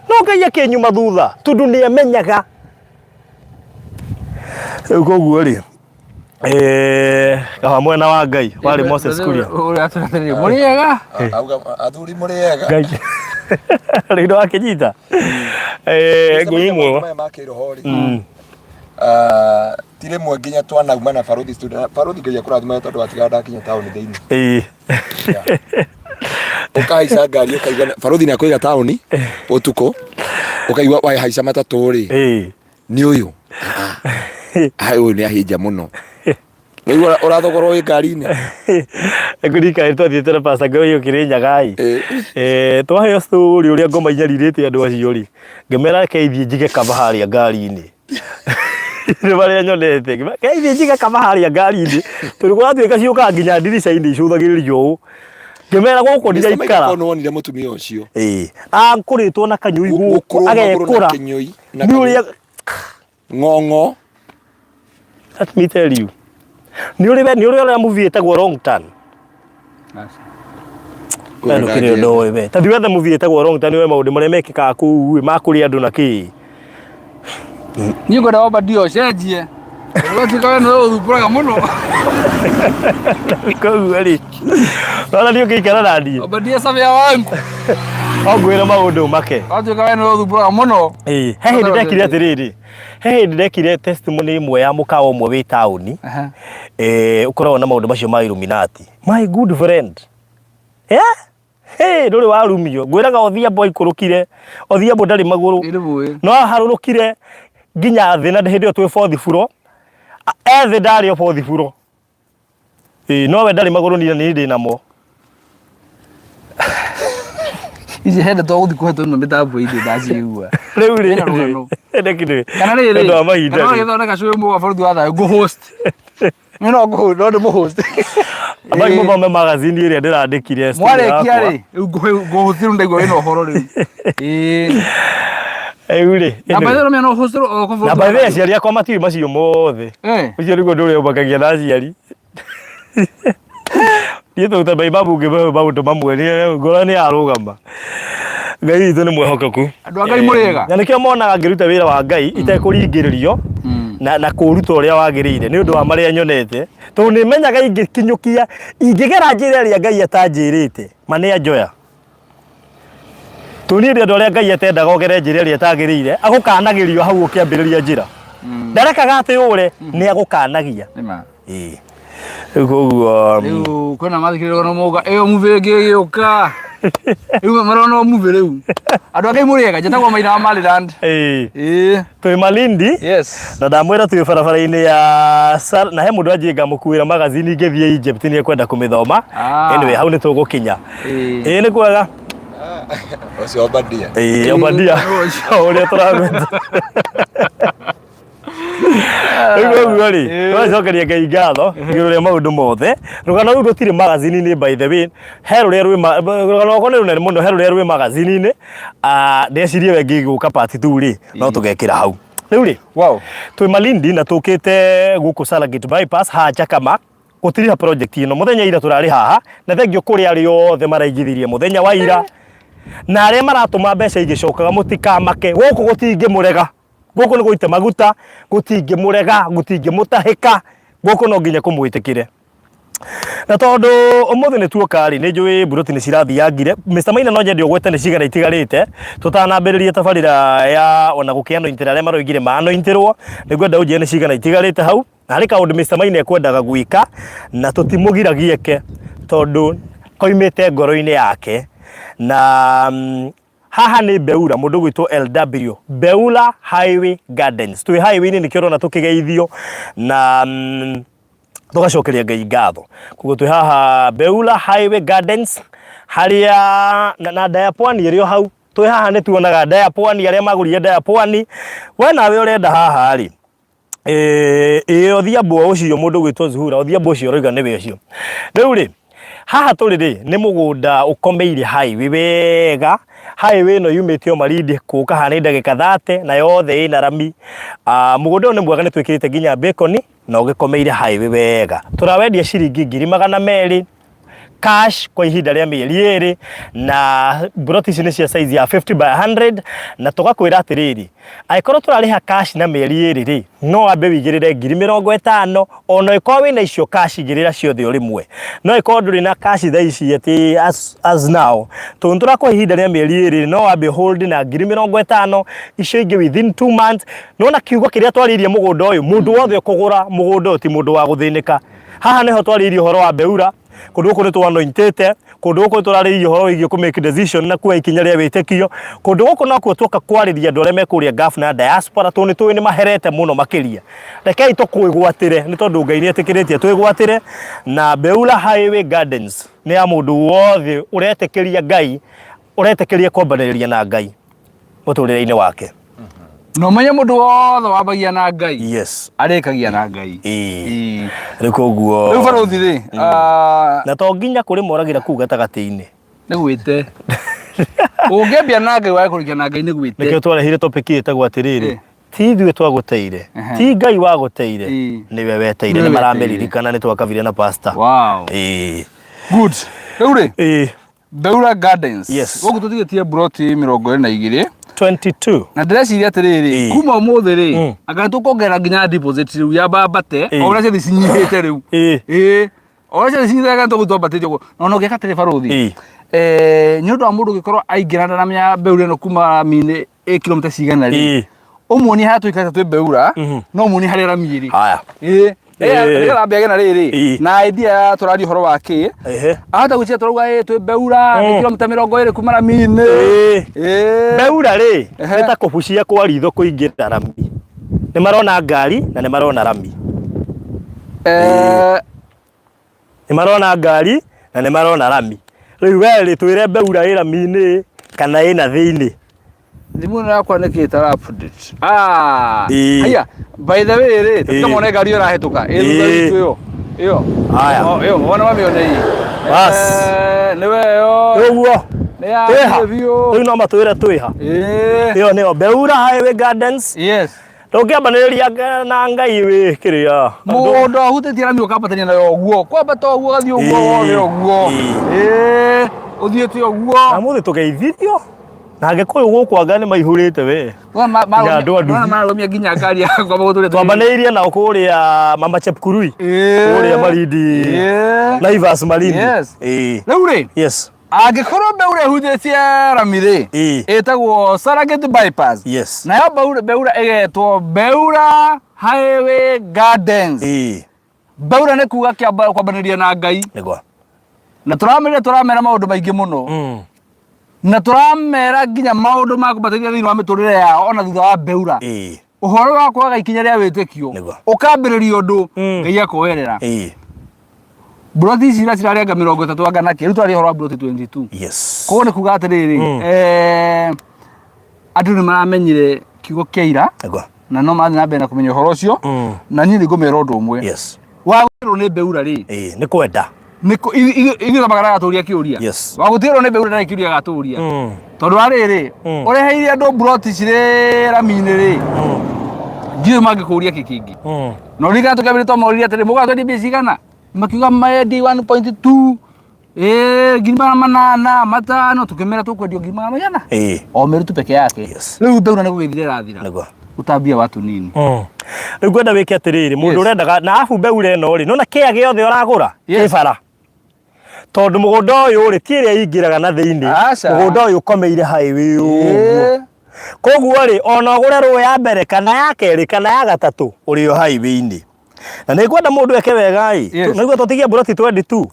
No Ngai akĩnyuma thutha tondũ nĩ amenyaga. Rĩu koguo rĩ, kaba mwena wa Ngai warĩ Moses Kuria. Ũrĩa atũratĩrĩria. Mũrĩega? Auga athuri mũrĩega. Ngai. Rĩu ndwakĩnyita. Ngũi ĩmwe. Maya ma kĩroho rĩ. Ah, ti rĩmwe nginya twanauma na baruthi studio baruthi ngai akũrathima tondũ watigaga ndakinya taũni thĩinĩ Ĩĩ. ũkahaica ngari ũkaigua baruthi nĩ akũiga taũni ũtukũ ũkaigua wahaica matatũ rĩ Ĩĩ. nĩ ũyũ Ah, ũyũ nĩ ahĩnja mũno Nĩguo ũrathogorwo wĩ ngari-inĩ Ngũririkana nĩ twathiĩte na Pastor Ngũi Kĩrĩnyaga ĩ. Twaheo story ũrĩa ngoma inyarirĩte andũ acio rĩ, ngĩmera reke ithiĩ njige kaba harĩa ngari-inĩ. Nĩ marĩa nyonete. Ngĩmera reke ithiĩ njige kaba harĩa ngari-inĩ tondũ kũratuĩka ciũkaga nginya ndirica-inĩ icũthagĩrĩrio ũũ. Ngĩmera gũkũ ndiraikara. Nĩ wonire mũtumia ũcio. Ĩĩ. Akũrĩtwo na kanyũi gũkũ Gũkũrwo magũrũ na agekũra. kĩnyũi na Nĩ ũrĩa ng'ong'o. Let me tell you. Nĩ ũrĩ nĩ ũrĩ ũrĩa movie ĩtagwo Wrong Turn. We ndũkĩrĩ ũndũ ũĩ we. Ta thiĩ wethe movie ĩtagwo Wrong Turn we maũndũ marĩa mekĩkaga kũu ĩ, ma kũrĩa andũ na kĩĩ. Niĩ ngwenda Obadia ũcenjie. Ũgatuĩka we nĩwe ũthumbũraga mũno. Koguo rĩ. Wona niĩ ũngĩikara na niĩ. Obadia sabia wangu. No ngwĩre maũndũ make. Ũgatuĩka we nĩwe ũthumbũraga mũno. Ĩĩ, he hĩndĩ ndekire atĩrĩrĩ. He hĩndĩ ndekire testimony ĩmwe ya mũkawa ũmwe wĩ taũni. Aha. Ũkoragwo na maũndũ macio ma Illuminati. My good friend. Yeah? Hĩ, ndũrĩ warumio. Ngwĩraga Odhiambo aikũrũkire. Odhiambo ndarĩ magũrũ. Ĩ nĩmũĩ. No aharũrũkire nginya thĩ na hĩndĩ ĩyo twĩ fourth floor. E thĩ ndarĩ o fourth floor. Ĩĩ, no we ndarĩ magũrũ niĩ niĩ ndĩ namo. Ici he ndeto ũgũthiĩ kũhetwo mĩtambo-inĩ ndacigua. Rĩu rĩ, Ĩna rũgano. nĩkĩ? Kana rĩrĩ, Nĩ ũndũ wa mahinda kana rĩ. ũgĩthondeka cũĩ mũga bũrũri wa thayũ ngũ host. Nĩ no ngũ no ndĩ mũ host. Ambai mũthome magazine ĩrĩa ndĩrandĩkire story Mwarĩkia yakwa. rĩ, rĩu ngũ host rĩu ndaigua wĩna ũhoro rĩu. Ĩĩ. Rĩu rĩ, Na by the way no host o kũ na by the way aciari akwa matiũĩ macio mothe. Eh. Ũcio nĩguo ũndũ ũrĩa ũmakagia na aciari. Niĩ tondũ ta mababu ngĩmahe maũndũ mamwe nĩ ngoro nĩ yarũgama. Ngai witũ nĩ mwĩhokeku. Andũ a Ngai mũrĩega. Na nĩkĩo monaga ngĩruta wĩra wa Ngai itekũringĩrĩrio na kũũruta ũrĩa wagĩrĩire nĩ ũndũ wa marĩa nyonete. Tondũ nĩ menyaga ingĩkinyũkia, ingĩgera njĩra ĩrĩa Ngai atanjĩrĩte, ma nĩ anjoya. Tondũ niĩ ndĩ andũ arĩa Ngai atendaga ũgere njĩra ĩrĩa ĩtagĩrĩire, agũkanagĩria o hau ũkĩambĩrĩria njĩra. Ndarekaga atĩ ũre, nĩ agũkanagia. Nĩ ma. Ĩĩ. Rĩu koguo Rĩu kwĩna mathikĩrĩria no mauga ĩyo movie ĩngĩ ĩgĩũka. Rĩu marona o movie rĩu. Andũ a Ngai mũrĩega, njĩtagwo Maina wa Maryland. Ĩĩ. Ĩĩ. Twĩ Malindi. Yes. Na ndamwĩra twĩ barabara-inĩ ya na he mũndũ anjie ngamũkuĩra magazine ingĩthiĩ Egypt nĩ ekwenda kũmĩthoma. Ah. Anyway, hau nĩ tũgũkinya. Ĩĩ. Ĩĩ nĩ kwega. Ũcio Obadia. Ĩĩ Obadia. Ũrĩa tũramwĩta. Rĩu ũguo rĩ, tũracokeria Ngai ngatho igũrũ rĩa maũndũ mothe. Rũgano rũu rũtirĩ magazine-inĩ by the way. He rũrĩa rwĩ rũgano rwakwa nĩ rũnene mũno, he rũrĩa rwĩ magazine-inĩ. Ah, ndecirie we ngĩgũka part 2 rĩ, no tũgekĩra hau. Rĩu rĩ, Wow. twĩ Malindi na tũkĩte gũkũ Salagate bypass haha Chakama gũtiriha project ĩno mũthenya ira tũrarĩ haha na thengio kũrĩ arĩa othe maraigithirie mũthenya wa ira na arĩa maratũma mbeca igĩcokaga mũtikamake gũkũ gũtingĩmũrega gũkũ nĩ gũite maguta gũtingĩmũrega gũtingĩmũtahĩka gũkũ no nginya kũmwĩtĩkĩre na tondũ ũmũthĩ nĩ tuoka rĩ nĩ njũĩ mburoti nĩ cirathiangire Mr Maina no nyende ũgwete nĩ cigana itigarĩte tũtanambĩrĩria tabarĩra ya ona gũkĩanointĩra arĩa maroigire maanointĩrwo nĩ ngwenda ũnjĩre nĩ cigana itigarĩte hau na harĩ kaũndũ Mr Maina ekwendaga gwĩka na tũtimũgiragia eke tondũ koimĩte ngoro-inĩ yake na Haha nĩ Beura, mũndũ ũgwĩtwo LW, Beura Highway Gardens. Twĩ highway-inĩ nĩkĩo ũrona tũkĩgeithio na tũgacokeria Ngai ngatho. Koguo twĩ haha Beura Highway Gardens harĩa na nda ya pwani ĩrĩ o hau. Twĩ haha nĩ tuonaga nda ya pwani, arĩa magũrire nda ya pwani. We nawe ũrenda haha rĩ, Ĩĩ Odhiambo ũcio mũndũ ũgwĩtwo Zuhura, Odhiambo ũcio ũroiga nĩwe ũcio. Rĩu rĩ, haha tũrĩ rĩ, nĩ mũgũnda ũkomeire highway wega, highway ĩno yumĩte o Malindi gũka haha nĩ ndagĩka 30 na yothe ĩna rami. Mũgũnda ũyũ nĩ mwega nĩ twĩkĩrĩte nginya bacon na ũgĩkomeire highway wega. Tũrawendia ciringi 200,000 cash kwa ihinda rĩa mĩeri ĩrĩ na mburoti ici nĩ cia size ya 50 by 100 na tũgakwĩra atĩrĩrĩ angĩkorwo tũrarĩha cash na mĩeri ĩrĩ rĩ no wambe wĩigĩrĩre 50,000 ona ĩkorwo wĩna icio cash igĩrĩra ciothe o rĩmwe no ĩkorwo ndũrĩ na cash thaa ici atĩ as now tondũ tũrakũhe ihinda rĩa mĩeri ĩrĩ no wambe hold na 50,000 icio ingĩ within 2 months nona kiugo kĩrĩa twarĩirie mũgũnda ũyũ mũndũ wothe ũkũgũra mũgũnda ũyũ ti mũndũ wa gũthĩnĩka Haha nĩho twarĩirie ũhoro wa Beura, kũndũ gũkũ nĩ twanointĩte, kũndũ gũkũ nĩ tũrarĩirie ũhoro wĩgiĩ kũ make decision na kuoya ikinya rĩa wĩtĩkio. Kũndũ gũkũ nokuo tuoka kwarĩria andũ arĩa me kũrĩa Gulf na diaspora tondũ nĩ tũĩ nĩ maherete mũno makĩria. Rekei tũkwĩgwatĩre nĩ tondũ Ngai nĩ etĩkĩrĩtie twĩgwatĩre na Beura Highway Gardens nĩ ya mũndũ wothe ũretĩkĩria Ngai, ũretĩkĩria kwambanĩrĩria na Ngai mũtũrĩre-inĩ wake. Na ũmenye mũndũ wothe wambagia na Ngai Yes. arĩkagia na Ngai. Ĩĩ. Ĩĩ. Rĩu koguo Rĩu barũthi rĩ, ah, na to nginya kũrĩ moragĩra kũu gatagatĩ-inĩ. nĩ gwĩte. Ũngĩambia na Ngai wage kũrĩkia na Ngai nĩ gwĩte. Nĩkĩo twarehire topic ĩtagwo atĩrĩrĩ Ĩ. ti ithuĩ twagũteire ti Ngai wagũteire Ĩ. nĩwe weteire Nĩwe nĩ weteire. maramĩririkana nĩ twakabire na pastor. Wow. Ĩĩ. Good. Rĩu rĩ, Ĩĩ. Beura Gardens. Yes. Gũkũ tũtigĩtie mburoti 22 22. na ndĩreciria atĩrĩrĩ Ĩĩ. kuma ũmũthĩ rĩ anga tũkongerera nginya deposit rĩu yambambate Ĩĩ. o ũrĩa ciathi cinyihĩte rĩu Ĩĩ. ĩĩ o ũrĩa ciathi cinyihĩte anga tũgũthiĩ twambatĩte ũguo na ona ũngĩka atĩrĩ barũthi Ĩĩ. Nĩ ũndũ wa mũndũ ũngĩkorwo aingĩra ndaramenya Beura ĩno kuma rami-inĩ ĩ kilomita cigana rĩ Ĩĩ. ũmuonie harĩa tũikarĩte twĩ Beura no ũmuonie harĩa rami ĩrĩ Haya. ĩĩ. Nĩgetha ambie agĩe na rĩrĩ na idea ya tũraria ũhoro wa kĩ ahota gwĩciria tũrauga ĩ twĩ Beura nĩ kilomita 20 kuma rami-inĩ. Beura rĩ nĩ ta kũbucia kwa ritho kũingĩra rami. Nĩ marona ngari na nĩ marona rami. Nĩ marona ngari na nĩ marona rami. Rĩu we rĩ twĩre Beura ĩ rami-inĩ kana ĩna thĩinĩ. Thimũ ĩno yakwa nĩkĩ ĩtara update? Ah, haya, by the way rĩ, tũkamona ngari ĩyo ĩrahĩtũka ĩ thutha witũ ĩyo. Ĩyo. Haya. Oh, ĩyo, wona mamĩone ĩ. Bas. Nĩwe ĩyo. Ũguo. Nĩ ya Twĩha. biũ. Rĩu no matwĩre twĩha. Ĩyo nĩyo Beura Highway Gardens. Yes. Ndũngĩambanĩrĩria na Ngai wĩ kĩrĩa. Mũgũnda ũhutĩtie rami ũkambatania nayo ũguo. Kwambata ũguo ũgathiĩ ũguo wothe ũguo. Ĩĩ. Ũthiĩte ũguo. Na mũthĩ tũgeithirio. Na Agĩkũyũ gũkũ anga nĩ maihũrĩte we. Nginya andũ a nduthi. Marũmia nginya ngari yakwa magũtũrĩte. Twambanĩirie nao kũrĩa Mama Chepkurui. Kũrĩa Malindi. Naivas Malindi. Yes. Rĩu rĩ. Yes. Angĩkorwo Beura ĩhutĩtie rami rĩ, ĩtagwo Serengeti Bypass. Yes. Nayo Beura ĩgetwo Beura Highway Gardens. Beura nĩ kuga kwambanĩria na Ngai. Nĩguo. Na tũramera tũramera maũndũ maingĩ mũno. Na tũramera nginya maũndũ ma kũmateithia thĩinĩ wa mĩtũrĩre yao ona thutha wa Beura. Ũhoro wa kwaga ikinya rĩa wĩtĩkio ũkambĩrĩria ũndũ Ngai akoerera. Mburoti ici iria cirarĩ anga 30 anga nakĩ, rĩu tũraria ũhoro wa mburoti 22. Yes. Koguo nĩ kuga atĩrĩrĩ, andũ nĩ maramenyire kiugo kĩa ira Nĩguo. na no marathiĩ na mbere na kũmenya ũhoro ũcio na niĩ nĩ ngũmera ũndũ ũmwe. Yes. Wagũtirwo nĩ Beura rĩ, Nĩ kwenda. Ithuĩ twambaga gatũria kĩũria. Yes. Wagũtigĩrwo nĩ Beura ndarĩ kĩũria gatũria. Tondũ wa rĩrĩ, ũreheire andũ mburoti cirĩ rami-inĩ rĩ, ndiũĩ mangĩkũria kĩ kĩngĩ. Na ũririkana tũkĩambĩrĩria twamoririe atĩrĩ, mũgũra twendia mbia cigana? Makiuga mendia 1.2 800,000 500, tũkĩmera tũkwendio 400,000. O Meru tu peke yake. Yes. Rĩu Beura nĩ gũgĩthira ĩrathira. Nĩguo. Ũtambia wa tũnini. Rĩu ngwenda wĩke atĩrĩrĩ, mũndũ ũrendaga na abu Beura ĩno rĩ, nona kĩa gĩothe ũragũra Yes. kĩ bara. Tondũ mũgũnda ũyũ rĩ, ti ĩrĩa ĩingĩraga na thĩinĩ. Aca. Mũgũnda ũyũ ũkomeire highway ũguo. Koguo rĩ, ona ũgũre rũĩ ya mbere kana ya kerĩ kana ya gatatũ, ũrĩ o highway-inĩ. Na nĩ ngwenda mũndũ eke wega ĩ. Yes. Nĩguo tũtigie mburoti 22.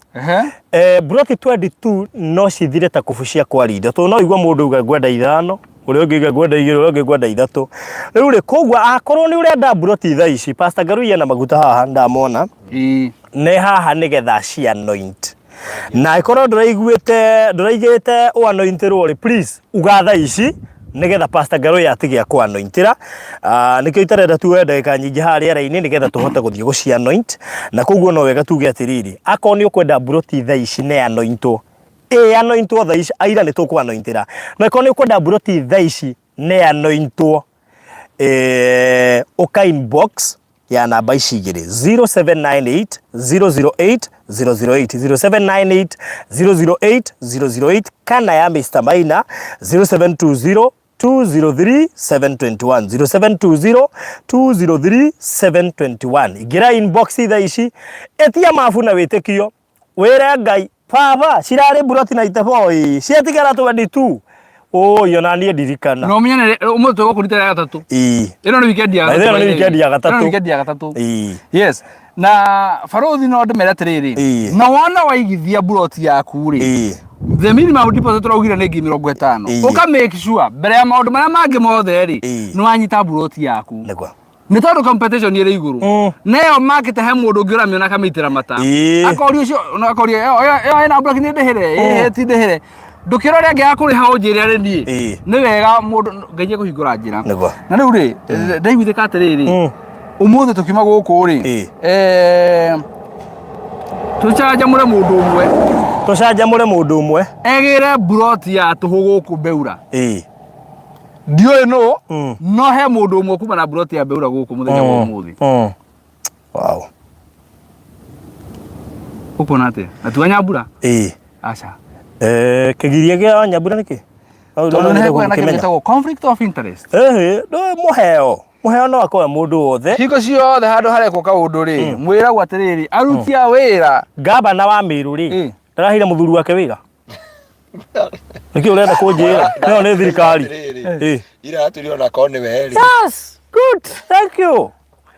Mburoti 22 no cithire ta kũbucia kwa ritho. Tondũ no ũigue mũndũ auga ngwenda 5, ũrĩa ũngĩ auge ngwenda 2, ũrĩa ũngĩ ngwenda 3. Rĩu rĩ, koguo akorwo nĩ ũrenda mburoti thaa ici, Pastor Ngarui ena maguta haha ndamona. Nĩ haha nĩgetha ci anoint. Na ĩkorwo ndũraiguĩte, ndũraigĩte ũ anointĩrwo rĩ, please uga thaa ici nĩgetha Pastor Ngarui atige akũ anointĩra. Nĩkĩo itarenda tuoe ndagĩka nyingĩ haha rĩera-inĩ nĩgetha tũhote gũthiĩ gũci anoint. Na koguo no wega tuge atĩrĩrĩ, akorwo nĩ ũkwenda mburoti thaa ici nĩ anointwo, ĩ anointwo thaa ici, aira nĩ tũkũ anointĩra. Na akorwo nĩ ũkwenda mburoti thaa ici nĩ anointwo, ũka inbox ya namba ici igĩrĩ 0798 008 008 0798 008 008 kana ya Mr Maina 0720 203 721 0720 203 721. Ingĩra inbox thaa ici, ĩtia mabu na wĩtĩkio, wĩre Ngai baba cirarĩ mburoti na itebo ĩ ciatigara 22. Ũĩ ona niĩ ndirikana. Na ũmenye nĩ ũmũthĩ tũgũkũ rita rĩa gatatũ. Ĩno nĩ weekend ya Na gatatũ. ĩno nĩ weekend ya gatatũ. Ĩno nĩ weekend ya gatatũ. Yes. Na barothi no ndĩmere atĩrĩrĩ. Na wona waigithia mburoti yaku rĩ. The minimum deposit tũraugire nĩ 50,000. Ũka make sure mbere ya maũndũ marĩa mangĩ mothe rĩ, nĩ wanyita mburoti yaku. Nĩguo. Nĩ tondũ competition ĩrĩ igũrũ. Nayo market he mũndũ ũngĩ ũramĩona akamĩitĩra mata. Akoria ũcio, akoria ĩyo ĩna mburoti nĩ ndĩhĩre, ĩĩ ti ndĩhĩre. Ndũkĩra ũrĩa angĩ akũrĩha ũnjĩre arĩ niĩ. Nĩ wega mũndũ Ngai ekũhingũra njĩra. Nĩguo. Na rĩu rĩ, ndaiguithĩka atĩrĩrĩ, ũmũthĩ tũkiuma gũkũ rĩ, tũcanjamũre mũndũ ũmwe. Tũcanjamũre mũndũ ũmwe. Egĩre mburoti ya tũhũ gũkũ Beura. Ndiũĩ nũ, no he mũndũ ũmwe kuma na mburoti ya Beura gũkũ mũthenya wa ũmũthĩ. Wow. Ũkuona atĩa? Na tiwa Nyambura? Aca. Kĩgiria kĩa Nyambura nĩkĩ? Tondũ nĩ hekuona na kĩndũ gĩtagwo conflict of interest. Ndũĩ mũheo. Mũheo no akoe mũndũ wothe. Hingo ciothe handũ harekwo kaũndũ rĩ, mwĩragwo atĩrĩrĩ, aruti a wĩra. Gavana wa Meru rĩ, ndaraheire mũthuri wake wĩra? Nĩkĩ ũrenda kũnjĩra? Ĩyo nĩ thirikari. Ira tũrĩ ona korwo nĩwe rĩ. Yes, good, thank you.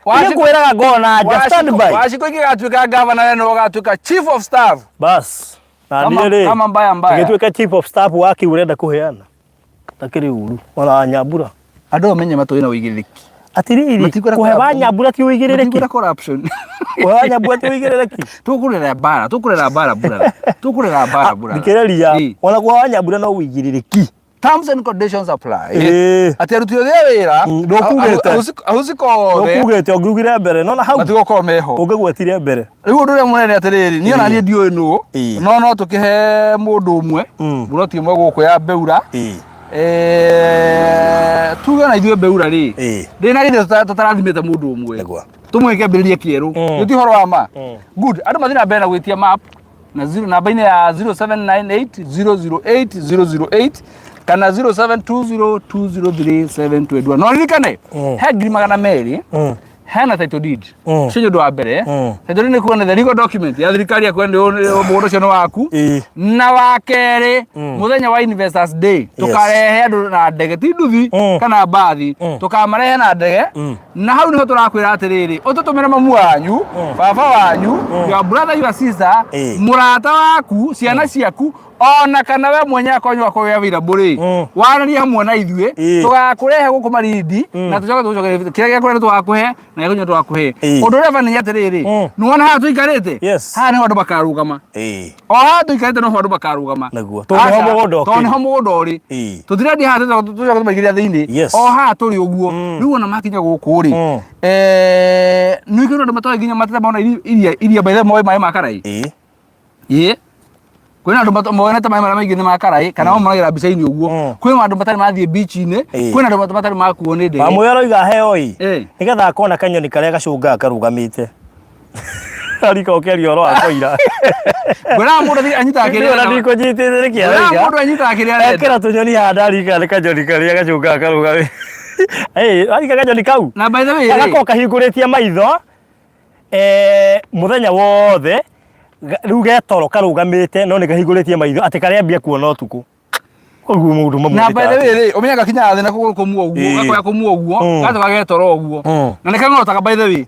Nĩ kwĩraga ngona nja stand by. Waciko ingĩgatuĩka gavana we nĩwe ũgatuĩka chief of staff. Bas. Na Kama- niĩ rĩ. kama mbaya mbaya. Ngĩtuĩka chief of staff wa kĩ ũrenda kũheana. Takĩrĩ ũru. Ona wa Nyambura. Andũ amenye matũĩ na ũigĩrĩrĩki. Atirĩrĩ, Matikwenda kũhe wa corruption. Nyambura ti ũigĩrĩrĩki. Matikwenda corruption. Kũhe wa Nyambura ti ũigĩrĩrĩki. Tũkũrera mbara, tũkũrera mbara burara. Tũkũrera mbara burara. Thikĩrĩria, Ĩ. ona kũhe wa Nyambura no ũigĩrĩrĩki. Terms and conditions apply. Ĩ. Atĩ aruti othe a wĩra, Ndũkugĩte. ahusika othe Ndũkugĩte ũngiugire mbere nona hau matigũkorwo meho. ũngĩgwetire mbere. Rĩu ũndũ ũrĩa mũnene atĩrĩrĩ, niĩ ona niĩ ndiũĩ nũ, Ĩ. no no tũkĩhe mũndũ ũmwe, buroti ĩmwe gũkũ ya Beura. Tuge na ithuĩ Beura rĩ, ndĩ na githĩ tũtarathimĩte mũndũ ũmwe. Nĩguo. Tũmwĩke kĩambĩrĩria kĩerũ. Nĩ ti ũhoro wa ma. Good. Andũ mathiĩ na mbere na gwĩtia map na zero namba-inĩ ya 0798 008 008 kana 0720203721. No ririkane he 200,000 hena title deed. Ũcio nĩ ũndũ wa mbere. Title deed nĩ kuga nĩ the legal document ya thirikari ya kuga nĩ mũgũnda ũcio nĩ waku. Na wa kerĩ mũthenya wa Investors Day tũkarehe andũ na ndege ti nduthi kana mbathi tũkamarehe na ndege na hau niho tũrakwĩra atĩrĩrĩ ũtũtũmĩre mamu wanyu baba wanyu your brother your sister mũrata waku ciana ciaku ona kana we mwenye akorwo nĩ wakorwo wĩ available rĩ waranĩrie hamwe na ithuĩ tũgakũrehe gũkũ Malindi na tũcoke tũgũcokerie kĩrĩa gĩa kũrĩa tũgakũhe na gĩa kũnyua tũgakũhe. Ũndũ ũrĩa bani nĩ atĩrĩrĩ nĩwona haha tũikarĩte haha nĩho andũ makarũgama o haha tũikarĩte noho andũ makarũgama. Nĩguo. Tondũ nĩho mũgũnda tondũ nĩho mũgũnda ũrĩ. Tũtirendia haha tũcoke tũmaigĩrĩra thĩinĩ o haha tũrĩ ũguo. Rĩu ona makinya gũkũ rĩ nĩ kwĩna andũ matoĩ nginya matete mona iria iria by the way moĩ maĩ ma karai. Ĩĩ kwĩna andũ monete maĩ marĩa maingĩ nĩ ma karai kana mamonagĩra mbica-inĩ ũguo. Kwĩna andũ matarĩ mathiĩ beach-inĩ, kwĩna andũ matarĩ makuo nĩ ndege. Wamũĩ aroiga heo ĩ nĩgetha akona kanyoni karĩa gacũngaga karũgamĩte. Arika ũkĩaria ũhoro wa koira. Ngwĩraga mũndũ athiĩ anyitaga kĩrĩa Ona ndikũnyitĩte nĩkĩ Ngwĩraga aroiga. mũndũ anyitaga kĩrĩa arenda. Ekĩra tũnyoni haha ndarika nĩ kanyoni karĩa gacũngaga karũgamĩte. Arika kanyoni kau. Na by the way rĩ, Gagakorwo kahingũrĩtie maitho mũthenya wothe rĩu getoro karũgamĩte no nĩ kahingũrĩtie maitho atĩ karĩambia kuona ũtukũ. Koguo maũndũ mamwe Na by the way rĩ, ũmenyaga gakinyaga thĩ na kũgũrũ kũmwe ũguo, gakoya kũmwe ũguo, gatoka getoro ũguo. Na nĩ kang'otaga by the way.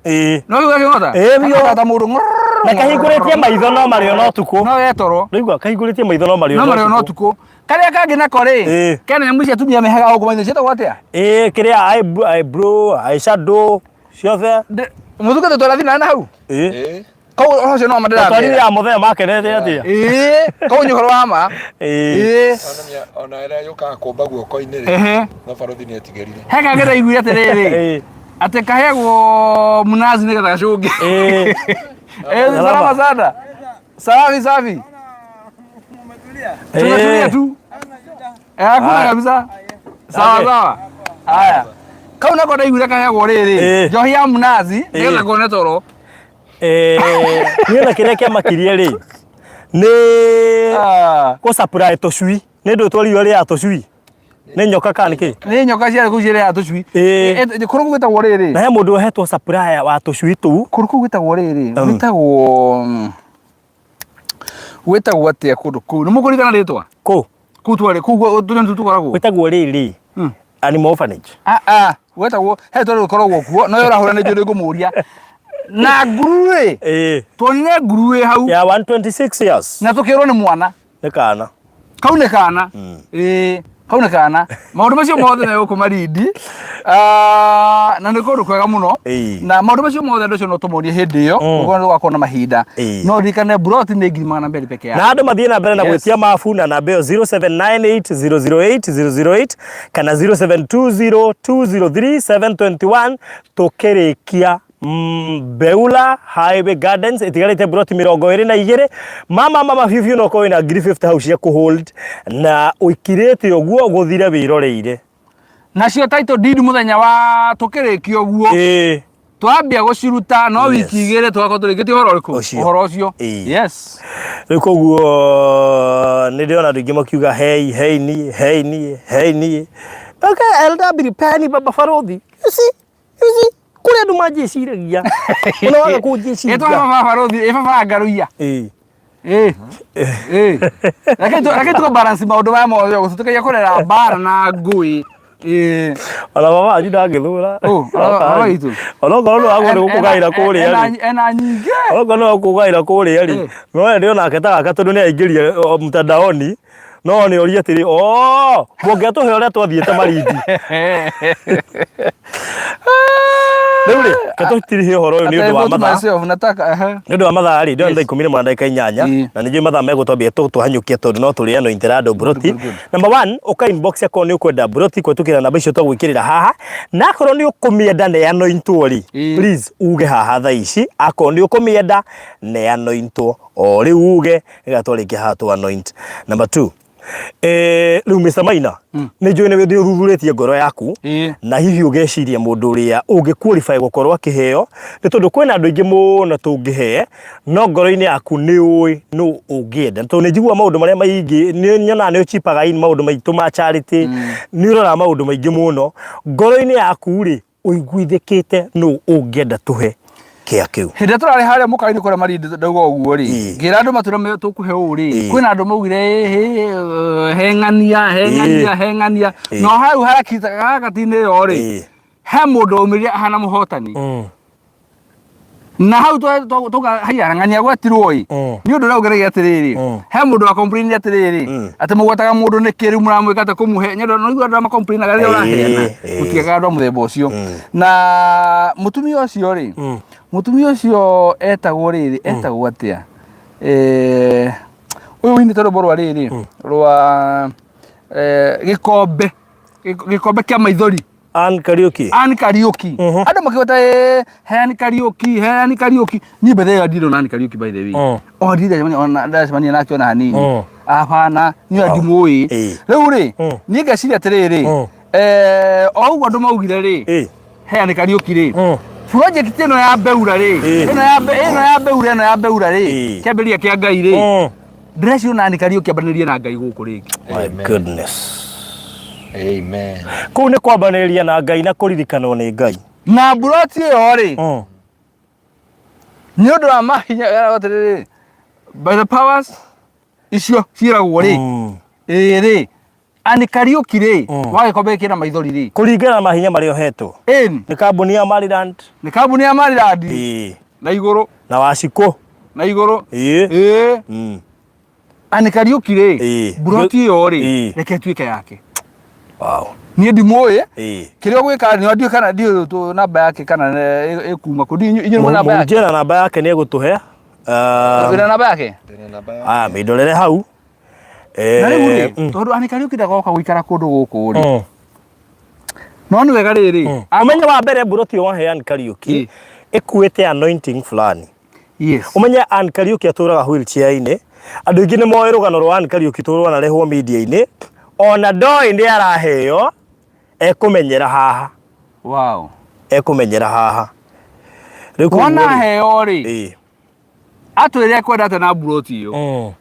No kĩu gakĩng'ota? Ĩĩ, biũ. Gakang'ota ta mũndũ ng'orrrr. Na kahingũrĩtie maitho no marĩona ũtukũ. No getoro. Ũraigua kahingũrĩtie maitho no No marĩona marĩona ũtukũ. Karĩa kangĩ nako rĩ, kena nyamũ ici atumia mehaga gũkũ maitho ciĩtagwo atĩa? Ĩĩ, kĩrĩa eyebrow, eyeshadow, ciothe. Mũthukĩte twarathi na hau? Ĩĩ. Koguo ũhoro ũcio no ma Atwarithia ndĩramera. ya mũthenya makenete atĩa? Ĩĩ, koguo nĩ ũhoro wa ma. Ĩĩ. Ĩĩ. Ona ĩrĩa yũkaga kũmba guoko-inĩ rĩ, no barũthi nĩ etigĩrire. He kangĩ ndaiguire atĩrĩrĩ, atĩ kaheagwo mũnazi nĩgetha gacũnge. Ĩĩ. Ĩĩ, salama sana. Safi safi. Tumetulia tu. Hakuna kabisa. Sawa sawa. Haya. Kau nako ndaiguire kaheagwo rĩrĩ, njohi ya mũnazi nĩgetha kone toro. Niĩ na kĩrĩa kĩamakirie rĩ nĩ gũ supply tũcui nĩ ndũ twariũa rĩaga tũcui nĩ nyoka kana nĩ kĩ? Nĩ nyoka ciarĩ kũu cirĩaga tũcui. Kũrũ kũu gwĩtagwo rĩrĩ. Na he mũndũ ũhetwo supplier wa tũcui tũu. Kũrũ kũu gwĩtagwo rĩrĩ, gwĩtagwo gwĩtagwo atĩa kũndũ kũu? Nĩ mũkũririkana rĩtwa? Kũ? Kũu twarĩ kũu tũnyoni tũu tũkoragwo. Gwĩtagwo rĩrĩ Animal orphanage. Ah ah, gwetagwo he twarĩ rũkoragwo kuo no ũrahũra nĩ njũĩ ngũmũria. Na nguru rĩ, tuonire nguru ĩ hau. Ya 126 years. Na tũkĩrwo nĩ mwana. Nĩ kana. Kau nĩ kana. Ĩĩ, kau nĩ kana. Maũndũ macio mothe me gũkũ Malindi. Na nĩ kũndũ kwega mũno. Na maũndũ macio mothe andũ acio no tũmonie hĩndĩ ĩyo, ũguo nĩ tũgakorwo na mahinda. No ririkane buroti nĩ 200,000 peke yake. Na andũ mathiĩ na mbere na gwĩtia mabu na namba ĩyo 0798008008 kana 0720203721 tũkĩrĩkia Beula Highway Gardens ĩtigarĩte broti 22 mama mama biũ biũ no ũkorwo wĩna 50,000 hau cia kũ hold na ũikirĩte ũguo gũthire wĩroreire. Nacio title deed mũthenya wa tũkĩrĩkia ũguo twambia gũciruta no wiki igĩrĩ tũgakorwo tũrĩkĩtie ũhoro ũrĩkũ? Ũhoro ũcio. Yes. Rĩu koguo nĩ ndĩrona andũ aingĩ makiuga hei hei niĩ hei niĩ hei niĩ. Okay, LW Penny baba Barothi. You see? You see? Kũrĩ andũ manjĩciragia. Ona waga kũnjĩciria. Ĩtwa baba Barothi, ĩ baba Ngaruiya. Ĩĩ. Ĩĩ. Ĩĩ. Reke tu reke tu balance maũndũ maya mothe ũguo tũtikagia kũrera mbara na ngũĩ. Ĩĩ. Ona baba wanyu ndangĩthũra. Ũ, ona baba witũ. Ona okorwo nĩ wagwo nĩ gũkũgaĩra kũrĩa rĩ. Ena nyingĩ. Ona okorwo nĩ gũkũgaĩra kũrĩa rĩ. Eh. No we onake ta gaka tondũ nĩ aingĩrie o, mtandaoni. No nĩ orie atĩrĩ, "Oh, mũngĩatũhe ũrĩa twathiĩte Malindi." Rĩu rĩ, reke tũtirihe ũhoro ũyũ nĩ ũndũ wa Ataibought mathaa. myself, nataka ehe. Nĩ ũndũ wa mathaa rĩ, ndĩrona Yes. thaa 11 na ndagĩka 8 Ĩĩ. na nĩ njũĩ mathaa megũtwambia tũhanyũkie tondũ no tũrĩano intera andũ mburoti. Good, good, good. Number one, ũka inbox akorwo nĩ ũkwenda mburoti kũhetũkĩra namba icio twagwĩkĩrĩra haha na akorwo nĩ ũkũmĩenda nĩ anointwo rĩ, Ĩĩ. please uge haha thaa ici akorwo nĩ ũkũmĩenda nĩ anointwo o rĩu uge nĩgetha twarĩkia haha tũ anoint. Number two, Eh, rĩu Mr. Maina nĩ njũĩ nĩ wĩthiĩ ũthuthurĩtie ngoro yaku Ĩĩ. na hihi ũgeciria mũndũ ũrĩa ũngĩ qualify gũkorwo akĩheo nĩ tondũ kwĩna andũ aingĩ mũno tũngĩhe no ngoro-inĩ yaku nĩ ũĩ nũ ũngĩenda tondũ nĩ njiguaga maũndũ marĩa maingĩ nĩ nyonaga nĩ ũchipaga in maũndũ maitũ ma charity nĩ ũroraga maũndũ maingĩ mũno ngoro-inĩ yaku rĩ ũiguithĩkĩte nũ ũngĩenda tũhe kĩa kĩu Hĩndĩ ĩrĩa tũrarĩ harĩa mũkawa-inĩ kũrĩa Malindi ndauga ũguo rĩ, Ĩĩ. ngĩra andũ matwĩra tũkũhe ũũ rĩ, Ĩĩ. kwĩna andũ maugire ĩhĩ, he ng'ania, he ng'ania, he ng'ania. Ĩĩ. No hau harakati-inĩ ĩyo rĩ, Ĩĩ. he mũndũ waumĩrire ahana mũhotani. Na hau tauga haiya ng'ania gwetirwo ĩ, nĩ ũndũ ũrĩa ũngeragia atĩrĩrĩ, he mũndũ wa complain atĩrĩrĩ, atĩ mũgwetaga mũndũ nĩkĩ rĩu mũramwĩka atĩ kũmũhe, nĩ ũndũ nĩguo andũ arĩa macomplainaga rĩrĩa ũraheana, Ĩĩ, ĩĩ. gũtiagaga andũ a mũthemba ũcio. Na mũtumia ũcio rĩ, mũtumia ũcio etagwo rĩrĩ, etagwo atĩa? Eh, ũyũ ũinĩte rwĩmbo rwa rĩrĩ, rwa eh, gĩkombe, gĩkombe kĩa maithori. Ann Kariuki. Ann Kariuki. Andũ makĩgweta eh, he Ann Kariuki, he Ann Kariuki. Niĩ bethe ĩyo ndirĩ ona Ann Kariuki by the way. O ndirĩ ndacemania ona ndacemania nake ona hanini. Hapana, niĩ ndimũĩ. Ĩĩ. Rĩu rĩ, niĩ ngeciria atĩrĩrĩ, eh, o ũguo andũ maugire rĩ, Ĩĩ. he Ann Kariuki rĩ, project ĩno ya Beura rĩ, Ĩĩ. ĩno ya ĩno ya Beura ĩno ya Beura rĩ, Ĩĩ. kĩambĩrĩria kĩa Ngai rĩ, ndĩreciria ona Ann Kariuki ambanĩrie na Ngai gũkũ rĩngĩ. My goodness. Amen. Kũu nĩ kwambanĩrĩria na Ngai na kũririkanwo nĩ Ngai. Na mburoti ĩyo rĩ, nĩ ũndũ wa mahinya atĩrĩrĩ, by the powers icio ciĩragwo rĩ, ĩĩ rĩ, Ann Kariuki rĩ, wa gĩkombe kĩna maithori rĩ, Kũringana na mahinya marĩa ũhetwo. ĩni Nĩ kambuni ya Maryland. nĩ kambuni ya Maryland Ĩĩ. na igũrũ Na Wacikũ. na igũrũ Ĩĩ. ĩĩ Ann Kariuki rĩ, Ĩĩ. mburoti ĩyo rĩ, Ĩĩ. reke ĩtuĩke yake. Wow. Niĩ ndimũĩ Ĩĩ. kĩrĩa ũgwĩka nĩ ndiũĩ kana ndiũĩ namba yake kana ĩkuma kũ ndiũĩ inyuĩ nĩ namba yake Mũhunjia na namba yake nĩ egũtũhe. Wĩna namba yake Aya, mĩndorere hau. Na rĩu rĩ tondũ Ann Kariuki ndagoka gũikara kũndũ gũkũ rĩ no nĩ wega rĩrĩ Ũmenye wa mbere mburoti ĩyo wahe Ann Kariuki ĩkuĩte anointing fulani. Yes. Ũmenye Ann Kariuki atũraga wheelchair-inĩ. Andũ aingĩ nĩ moĩ rũgano rwa Ann Kariuki tondũ rwanarehwo media-inĩ. Ona ndoĩ nĩ araheo ekũmenyera haha. Wow. Ekũmenyera haha. Rĩu koguo Wona rĩ, heo rĩ ĩĩ. atwĩre ekwenda atĩa na mburoti ĩyo.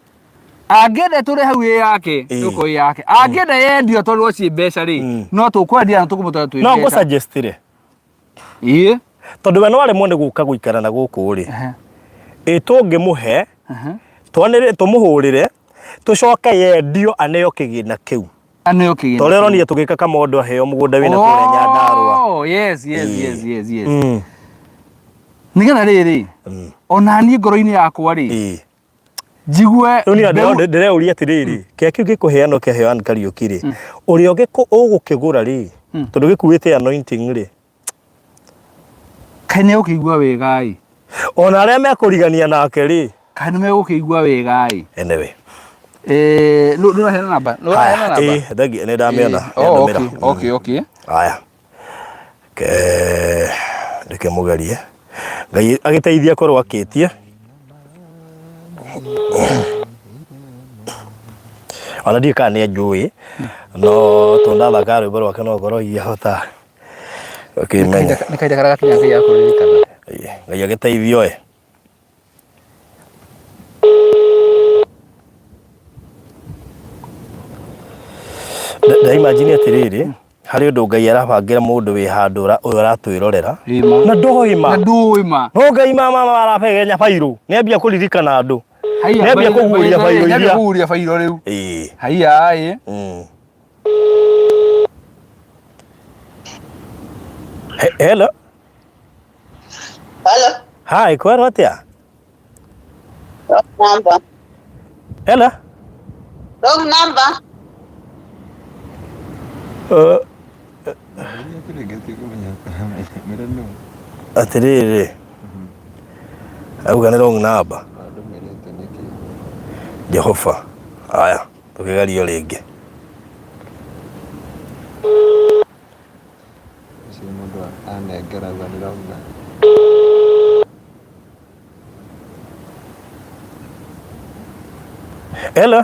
Angĩenda tũrĩ hau ĩ yake Ĩĩ. tũkũ ĩ yake. Angĩenda yendio tondũ ciĩ mbeca rĩ no tũkwendia na tũkũmũtwara twĩ No mbeca. ngũ-suggest-ire. Ĩĩ. Tondũ we no aremwo nĩ gũka gũikara na gũkũ rĩ. Ĩ tũngĩmũhe twanĩrĩre tũmũhũrĩre tũcoke yendio aneo kĩgĩna kĩu. Aneo kĩgĩna. Ta ũrĩa ũronire tũgĩka Kamondo aheo mũgũnda wĩna kũrĩa Nyandarũa. Oh, yes, yes, yes, yes, yes. Nĩgetha rĩrĩ, ona niĩ ngoro-inĩ yakwa rĩ, njigue Rĩu niĩ mbeũ- ndĩreũria atĩrĩrĩ, kĩrĩa kĩu gĩkũheanwo kĩaheo Ann Kariũki rĩ, ũrĩa ũgũkĩgũra rĩ, tondũ gĩkuĩte anointing rĩ, Kaĩ nĩ egũkĩigua wega ĩ? Ona arĩa mekũrigania nake rĩ. Kaĩ nĩ megũkĩigua wega ĩ? Anyway. Eh, nũ nũ namba? Nũ Haya, namba? ĩĩ, thengiũ, nĩ ndamĩona. Oh, Nĩandũmĩra. okay, okay, okay. Haya. Ke reke mũgerie. Ngai agĩteithie akorwo akĩtie. Ona ndiũĩ kana nĩ anjũĩ, no tondũ ndathaka rwĩmbo rwake no ngorwo ingĩhota gũkĩmenya. Nĩ kahinda karĩa gakinya Ngai akũririkana. Ĩĩ, Ngai agĩteithie oe. Ndaimagine atĩrĩrĩ, harĩ ũndũ Ngai arabangĩra mũndũ wĩ handũ ũyũ aratwĩrorera Ĩma. na ndoĩ ma Na ndũĩ ma. no Ngai mama marabegenya bairũ nĩ ambia kũririkana andũ Haiya, Nĩ ambia kũguũria bairũ nĩ ambia iria. kũguũria bairũ rĩu. Ĩĩ. Haiya, ĩ. Hello. Hello. Hi, kwerwo atia? Wrong number. Hello. Wrong number. Atiriri auga nĩ wrong number. Jehova. Aya, tũkĩgerio rĩngĩ. Ũcio mũndũ anengera auga nĩ wrong number. Hello.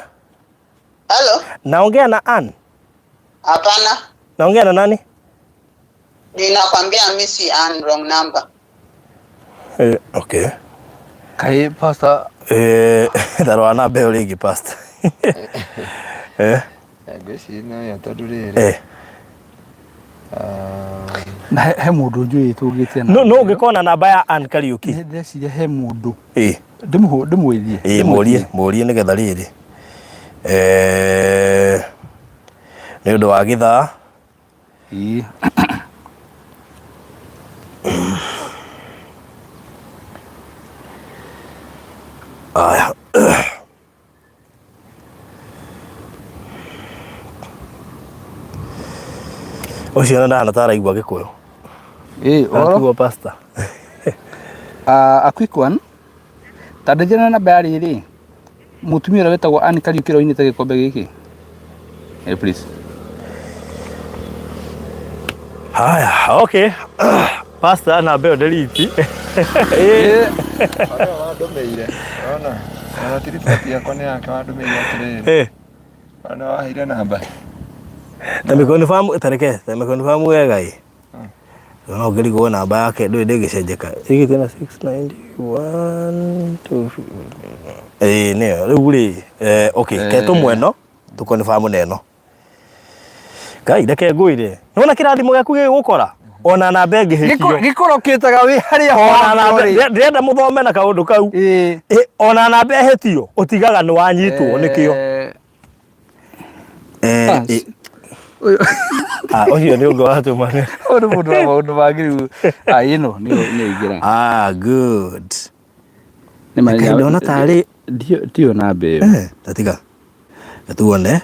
Hello. Naongea na Ann. Hapana. Naongea na nani? Ninakwambia mimi si Ann, wrong number. Okay. Kaĩ pastor Tarora namba ĩyo rĩngĩ pastor. Ngwĩciria no yo tondũ rĩrĩ. Na he mũndũ njũĩ tũngĩte No no ũngĩkona namba ya Ann Kariuki. Ndĩreciria he mũndũ. Ndĩmwĩrie. Mũrie, mũrie nĩgetha rĩrĩ. Nĩ ũndũ wa gĩthaa. Aya. Ũcio ona ndahana ta araigua Gĩkũyũ. Ũhoro? Aratigwo pastor. A quick one. Ta ndeithia na namba ya rĩrĩ. Mũtumia ũrĩa wĩtagwo Ann Kariuki ũrĩa ũinĩte gĩkombe gĩkĩ. Please. Haya, okay. Pastor namba ĩyo delete. Ũrĩa wandũmĩire, ona ona ti riboti yakwa nĩ yake wandũmĩire atĩrĩrĩ. Ona waheire namba. Ta mĩkonfamu, ta reke, ta mĩkonfamu wega ĩ. No ũngĩrigwo namba yake ndũĩ ndĩngĩcenjeka. Ĩgĩte na 691 2 nĩyo. Rĩu rĩ, okay, ke tũmwe ĩno, tũkonfamu na ĩno. Ngai, reke ngwĩre. Nĩwona kĩrathimo gĩaku gĩgũkora? Ona namba ĩngĩhĩtio. Gĩkorokĩtaga wĩ harĩa Ona namba, hothe rĩ. ndĩrenda mũthome na kaũndũ kau. Ona namba ĩhĩtio, ũtigaga nĩ wanyitwo nĩkĩo. Ũcio nĩ ũngĩ watũma. Ũyũ nĩ mũndũ wa maũndũ mangĩ rĩu. Ĩno nĩyo ĩingĩra. Good. Nĩ ma- Reke ndona tarĩ Ndiyo namba ĩyo. Ta tiga. Reke tuone.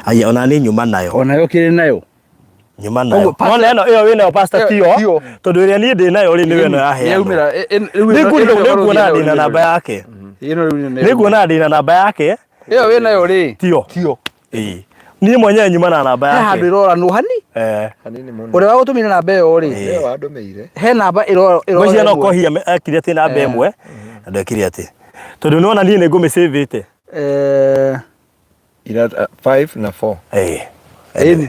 Aya, ona niĩ nyuma nayo. Ona yo kĩrĩ nayo. Nyuma nayo. Koguo pastor- Nona ĩno ĩyo wĩ nayo pastor Ĩyo- tiyo. tiyo. Tondũ ĩrĩa niĩ ndĩ nayo rĩ nĩyo ĩno yaheanwo. Nĩyaumĩra, rĩu ĩno- Nĩnguona ĩno nĩnguona ĩno ndĩ na namba yake. Ĩno rĩu nĩ- Nĩnguona ndĩ na namba yake. Ĩyo wĩ nayo rĩ. Tiyo. Tiyo. Niĩ mwenyewe nyuma na namba He yake. handũ ĩroranwo hani. Hanini mũno. Ũrĩa wagũtũmĩra namba ĩyo rĩ. Ĩyo wandũmĩire. He namba ĩrora Ngwĩciria no ĩmwe. kohia ekire atĩ namba ĩmwe na ndekire atĩ. Tondũ nĩwona niĩ nĩngũmĩcĩvĩte. Ira, 5 na 4. Ĩni.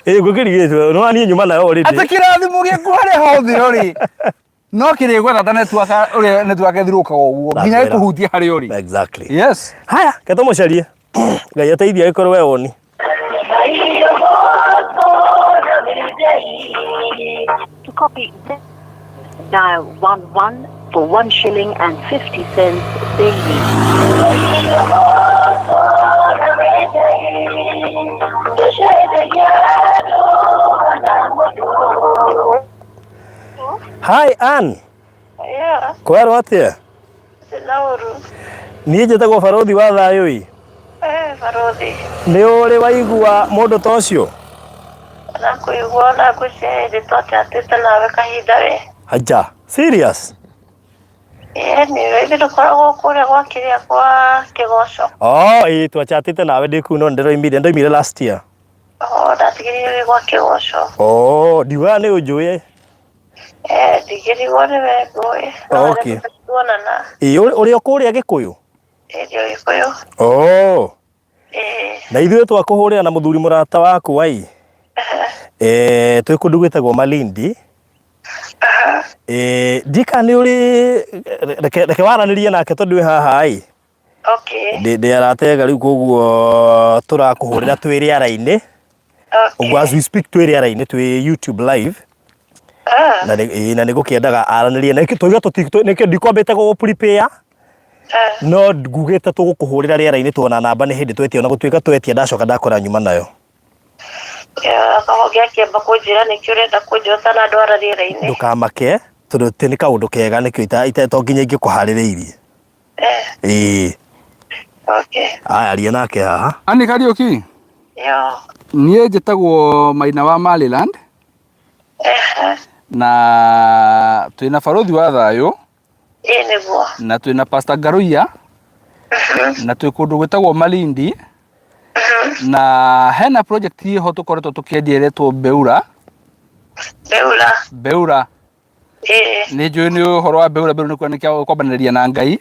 Ngũkĩrigĩtwo. Nĩwona niĩ nyuma nayo already. Atĩ kĩrathimo gĩaku harĩa hothe ũrĩ. No kĩrĩgwetha ta network ũrĩa network ĩthirũkaga ũguo. Nginya Ndakwĩra. ĩkũhutie harĩa ũrĩ. Exactly. Yes. Haya, ke tũmũcarie. Ngai ateithie agĩkorwo we woni. To copy this, dial 11 for 1 shilling and 50 cents daily. Hi Ann. Yeah. Kwerwo atia? Lauru. Niĩ njĩtagwo barothi wa thayũ ĩ. Barothi. Nĩ ũrĩ waigua mũndũ ta ũcio? Na kũigua na ngwĩciria hĩndĩ twachatĩte nawe kahinda we. Aja, serious? Nĩ ithuĩ tũkoragwo kũrĩa gwa kĩrĩa kwa Kĩgoco. Oh, ĩ twachatĩte nawe ndĩ kũu no nĩndĩroimire, ndoimire last year. Oh, ndatigĩrire wĩ gwa Kĩgoco. Oh, ndiugaga nĩ ũnjũĩ. Ndingĩrigwo nĩwe ngũĩ. No Okay. tuonana. Ĩ, ũrĩ o kũrĩa Gĩkũyũ? Ĩ, ndĩ o Gĩkũyũ. Oh. Na ithuĩ twakũhũrĩra na mũthuri mũrata waku wai. Twĩ kũndũ gwĩtagwo Malindi. Ndika nĩ ũrĩ, reke waranĩrie nake tondũ wĩ haha ĩ. Okay. Ndĩ aratega rĩu koguo tũrakũhũrĩra twĩ rĩera-inĩ. Okay. Ũguo as we speak twĩ rĩera-inĩ twĩ YouTube live. Na nĩ ngũkĩendaga aranĩrie na tũiga nĩkĩo ndikwambĩte gũgũ prepare. No ngugĩte tũgũkũhũrĩra rĩera-inĩ tuona namba nĩ hĩndĩ twetia ona gũtuĩka twetia ndacoka ndakora nyuma nayo. Kahoge akĩamba kũnjĩra nĩkĩ ũrenda kũnjĩra ũtanandwara rĩera-inĩ. Ndũkamake tondũ ti nĩ kaũndũ kega nĩkĩo to nginya ingĩkũharĩrĩirie. Ĩĩ. Okay. Aya aria nake haha. Anne Kariũki, Yo. niĩ njĩtagwo Maina wa Maryland na twĩna barothi wa thayũ Ĩĩ nĩguo. na twĩna Pastor Ngaruiya na twĩ kũndũ gwĩtagwo Malindi na hena project ĩho tũkoretwo tũkĩendia ĩretwo Beura. Beura. Beura. Ĩĩ. Nĩ njũĩ nĩ ũhoro wa Beura. Beura nĩ kwambanĩrĩria na Ngai.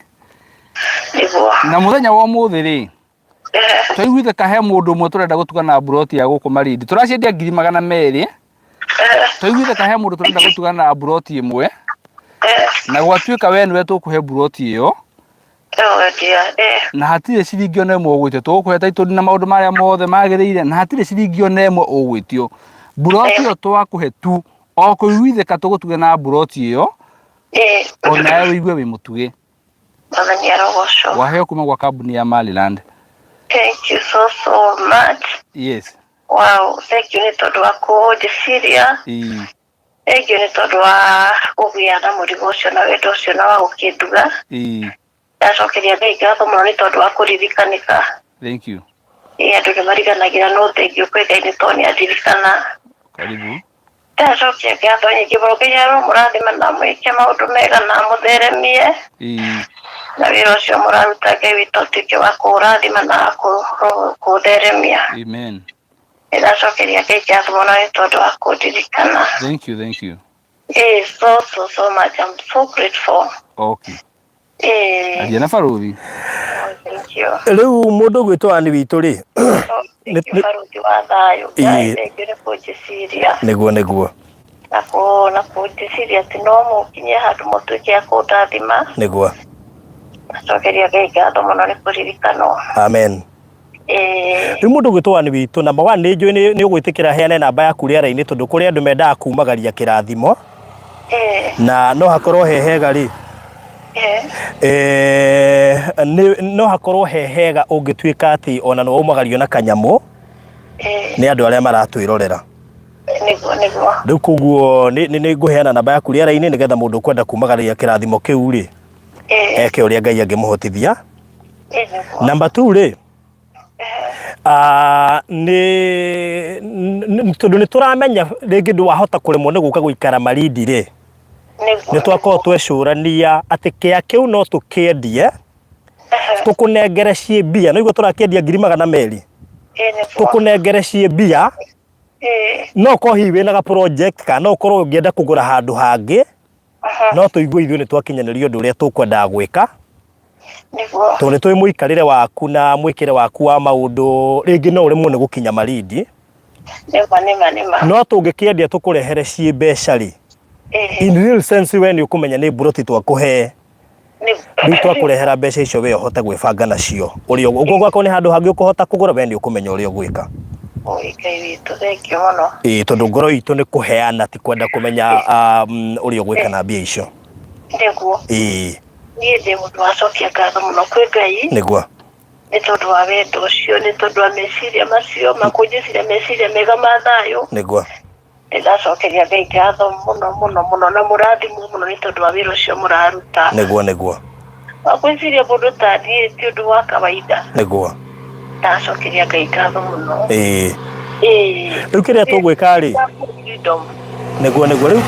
Nĩguo. Na mũthenya wa ũmũthĩ rĩ, twaiguite ka he mũndũ ũmwe tũrenda gũtuga na mburoti ya gũkũ Malindi, tũraciendia 200,000. Twaiguite ka he mũndũ tũrenda gũtuga na mburoti ĩmwe, na gwatuĩka we nĩwe tũkũhe mburoti ĩyo. Oh dear. Na hatirĩ ciringi ona ĩmwe ũgwĩtio. Tũgũkũhe title na maũndũ marĩa mothe magĩrĩire, na hatirĩ ciringi ona ĩmwe ũgwĩtio. Mburoti ĩyo twakũhe tu o kũiguithĩka tũgũtuge na mburoti ĩyo, onawe wĩigue wĩ mũtuge. Mwathani arogocwo. Waheo kuma gwa kambuni ya Maryland. Thank you so so much. Yes. Wow, thank you nĩ tondũ wa kũnjĩciria. Thank you nĩ tondũ wa kũgĩa na mũrigo ũcio na wendo ũcio na wa gũkĩnduga. Ndacokeria Ngai ngatho mũno nĩ tondũ wa kũririkanĩka. Thank you. Ĩĩ, andũ nĩ mariganagĩra, no thank you kwĩ Ngai nĩ tondũ nĩ andirikana. Karibu. Ndacokia ngatho nyingĩ mũno. Ngai aromũrathima na mwĩke maũndũ mega na amũtheremie. Na wĩra ũcio mũraruta, Ngai witũ atuĩke wa kũũrathima na kũũtheremia. Amen. Nĩndacokeria Ngai ngatho mũno nĩ tondũ wa kũndirikana. Thank you, thank you. Ĩĩ, so so so much. I'm so grateful. Okay. Ĩĩ. Aria na baruthi. Thank you. Rĩu mũndũ ũgwĩtwo Ann witũ rĩ, Oh, thank you, baruthi wa thayũ. Ngai, thank you nĩ kũnjĩciria. Nĩguo nĩguo. Na kũnjĩciria atĩ no mũkinye handũ mũtuĩke a kũndathima. Nĩguo. Ndacokeria Ngai ngatho mũno nĩ kũririkanwo. Amen. Ĩĩ. Rĩu mũndũ ũgwĩtwo Ann witũ, number one, nĩ njũĩ nĩ ũgwĩtĩkĩra heane namba yaku rĩera-inĩ tondũ kũrĩ andũ mendaga kumagaria kĩrathimo. Na no hakorwo he hega rĩ, no hakorwo he hega ũngĩtuĩka atĩ ona nĩ waumagario na kanyamũ nĩ andũ arĩa maratwĩrorera. Nĩguo nĩguo. Rĩu koguo nĩ ngũheana namba yaku rĩera-inĩ nĩgetha mũndũ ũkwenda kumagaria kĩrathimo kĩu rĩ, eke ũrĩa Ngai angĩmũhotithia. Nĩguo. Namba 2 rĩ, nĩ tondũ nĩ tũramenya rĩngĩ ndwahota kũremwo nĩ gũka gũikara Malindi rĩ, nĩ twakorwo twecũrania atĩ kĩa kĩu no tũkĩendie tũkũnengere ciĩ mbia. Nĩguo tũrakĩendia 200,000, tũkũnengere ciĩ mbia. No ũkorwo hihi wĩna ga project kana no ũkorwo ũngĩenda kũgũra handũ hangĩ, no tũigue ithuĩ nĩ twakinyanĩria ũndũ ũrĩa tũkwendaga gwĩka. Nĩguo. Tondũ nĩ tũĩ mũikarĩre waku na mwĩkĩre waku wa maũndũ, rĩngĩ no ũremwo nĩ gũkinya Malindi. Nĩma nĩma nĩma. No tũngĩkĩendia tũkũrehere ciĩ mbeca rĩ, in real sense we nĩ ũkũmenya nĩ mburoti twakũhe. Rĩu twakũrehera mbeca icio, we ũhote gwĩbanga nacio ũrĩa ũguo gwakorwo nĩ handũ hangĩ ũkũhota kũgũra, we nĩ ũkũmenya ũrĩa ũgwĩka. Oi Ngai witũ, thank you mũno. Ĩĩ, tondũ ngoro itũ nĩ kũheana, ti kwenda kũmenya ũrĩa ũgwĩka na mbia icio. Nĩguo. Ĩĩ. Niĩ ndĩ mũndũ wacokia ngatho mũno kwĩ Ngai. Nĩguo. Nĩ tondũ wa wendo ũcio, nĩ tondũ wa meciria macio makũnjĩciria, meciria mega ma thayũ. Nĩguo. Nĩndacokeria Ngai ngatho mũno mũno mũno, na mũrathimwo mũno nĩ tondũ wa wĩra ũcio mũraruta. Nĩguo nĩguo. Wa gwĩciria mũndũ ta niĩ ti ũndũ wa kawaida. Nĩguo. Ndacokeria Ngai ngatho mũno. Ĩĩ. Ĩĩ. Rĩu kĩrĩa tũgwĩka rĩ, Freedom. Nĩguo nĩguo. Rĩu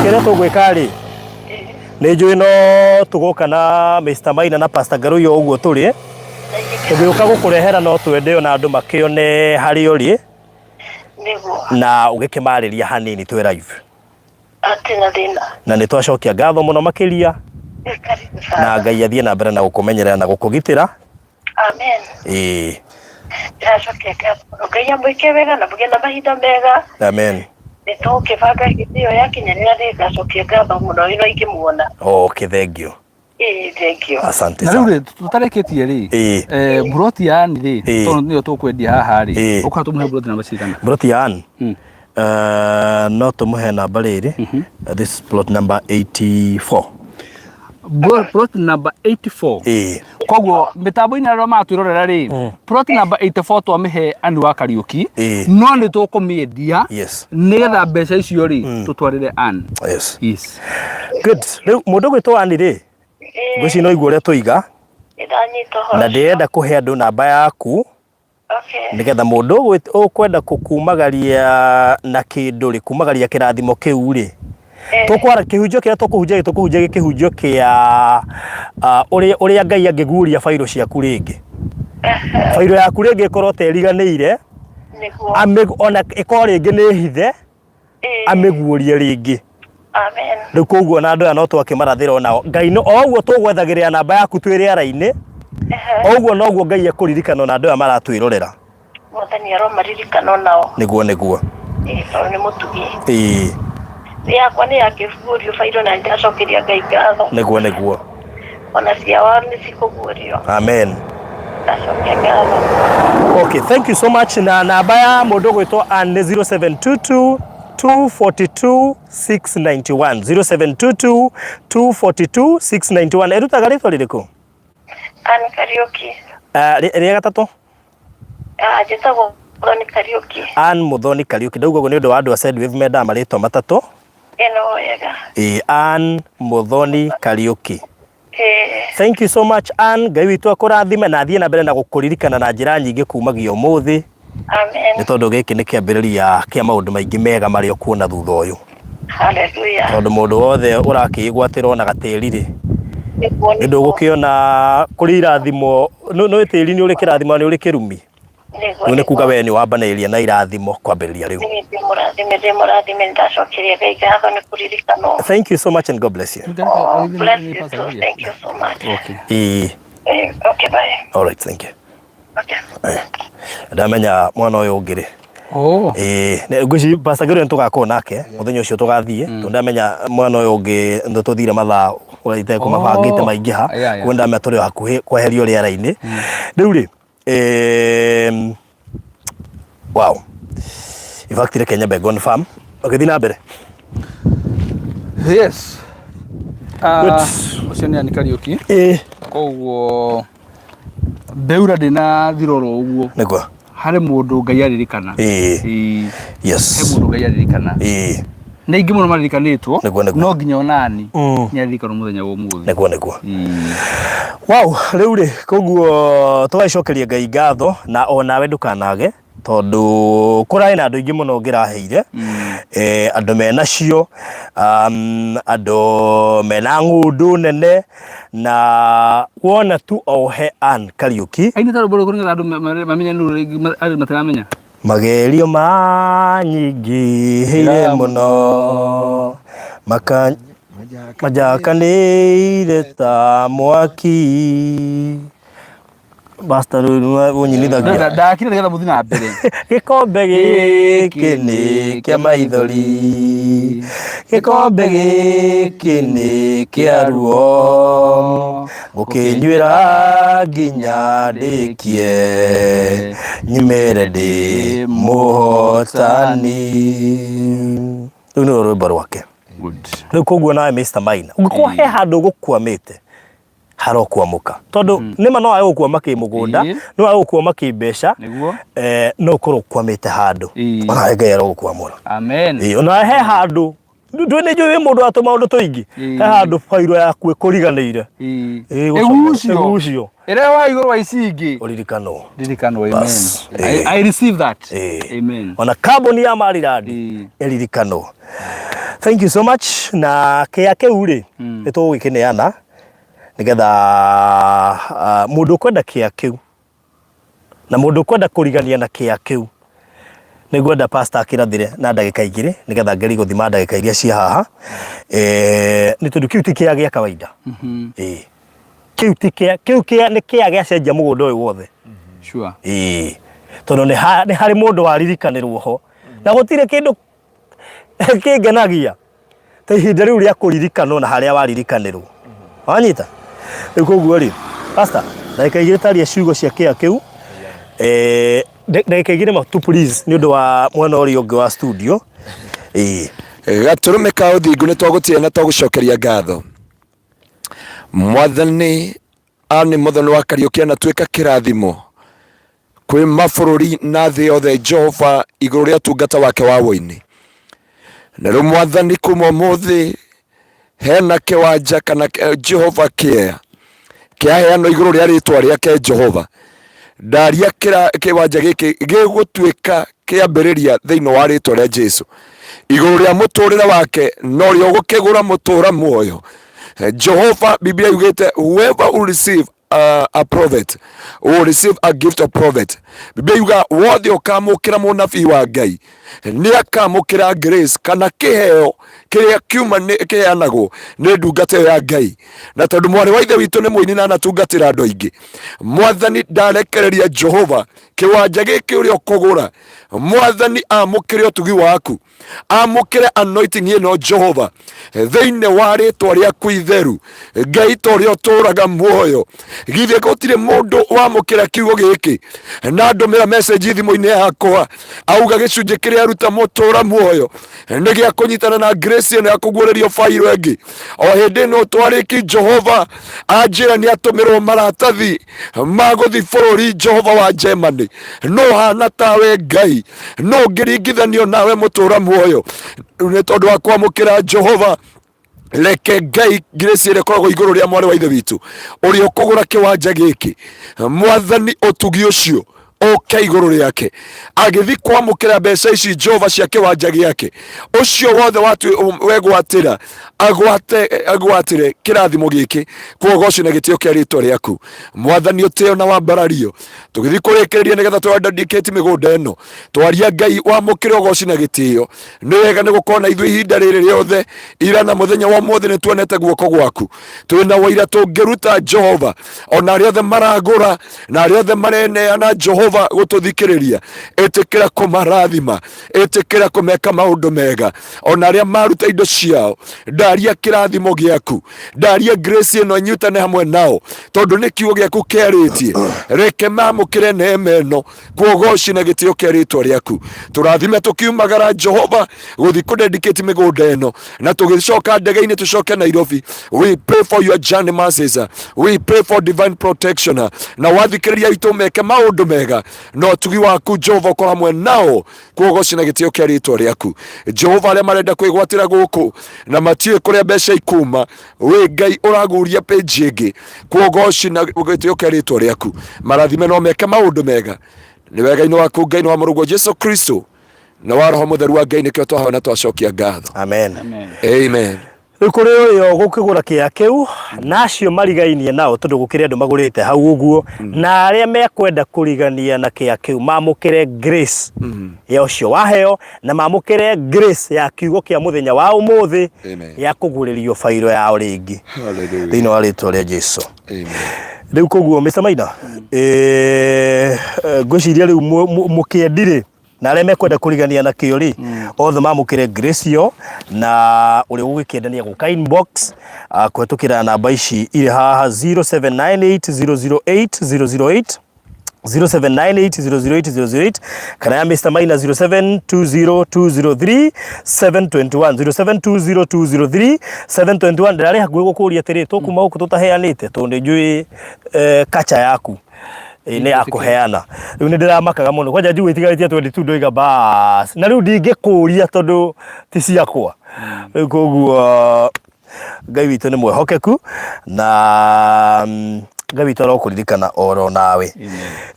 kĩrĩa tũgwĩka rĩ, nĩ njũĩ no tũgoka na Mr. Maina na Pastor Ngaruiyo ũguo tũrĩ tũgĩũka gũkũrehera, no twende ona andũ makĩone harĩa ũrĩ. Nĩguo. Na ũgĩkĩmarĩria hanini twĩ live. Atĩ na thĩna. Na nĩ twacokia ngatho mũno makĩria. Karibu Na sana. Ngai athiĩ na mbere na gũkũmenyerera na gũkũgitĩra. Amen. Ĩĩ. Ndĩracokia ngatho mũno. Ngai amwĩke wega na mũgĩe na mahinda mega. Amen. Nĩ tũgũkĩbanga hĩndĩ ĩyo yakinya rĩrĩa nĩngacokia ngatho mũno ĩno ingĩmuona. Okay, thank you. Ĩĩ, thank you. Asante Na rĩu sana. rĩ, tũtarĩkĩtie rĩ, Ĩĩ. Mburoti ya Ann rĩ, Ĩĩ. tondũ nĩyo tũkwendia haha rĩ, Ĩĩ. ũkaga tũmũhe mburoti namba cigana? Mburoti ya Ann, no tũmũhe namba rĩrĩ. This is plot number 84. Plot number 84. Ĩĩ. Koguo mĩtambo-inĩ arĩa maratwĩrorera rĩ, plot number 84 twamĩhe Ann wa Kariũki, no nĩ tũkũmĩendia nĩgetha mbeca icio rĩ tũtwarĩre Ann. Yes. Good. Rĩu mũndũ ũgwĩtwo Ann rĩ, ngwĩciria no igua ũrĩa tũiga Nĩndanyita ũhoro na ũcio. ndĩrenda kũhe andũ namba yaku Okay. nĩgetha mũndũ ũkwenda kũkumagaria na kĩndũ rĩ, kumagaria kĩrathimo kĩu rĩ, tũkwara kĩhunjio kĩrĩa tũkũhunjagia tũkũhunjagia kĩhunjio kĩa ũrĩa ũrĩa Ngai angĩguũria bairũ ciaku rĩngĩ, bairũ yaku rĩngĩ ĩkorwo ta ĩriganĩire, Nĩguo. ona ĩkorwo rĩngĩ nĩ hithe, amĩguũrie rĩngĩ. Amen. Rĩu koguo na andũ aya no twakĩmarathĩra onao Ngai no o ũguo tũgwethagĩrĩra namba yaku twĩ rĩera-inĩ, o ũguo noguo Ngai ekũririkana ona andũ aya maratwĩrorera. Mwathani aromaririkana onao. Nĩguo nĩguo. Ĩĩ, tondũ nĩ mũtugi. Ĩĩ. Yakwa nĩ yakĩguũrio bairũ na nĩndacokeria Ngai ngatho. Nĩguo nĩguo. Ona cia wao nĩ cikũguũrio. Amen. Ndacokia ngatho. Okay, thank you so much. Na namba ya mũndũ ũgwĩtwo Ann nĩ 0722 242 691 0722 242 691. Ĩrutaga rĩtwa rĩrĩkũ? Ann Kariũki. Rĩa gatatũ? Ah, njĩtagwo Muthoni Kariũki. Ann Muthoni Kariũki. Ndauga ũguo nĩ ũndũ wa andũ a Sendwave mendaga marĩtwa matatũ. Ĩno wega. Ĩĩ, Ann Muthoni Kariũki. Ĩĩ. Thank you so much Ann, Ngai witũ akũrathime na athiĩ na mbere na gũkũririkana na njĩra nyingĩ kumagia ũmũthĩ. Amen. Nĩ tondũ gĩkĩ nĩ kĩambĩrĩria kĩa maũndũ maingĩ mega marĩa ũkuona thutha ũyũ. Hallelujah. Tondũ mũndũ wothe ũrakĩĩgwatĩra ona gatĩri rĩ, Nĩguo, nĩ nĩguo. ndũgũkĩona kũrĩ irathimo, nĩ tĩri nĩ ũrĩ kĩrathimo na nĩ ũrĩ kĩrumi. Nĩguo, Rĩu nĩ kuga nĩguo. we nĩ wambanĩrĩria na irathimo kwambĩrĩria rĩu. Niĩ ndĩ mũrathime, ndĩ mũrathime, nĩ ndacokeria Ngai ngatho nĩ kũririkanwo. Thank you so much and God bless you. Oh, bless you too. Thank you so much. Okay. Ĩĩ. Okay, bye. All right, thank you. Okay. Ndamenya mwana ũyũ ũngĩ rĩ. Oh. Ĩĩ, ngwĩciria Pastor Ngĩrũ nĩtũgakorwo nake mũthenya ũcio tũgathiĩ, tondũ ndamenya mwana ũyũ ũngĩ nĩtũthire mathaa ũrĩa itekũmabangĩte Oh. maingĩha, Yeah. koguo ndamenya tũrĩ o hakuhĩ kweherio rĩera-inĩ. Rĩu rĩ, wow. In fact reke nyambe confirm. Ũgĩthiĩ na mbere. Yes. Good. Ũcio nĩ Ann Kariũki. Ĩĩ. Koguo Beura ndĩnathira oro ũguo. Nĩguo. Harĩ mũndũ Ngai aririkana. Ĩĩ. Ĩĩ. Yes. He mũndũ Ngai aririkana. Ĩĩ. Nĩ aingĩ mũno maririkanĩtwo. Nĩguo, nĩguo. No nginya onani nĩ aririkanwo mũthenya wa ũmũthĩ. Nĩguo, nĩguo. Ĩĩ. Wow, rĩu rĩ, koguo tũgagĩcokeria Ngai ngatho na onawe ndũkanage tondũ kũrarĩ na andũ aingĩ mũno ngĩraheire andũ menacio, andũ mena ng'ũndũ nene na wona tu ohe Ann Kariũki. Aini ta rwĩmbo rũrĩkũ nĩgetha andũ mamenye nũ rĩngĩ andũ mataramenya? Magerio manyingĩhĩire mũno maka manjakanĩire ta mwaki. Pastor rĩu nĩwe ũnyinithagia. Ndakire nĩgetha mũthiĩ na mbere. Gĩkombe gĩkĩ nĩ kĩa maithori, gĩkombe gĩkĩ nĩ kĩa ruo, ngũkĩnyuĩra nginya ndĩkie, nyumĩre ndĩ mũhotani. Rĩu nĩruo rwĩmbo rwake. Rĩu koguo nawe Mr. Maina, ũngĩkorwo he handũ ũgũkwamĩte, harokwamũka tondũ nĩma no age gũkwama kĩmũgũnda, no age gũkwama kĩmbeca, Nĩguo. no ũkorwo ũkwamĩte handũ, onawe Ngai arogukwamũra. Amen. Ĩĩ, ona he handũ ndũ nĩ njũĩ wĩ mũndũ wa tũmaũndũ tũingĩ, he handũ bairũ yaku ĩkũriganĩire. Ĩĩ, Ĩgucio. ĩgucio. Ĩrehwo igũrũ wa ici ingĩ. Ũririkanwo. Ririkanwo, amen. Bas. I receive that. Ĩĩ. Amen. Ona kambuni ya Maryland ĩririkanwo. Thank you so much. Na kĩa kĩu rĩ, nĩ tũgũgĩkĩneana nĩgetha mũndũ ũkwenda kĩa kĩu na mũndũ ũkwenda kũrigania na kĩa kĩu, nĩ ngwenda pastor akĩrathĩre na ndagĩka igĩrĩ nĩgetha ngerie gũthima ndagĩka iria ciĩ haha. Nĩ tondũ kĩu ti kĩa gĩa kawaida. Ĩĩ. Kĩu ti kĩa, kĩu kĩa nĩ kĩa gĩacenjia mũgũnda ũyũ wothe. Sure. Ĩĩ. Tondũ nĩ harĩ mũndũ waririkanĩrwo ho. Na gũtirĩ kĩndũ kĩngenagia ta ihinda rĩu rĩa kũririkanwo na harĩa waririkanĩrwo. Wanyita? Rĩu koguo rĩ, pastor, ndagĩka igĩrĩ taria ciugo cia kĩa kĩu. Ndagĩka igĩrĩ ma tu please nĩ ũndũ wa mwena ũrĩa ũngĩ wa studio. Ĩĩ. Gatũrũme ka ũthingu nĩ twagũtĩa na twagũcokeria ngatho. Mwathani. Anne Muthoni wa Kariũki anatuĩka kĩrathimo kwĩ mabũrũri na thĩ yothe Jehova igũrũ rĩa ũtungata wake wa wũini. Na rĩu Mwathani kuma ũmũthĩ hena kĩwanja kana Jehova kĩea kĩaheanwo igũrũ rĩa rĩtwa rĩake Jehova. Ndaria kĩwanja gĩkĩ gĩgũtuĩka kĩambĩrĩria thĩinĩ wa rĩtwa rĩa Jesu igũrũ rĩa mũtũrĩre wake na ũrĩa ũgũkĩgũra mũtũra muoyo. Jehova, Biblia yugĩte whoever will receive a prophet will receive a gift of prophet. Biblia yuga wothe ũkamũkĩra mũnabii wa Ngai nĩ akamũkĩra grace kana kĩheo kĩrĩa kiuma kĩheanagwo nĩ ndungata ĩyo ya Ngai. Na tondũ mwarĩ wa ithe witũ nĩ mũini na anatungatĩra andũ aingĩ, Mwathani ndarekereria Jehova kĩwanja gĩkĩ ũrĩa ũkũgũra, Mwathani amũkĩre ũtugi waku, amũkĩre anointing ĩno Jehova thĩinĩ wa rĩtwa rĩaku itheru. Ngai ta ũrĩa ũtũraga muoyo, githĩ gũtirĩ mũndũ wamũkĩra kiugo gĩkĩ na ndũmĩra message thimũ-inĩ yakwa auga gĩcunjĩ kĩrĩa aruta mũtũra muoyo nĩ gĩa kũnyitana na grace ĩno ya kũguũrĩrio bairũ ĩngĩ. O hĩndĩ ĩno twarĩki Jehova anjĩra nĩ atũmĩrwo maratathi ma gũthi bũrũri Jehova wa Germany. No hana tawe Ngai, no ngĩringithanio nawe mũtũra muoyo, nĩ tondũ wa kwamũkĩra Jehova. Reke Ngai grace ĩrĩa ĩkoragwo igũrũ rĩa mwarĩ wa ithe witũ ũrĩa ũkũgũra kĩwanja gĩkĩ, Mwathani ũtugi ũcio ũke igũrũ rĩake agĩthi kwamũkĩra mbeca ici Jehova cia kĩwanja gĩake. Ũcio wothe wegwatĩra agwate agwatĩre kĩrathimo gĩkĩ kuogoci na gĩtĩo kĩa rĩtwa rĩaku Mwathani, ũtĩo na wambarario. Tũgĩthiĩ kũrĩkĩrĩria nĩgetha tũrandandikĩti mĩgũnda ĩno, twaria Ngai wamũkĩre ũgoci na gĩtĩo. Nĩ wega nĩ gũkorwo na ithuĩ ihinda rĩrĩ rĩothe ira na mũthenya wa ũmũthĩ. Nĩ tuonete guoko gwaku, twĩna ũira tũngĩruta Jehova. Ona arĩa othe maragũra na arĩa othe mareneana Jehova gũtũthikĩrĩria, ĩtĩkĩra kũmarathima, ĩtĩkĩra kũmeka maũndũ mega. Ona arĩa maruta indo ciao, ndaria kĩrathimo gĩaku, ndaria grace ĩno ĩnyitane hamwe nao, tondũ nĩ kiugo gĩaku kĩarĩtie. Reke mamũkĩre neema ĩno kuogoci na gĩtĩo kĩa rĩtwa rĩaku. Tũrathime tũkiumagara Jehova gũthi kũdedicate mĩgũnda ĩno na tũgĩcoka ndege-inĩ tũcoke Nairobi. We pray for your journey mercies, we pray for divine protection, na wathikĩrĩria itũ meke maũndũ mega na ũtugi waku Jehova ũkorwo hamwe nao kuogoci na gĩtĩo kĩa rĩtwa rĩaku. Jehova, arĩa marenda kwĩgwatĩra gũkũ na matiũĩ kũrĩa mbeca ikuma, wĩ Ngai ũraguria page ĩngĩ kuogoci na gĩtĩo kĩa rĩtwa rĩaku, marathime no meke maũndũ mega. Nĩ wega-inĩ waku Ngai, nĩ wa mũrũguo Jesu Kristo na wa Roho Mũtheru wa Ngai nĩkĩo twahoya na twacokia ngatho. Amen. Amen. Rĩu kũrĩ ũrĩa ũgũkĩgũra kĩea kĩu na acio marigainie nao, tondũ gũkĩrĩ andũ magũrĩte hau ũguo, na arĩa mekwenda kũrigania na kĩea kĩu mamũkĩre grace ya ũcio waheo na mamũkĩre grace ya kiugo kĩa mũthenya wa ũmũthĩ Amen. ya kũgurĩrio bairo yao rĩngĩ Hallelujah. thĩinĩ wa rĩtwa rĩa Jesu. Amen. Rĩu koguo Mr. Maina, ngwĩciria rĩu mũkĩendi rĩ na arĩa mekwenda kũrigania na kĩo rĩ, othe mamũkĩre grace ĩyo, na ũrĩa ũgũgĩkĩenda nĩ egũka inbox kũhetũkĩra namba ici irĩ haha 0798008008, 0798008008, kana ya Mr. Maina 0720203721, 0720203721. Ndĩrarĩ hakuhĩ gũkũria atĩrĩ, tũkuma gũkũ tũtaheanĩte, tondũ nĩ njũĩ kacha yaku nĩ ya kũheana. Rĩu nĩ ndĩramakaga mũno kwanja njiguĩ itigarĩtie 22, ndoiga bas na rĩu ndingĩkũria tondũ ti ciakwa. Rĩu koguo Ngai witũ nĩ mwĩhokeku na Ngai witũ arokũririkana oro nawe.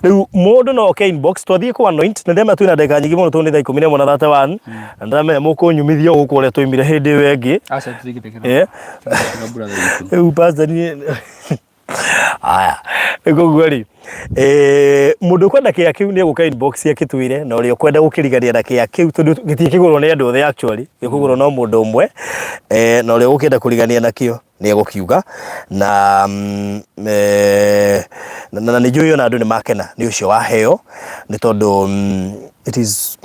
Rĩu mũndũ no oke inbox twathiĩ kũ anoint na ndĩramenya twĩna ndagĩka nyingĩ mũno tondũ nĩ thaa 11 na 31, na ndĩramenya mũkũnyumithia gũkũ ũrĩa twaimire hĩndĩ ĩyo ĩngĩ. Aca, tũtingĩtĩkĩra. Tũtingĩtĩkĩra brother witũ. Rĩu pastor niĩ aya rĩu koguo rĩ, mũndũ ũkwenda kĩea kĩu nĩ egũka inbox akĩtwĩre, na ũrĩa ũkwenda gũkĩrigania na kĩea kĩu, tondũ gĩtikĩgũrwo nĩ andũ othe, actually gĩkũgũrwo no mũndũ ũmwe, na ũrĩa ũgũkĩenda kũrigania nakĩo nĩ egũkiuga na na nĩ njũĩ ona andũ nĩ makena nĩ ũcio waheo, nĩ tondũ it is,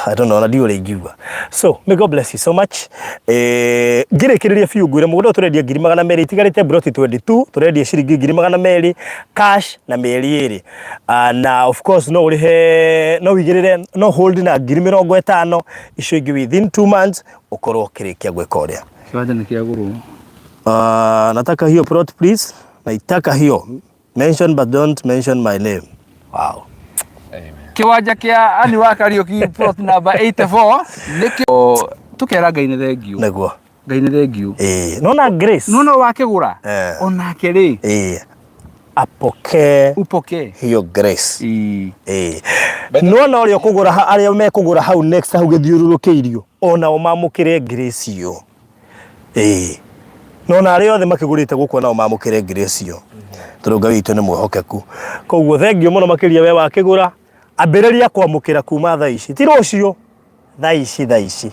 I don't know, ona ndiũĩ ũrĩa ingiuga. So may God bless you so much. Ngĩrĩkĩrĩria biũ ngwĩre mũgũnda ũyũ tũrendia 200,000, itigarĩte broti 22, tũrendia ciringi 200,000 cash na mĩeri 2. Na of course no ũrĩhe, no wĩigĩrĩre, no hold na 50,000, icio ingĩ within 2 months ũkorwo ũkĩrĩkia gwĩka ũrĩa. Kĩwanja nĩ kĩagũrwo. Nataka hiyo plot please. Naitaka hiyo. Mention but don't mention my name. Wow. Kiwanja kia Ani wa Kariuki plot number 84 nikio tukera Ngai nĩ thengiũ. Nĩguo. Ngai nĩ thengiũ. Ĩĩ. Nona Grace. No no wakĩgũra Eh. onake rĩ Ĩĩ. Apokee upokee hiyo grace. Ĩĩ. Ĩĩ. Nona ũrĩa ũkũgũra arĩa mekũgũra hau next hau gĩthiũrũrũkĩirio onao mamũkĩre grace iyo. Ĩĩ. Nona arĩa othe makĩgũrĩte gũkũ onao mamũkĩre grace iyo. Tondũ Ngai witũ nĩ mwĩhokeku. Koguo thengiũ mũno makĩria we wakĩgũra ambĩrĩria kwamũkĩra kuma thaa ici. Ti rũciũ. Thaa ici thaa ici.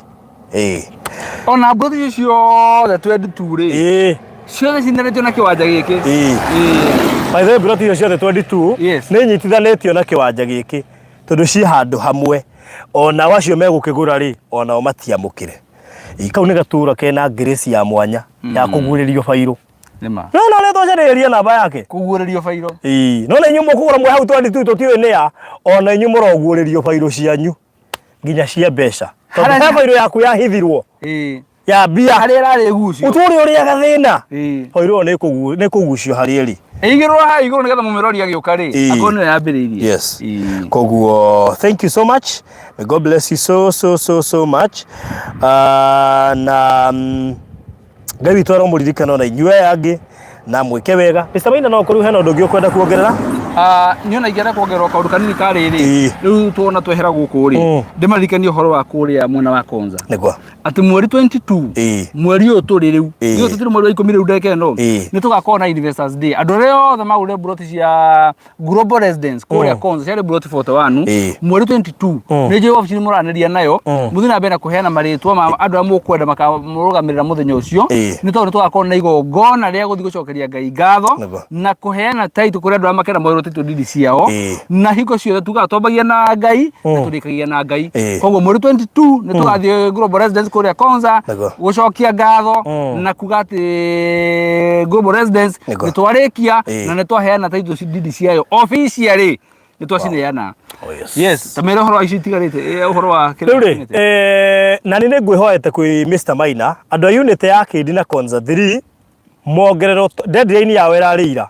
Ĩĩ. Ona mbũri icio ciothe 22 rĩ Ĩĩ. ciothe cindanĩtio na kĩwanja gĩkĩ. Ĩĩ. Ĩĩ. By the way, mburoti icio ciothe 22 Yes. nĩ nyitithanĩtio na kĩwanja gĩkĩ tondũ ciĩ handũ hamwe onao acio megũkĩgũra rĩ onao matiamũkĩre. Ĩ, kau nĩ gatũra kena grace ya mwanya ya kũguũrĩrio bairũ. Nĩma. No na ũrĩa twacarĩrĩria namba yake. Kũguũrĩrio bairũ. Ĩĩ, no na inyuĩ mũkũgũra mwĩ hau 22 tũtiũĩ nĩ a ona inyuĩ mũroguũrĩrio bairũ cianyu nginya cia mbeca. Tondũ Harĩa- he bairũ yaku yahithirwo Ĩĩ. ya mbia Harĩa ĩrarĩ gucio. ũtũre ũrĩaga thĩna. Ĩĩ. Bairũ ĩyo nĩ ĩkũgucio harĩa ĩrĩ. Ĩigĩrwo haha igũrũ nĩgetha mũmĩrori agĩũka rĩ Ĩĩ. akorwo nĩyo yambĩrĩirie. Yes. Ĩĩ. Koguo thank you so much. May God bless you so so so so much. Na Ngai witũ aromũririkana ona inyuĩ aya angĩ na mwĩke wega. Mr. Maina no kũrĩu hena ũndũ ũngĩ ũkwenda kuongerera? Ah, niĩ ona ingĩenda kuongerera kaũndũ kanini ka rĩrĩ Ĩĩ. rĩu tuona twehera gũkũ rĩ ndĩmaririkanie ũhoro wa kũrĩa mwena wa Konza Nĩguo. atĩ mweri 22 Ĩĩ. mweri ũyũ tũrĩ rĩu Ĩĩ. ithuĩ tũtirĩ mweri wa ikũmi rĩu ndagĩka ĩno Ĩĩ. nĩ tũgakorwo na Investors Day andũ arĩa othe magũrire mburoti cia Global Residence kũrĩa Konza ciarĩ mburoti 41 Ĩĩ. mweri 22 nĩ njũĩ wabici nĩ mũranĩria nayo mũthiĩ na mbere na kũheana marĩtwa ma andũ arĩa mũkwenda makamũrũgamĩrĩra mũthenya ũcio Ĩĩ. nĩ tondũ nĩ tũgakorwo na igongona rĩa gũthiĩ gũcokeria Ngai ngatho Nĩguo. na kũheana title kũrĩ andũ arĩa makenda moerwo title deed ciao Ĩĩ. na hingo ciothe tugaga twambagia na Ngai na tũrĩkagia na Ngai Ĩĩ. koguo mweri 22 nĩ tũgathiĩ Global Residence kũrĩa Konza Nĩguo. gũcokia ngatho na kuga atĩ Global Residence Nĩguo. nĩ twarĩkia Ĩĩ. na nĩ twaheana title deed ciayo officially nĩ twacineana. Oh, yes. Yes, ta mera ũhoro wa icio itigarĩte ũhoro wa kĩrĩa Rĩu rĩ, gĩkinyĩte. na nĩ nĩngwĩhoete kwĩ Mr. Maina andũ a unit ya Kĩndi na Konza 3 mongererwo deadline yao ĩrarĩ ira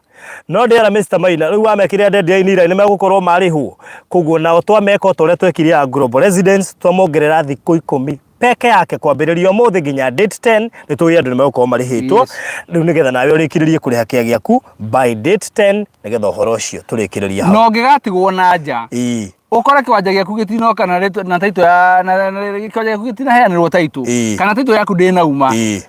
no ndĩra Mr. Maina rĩu wamekĩrĩra deadline ira nĩ megũkorwo marĩhwo koguo nao twameka o ta ũrĩa twekire ya Global Residence twamongerera thikũ ikũmi peke yake kwambĩrĩria ũmũthĩ nginya date 10 nĩ tũĩ andũ nĩ megũkorwo marĩhĩtwo Yes. rĩu nĩgetha nawe ũrĩkĩrĩrie kũrĩha kĩa gĩaku by date 10 nĩgetha ũhoro ũcio tũrĩkĩrĩrie hau. Na ũngĩgatigwo na nja Ĩĩ. ũkore kĩwanja gĩaku gĩtinoka na rĩtwa- na title ya kĩwanja gĩaku gĩtinaheanĩrwo title Ĩĩ. kana title yaku ndĩnauma Ĩĩ.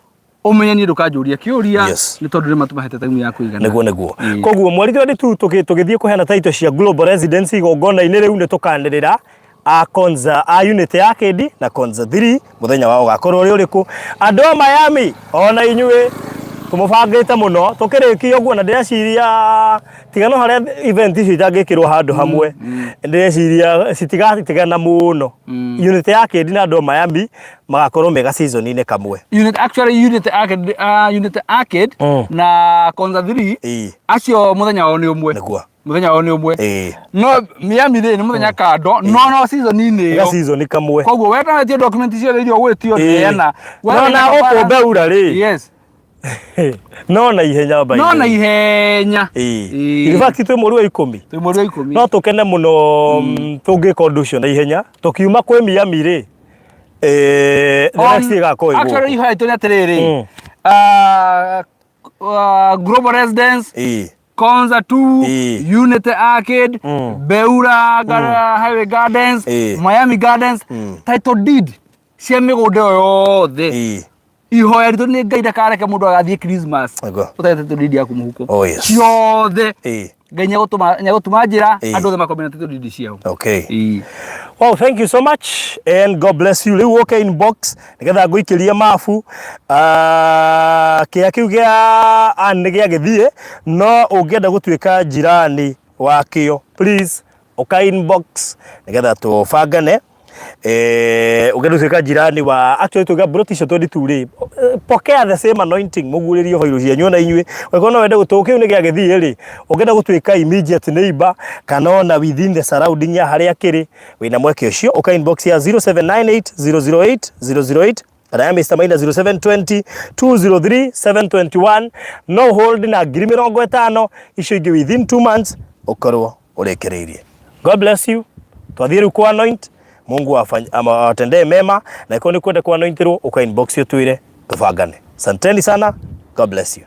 ũmenye niĩ ndũkanjũria kĩũria Yes. nĩ tondũ nĩ matũmahete time ya kũigana. Nĩguo nĩguo. Ĩĩ. Koguo mweri 22 tũgĩthiĩ kũheana title cia Global Residency igongona-inĩ rĩu nĩ tũkanĩrĩra a Konza a unit ya Kĩndi na Konza 3 mũthenya wao ũgakorwo ũrĩ ũrĩkũ. Andũ a Miami ona inyuĩ tũmũbangĩte mũno tũkĩrĩkia ũguo na ndĩreciria tiga no harĩa event icio itangĩkĩrwo handũ hamwe ndĩreciria citigatigana mũno. Unit ya Kĩndi na andũ a Miami magakorwo mega season-inĩ kamwe. Unit actually unit arcade, unit arcade na Konza 3 Ĩĩ. acio mũthenya wao nĩ ũmwe. Nĩguo. Mũthenya wao nĩ ũmwe. Ĩĩ. No Miami rĩ nĩ mũthenya kando no no season-inĩ Ga ĩyo. season kamwe. Koguo wetanĩtio document ciothe iria ũgwĩtio Ĩĩ. neana. No na gũkũ Beura rĩ. Yes. No na ihenya by No the na way. ihenya. Ĩĩ. Ĩĩ. In fact twĩ mweri wa ikũmi. Twĩ mweri wa ikũmi. No tũkene mũno tũngĩka ũndũ ũcio na ihenya. Tũkiuma kwĩ Miami rĩ. The next ĩgakorwo ĩ Actually gũkũ. ihoya itũ nĩ atĩrĩrĩ. Global Residence Ĩĩ. Konza 2, Ĩĩ. Unity Arcade, Beura Highway Gardens, Ĩĩ. Miami Gardens, title deed cia mĩgũnda ĩyo yothe. Ĩĩ. Ihoya ritũ nĩ Ngai ndakareke mũndũ agathiĩ Christmas Nĩguo. ũtarĩ title deed yaku mũhuko. Oh, yes. Ciothe. Ĩĩ. Ngai nĩegũtũma njĩra Ĩĩ. andũ othe makorwo mena title deed ciao. Okay. Ĩĩ. Wow, thank you so much and God bless you. Rĩu ũke inbox nĩgetha ngũikĩrie mabu. Kĩa kĩu gĩa Ann nĩ gĩagĩthiĩ no ũngĩenda gũtuĩka jirani wakĩo please ũka inbox nĩgetha tũbangane. Ũngĩenda gũtuĩka jirani wa actually tuga broti icio 22 rĩ pokea the same anointing mũguũrĩrio bairũ cianyu ona inyuĩ ũngĩkorwo no wende gũtũ kĩu nĩ gĩagĩthiĩ rĩ ũngĩenda gũtuĩka immediate neighbor kana ona within the surrounding ya harĩa kĩrĩ wĩna mweke ũcio ũka inbox ya 0798 008 008. Kana ya Mr. Maina 0720 203 721 no hold na 50,000 icio ingĩ within 2 months ũkorwo ũrĩkĩrĩirie. God bless you. Twathiĩ rĩu ku anoint. Mungu awatendee mema na ikorwo nĩ kwenda ku anointirwo ũka inbox ũtwĩre tũbangane. Asanteni sana. God bless you.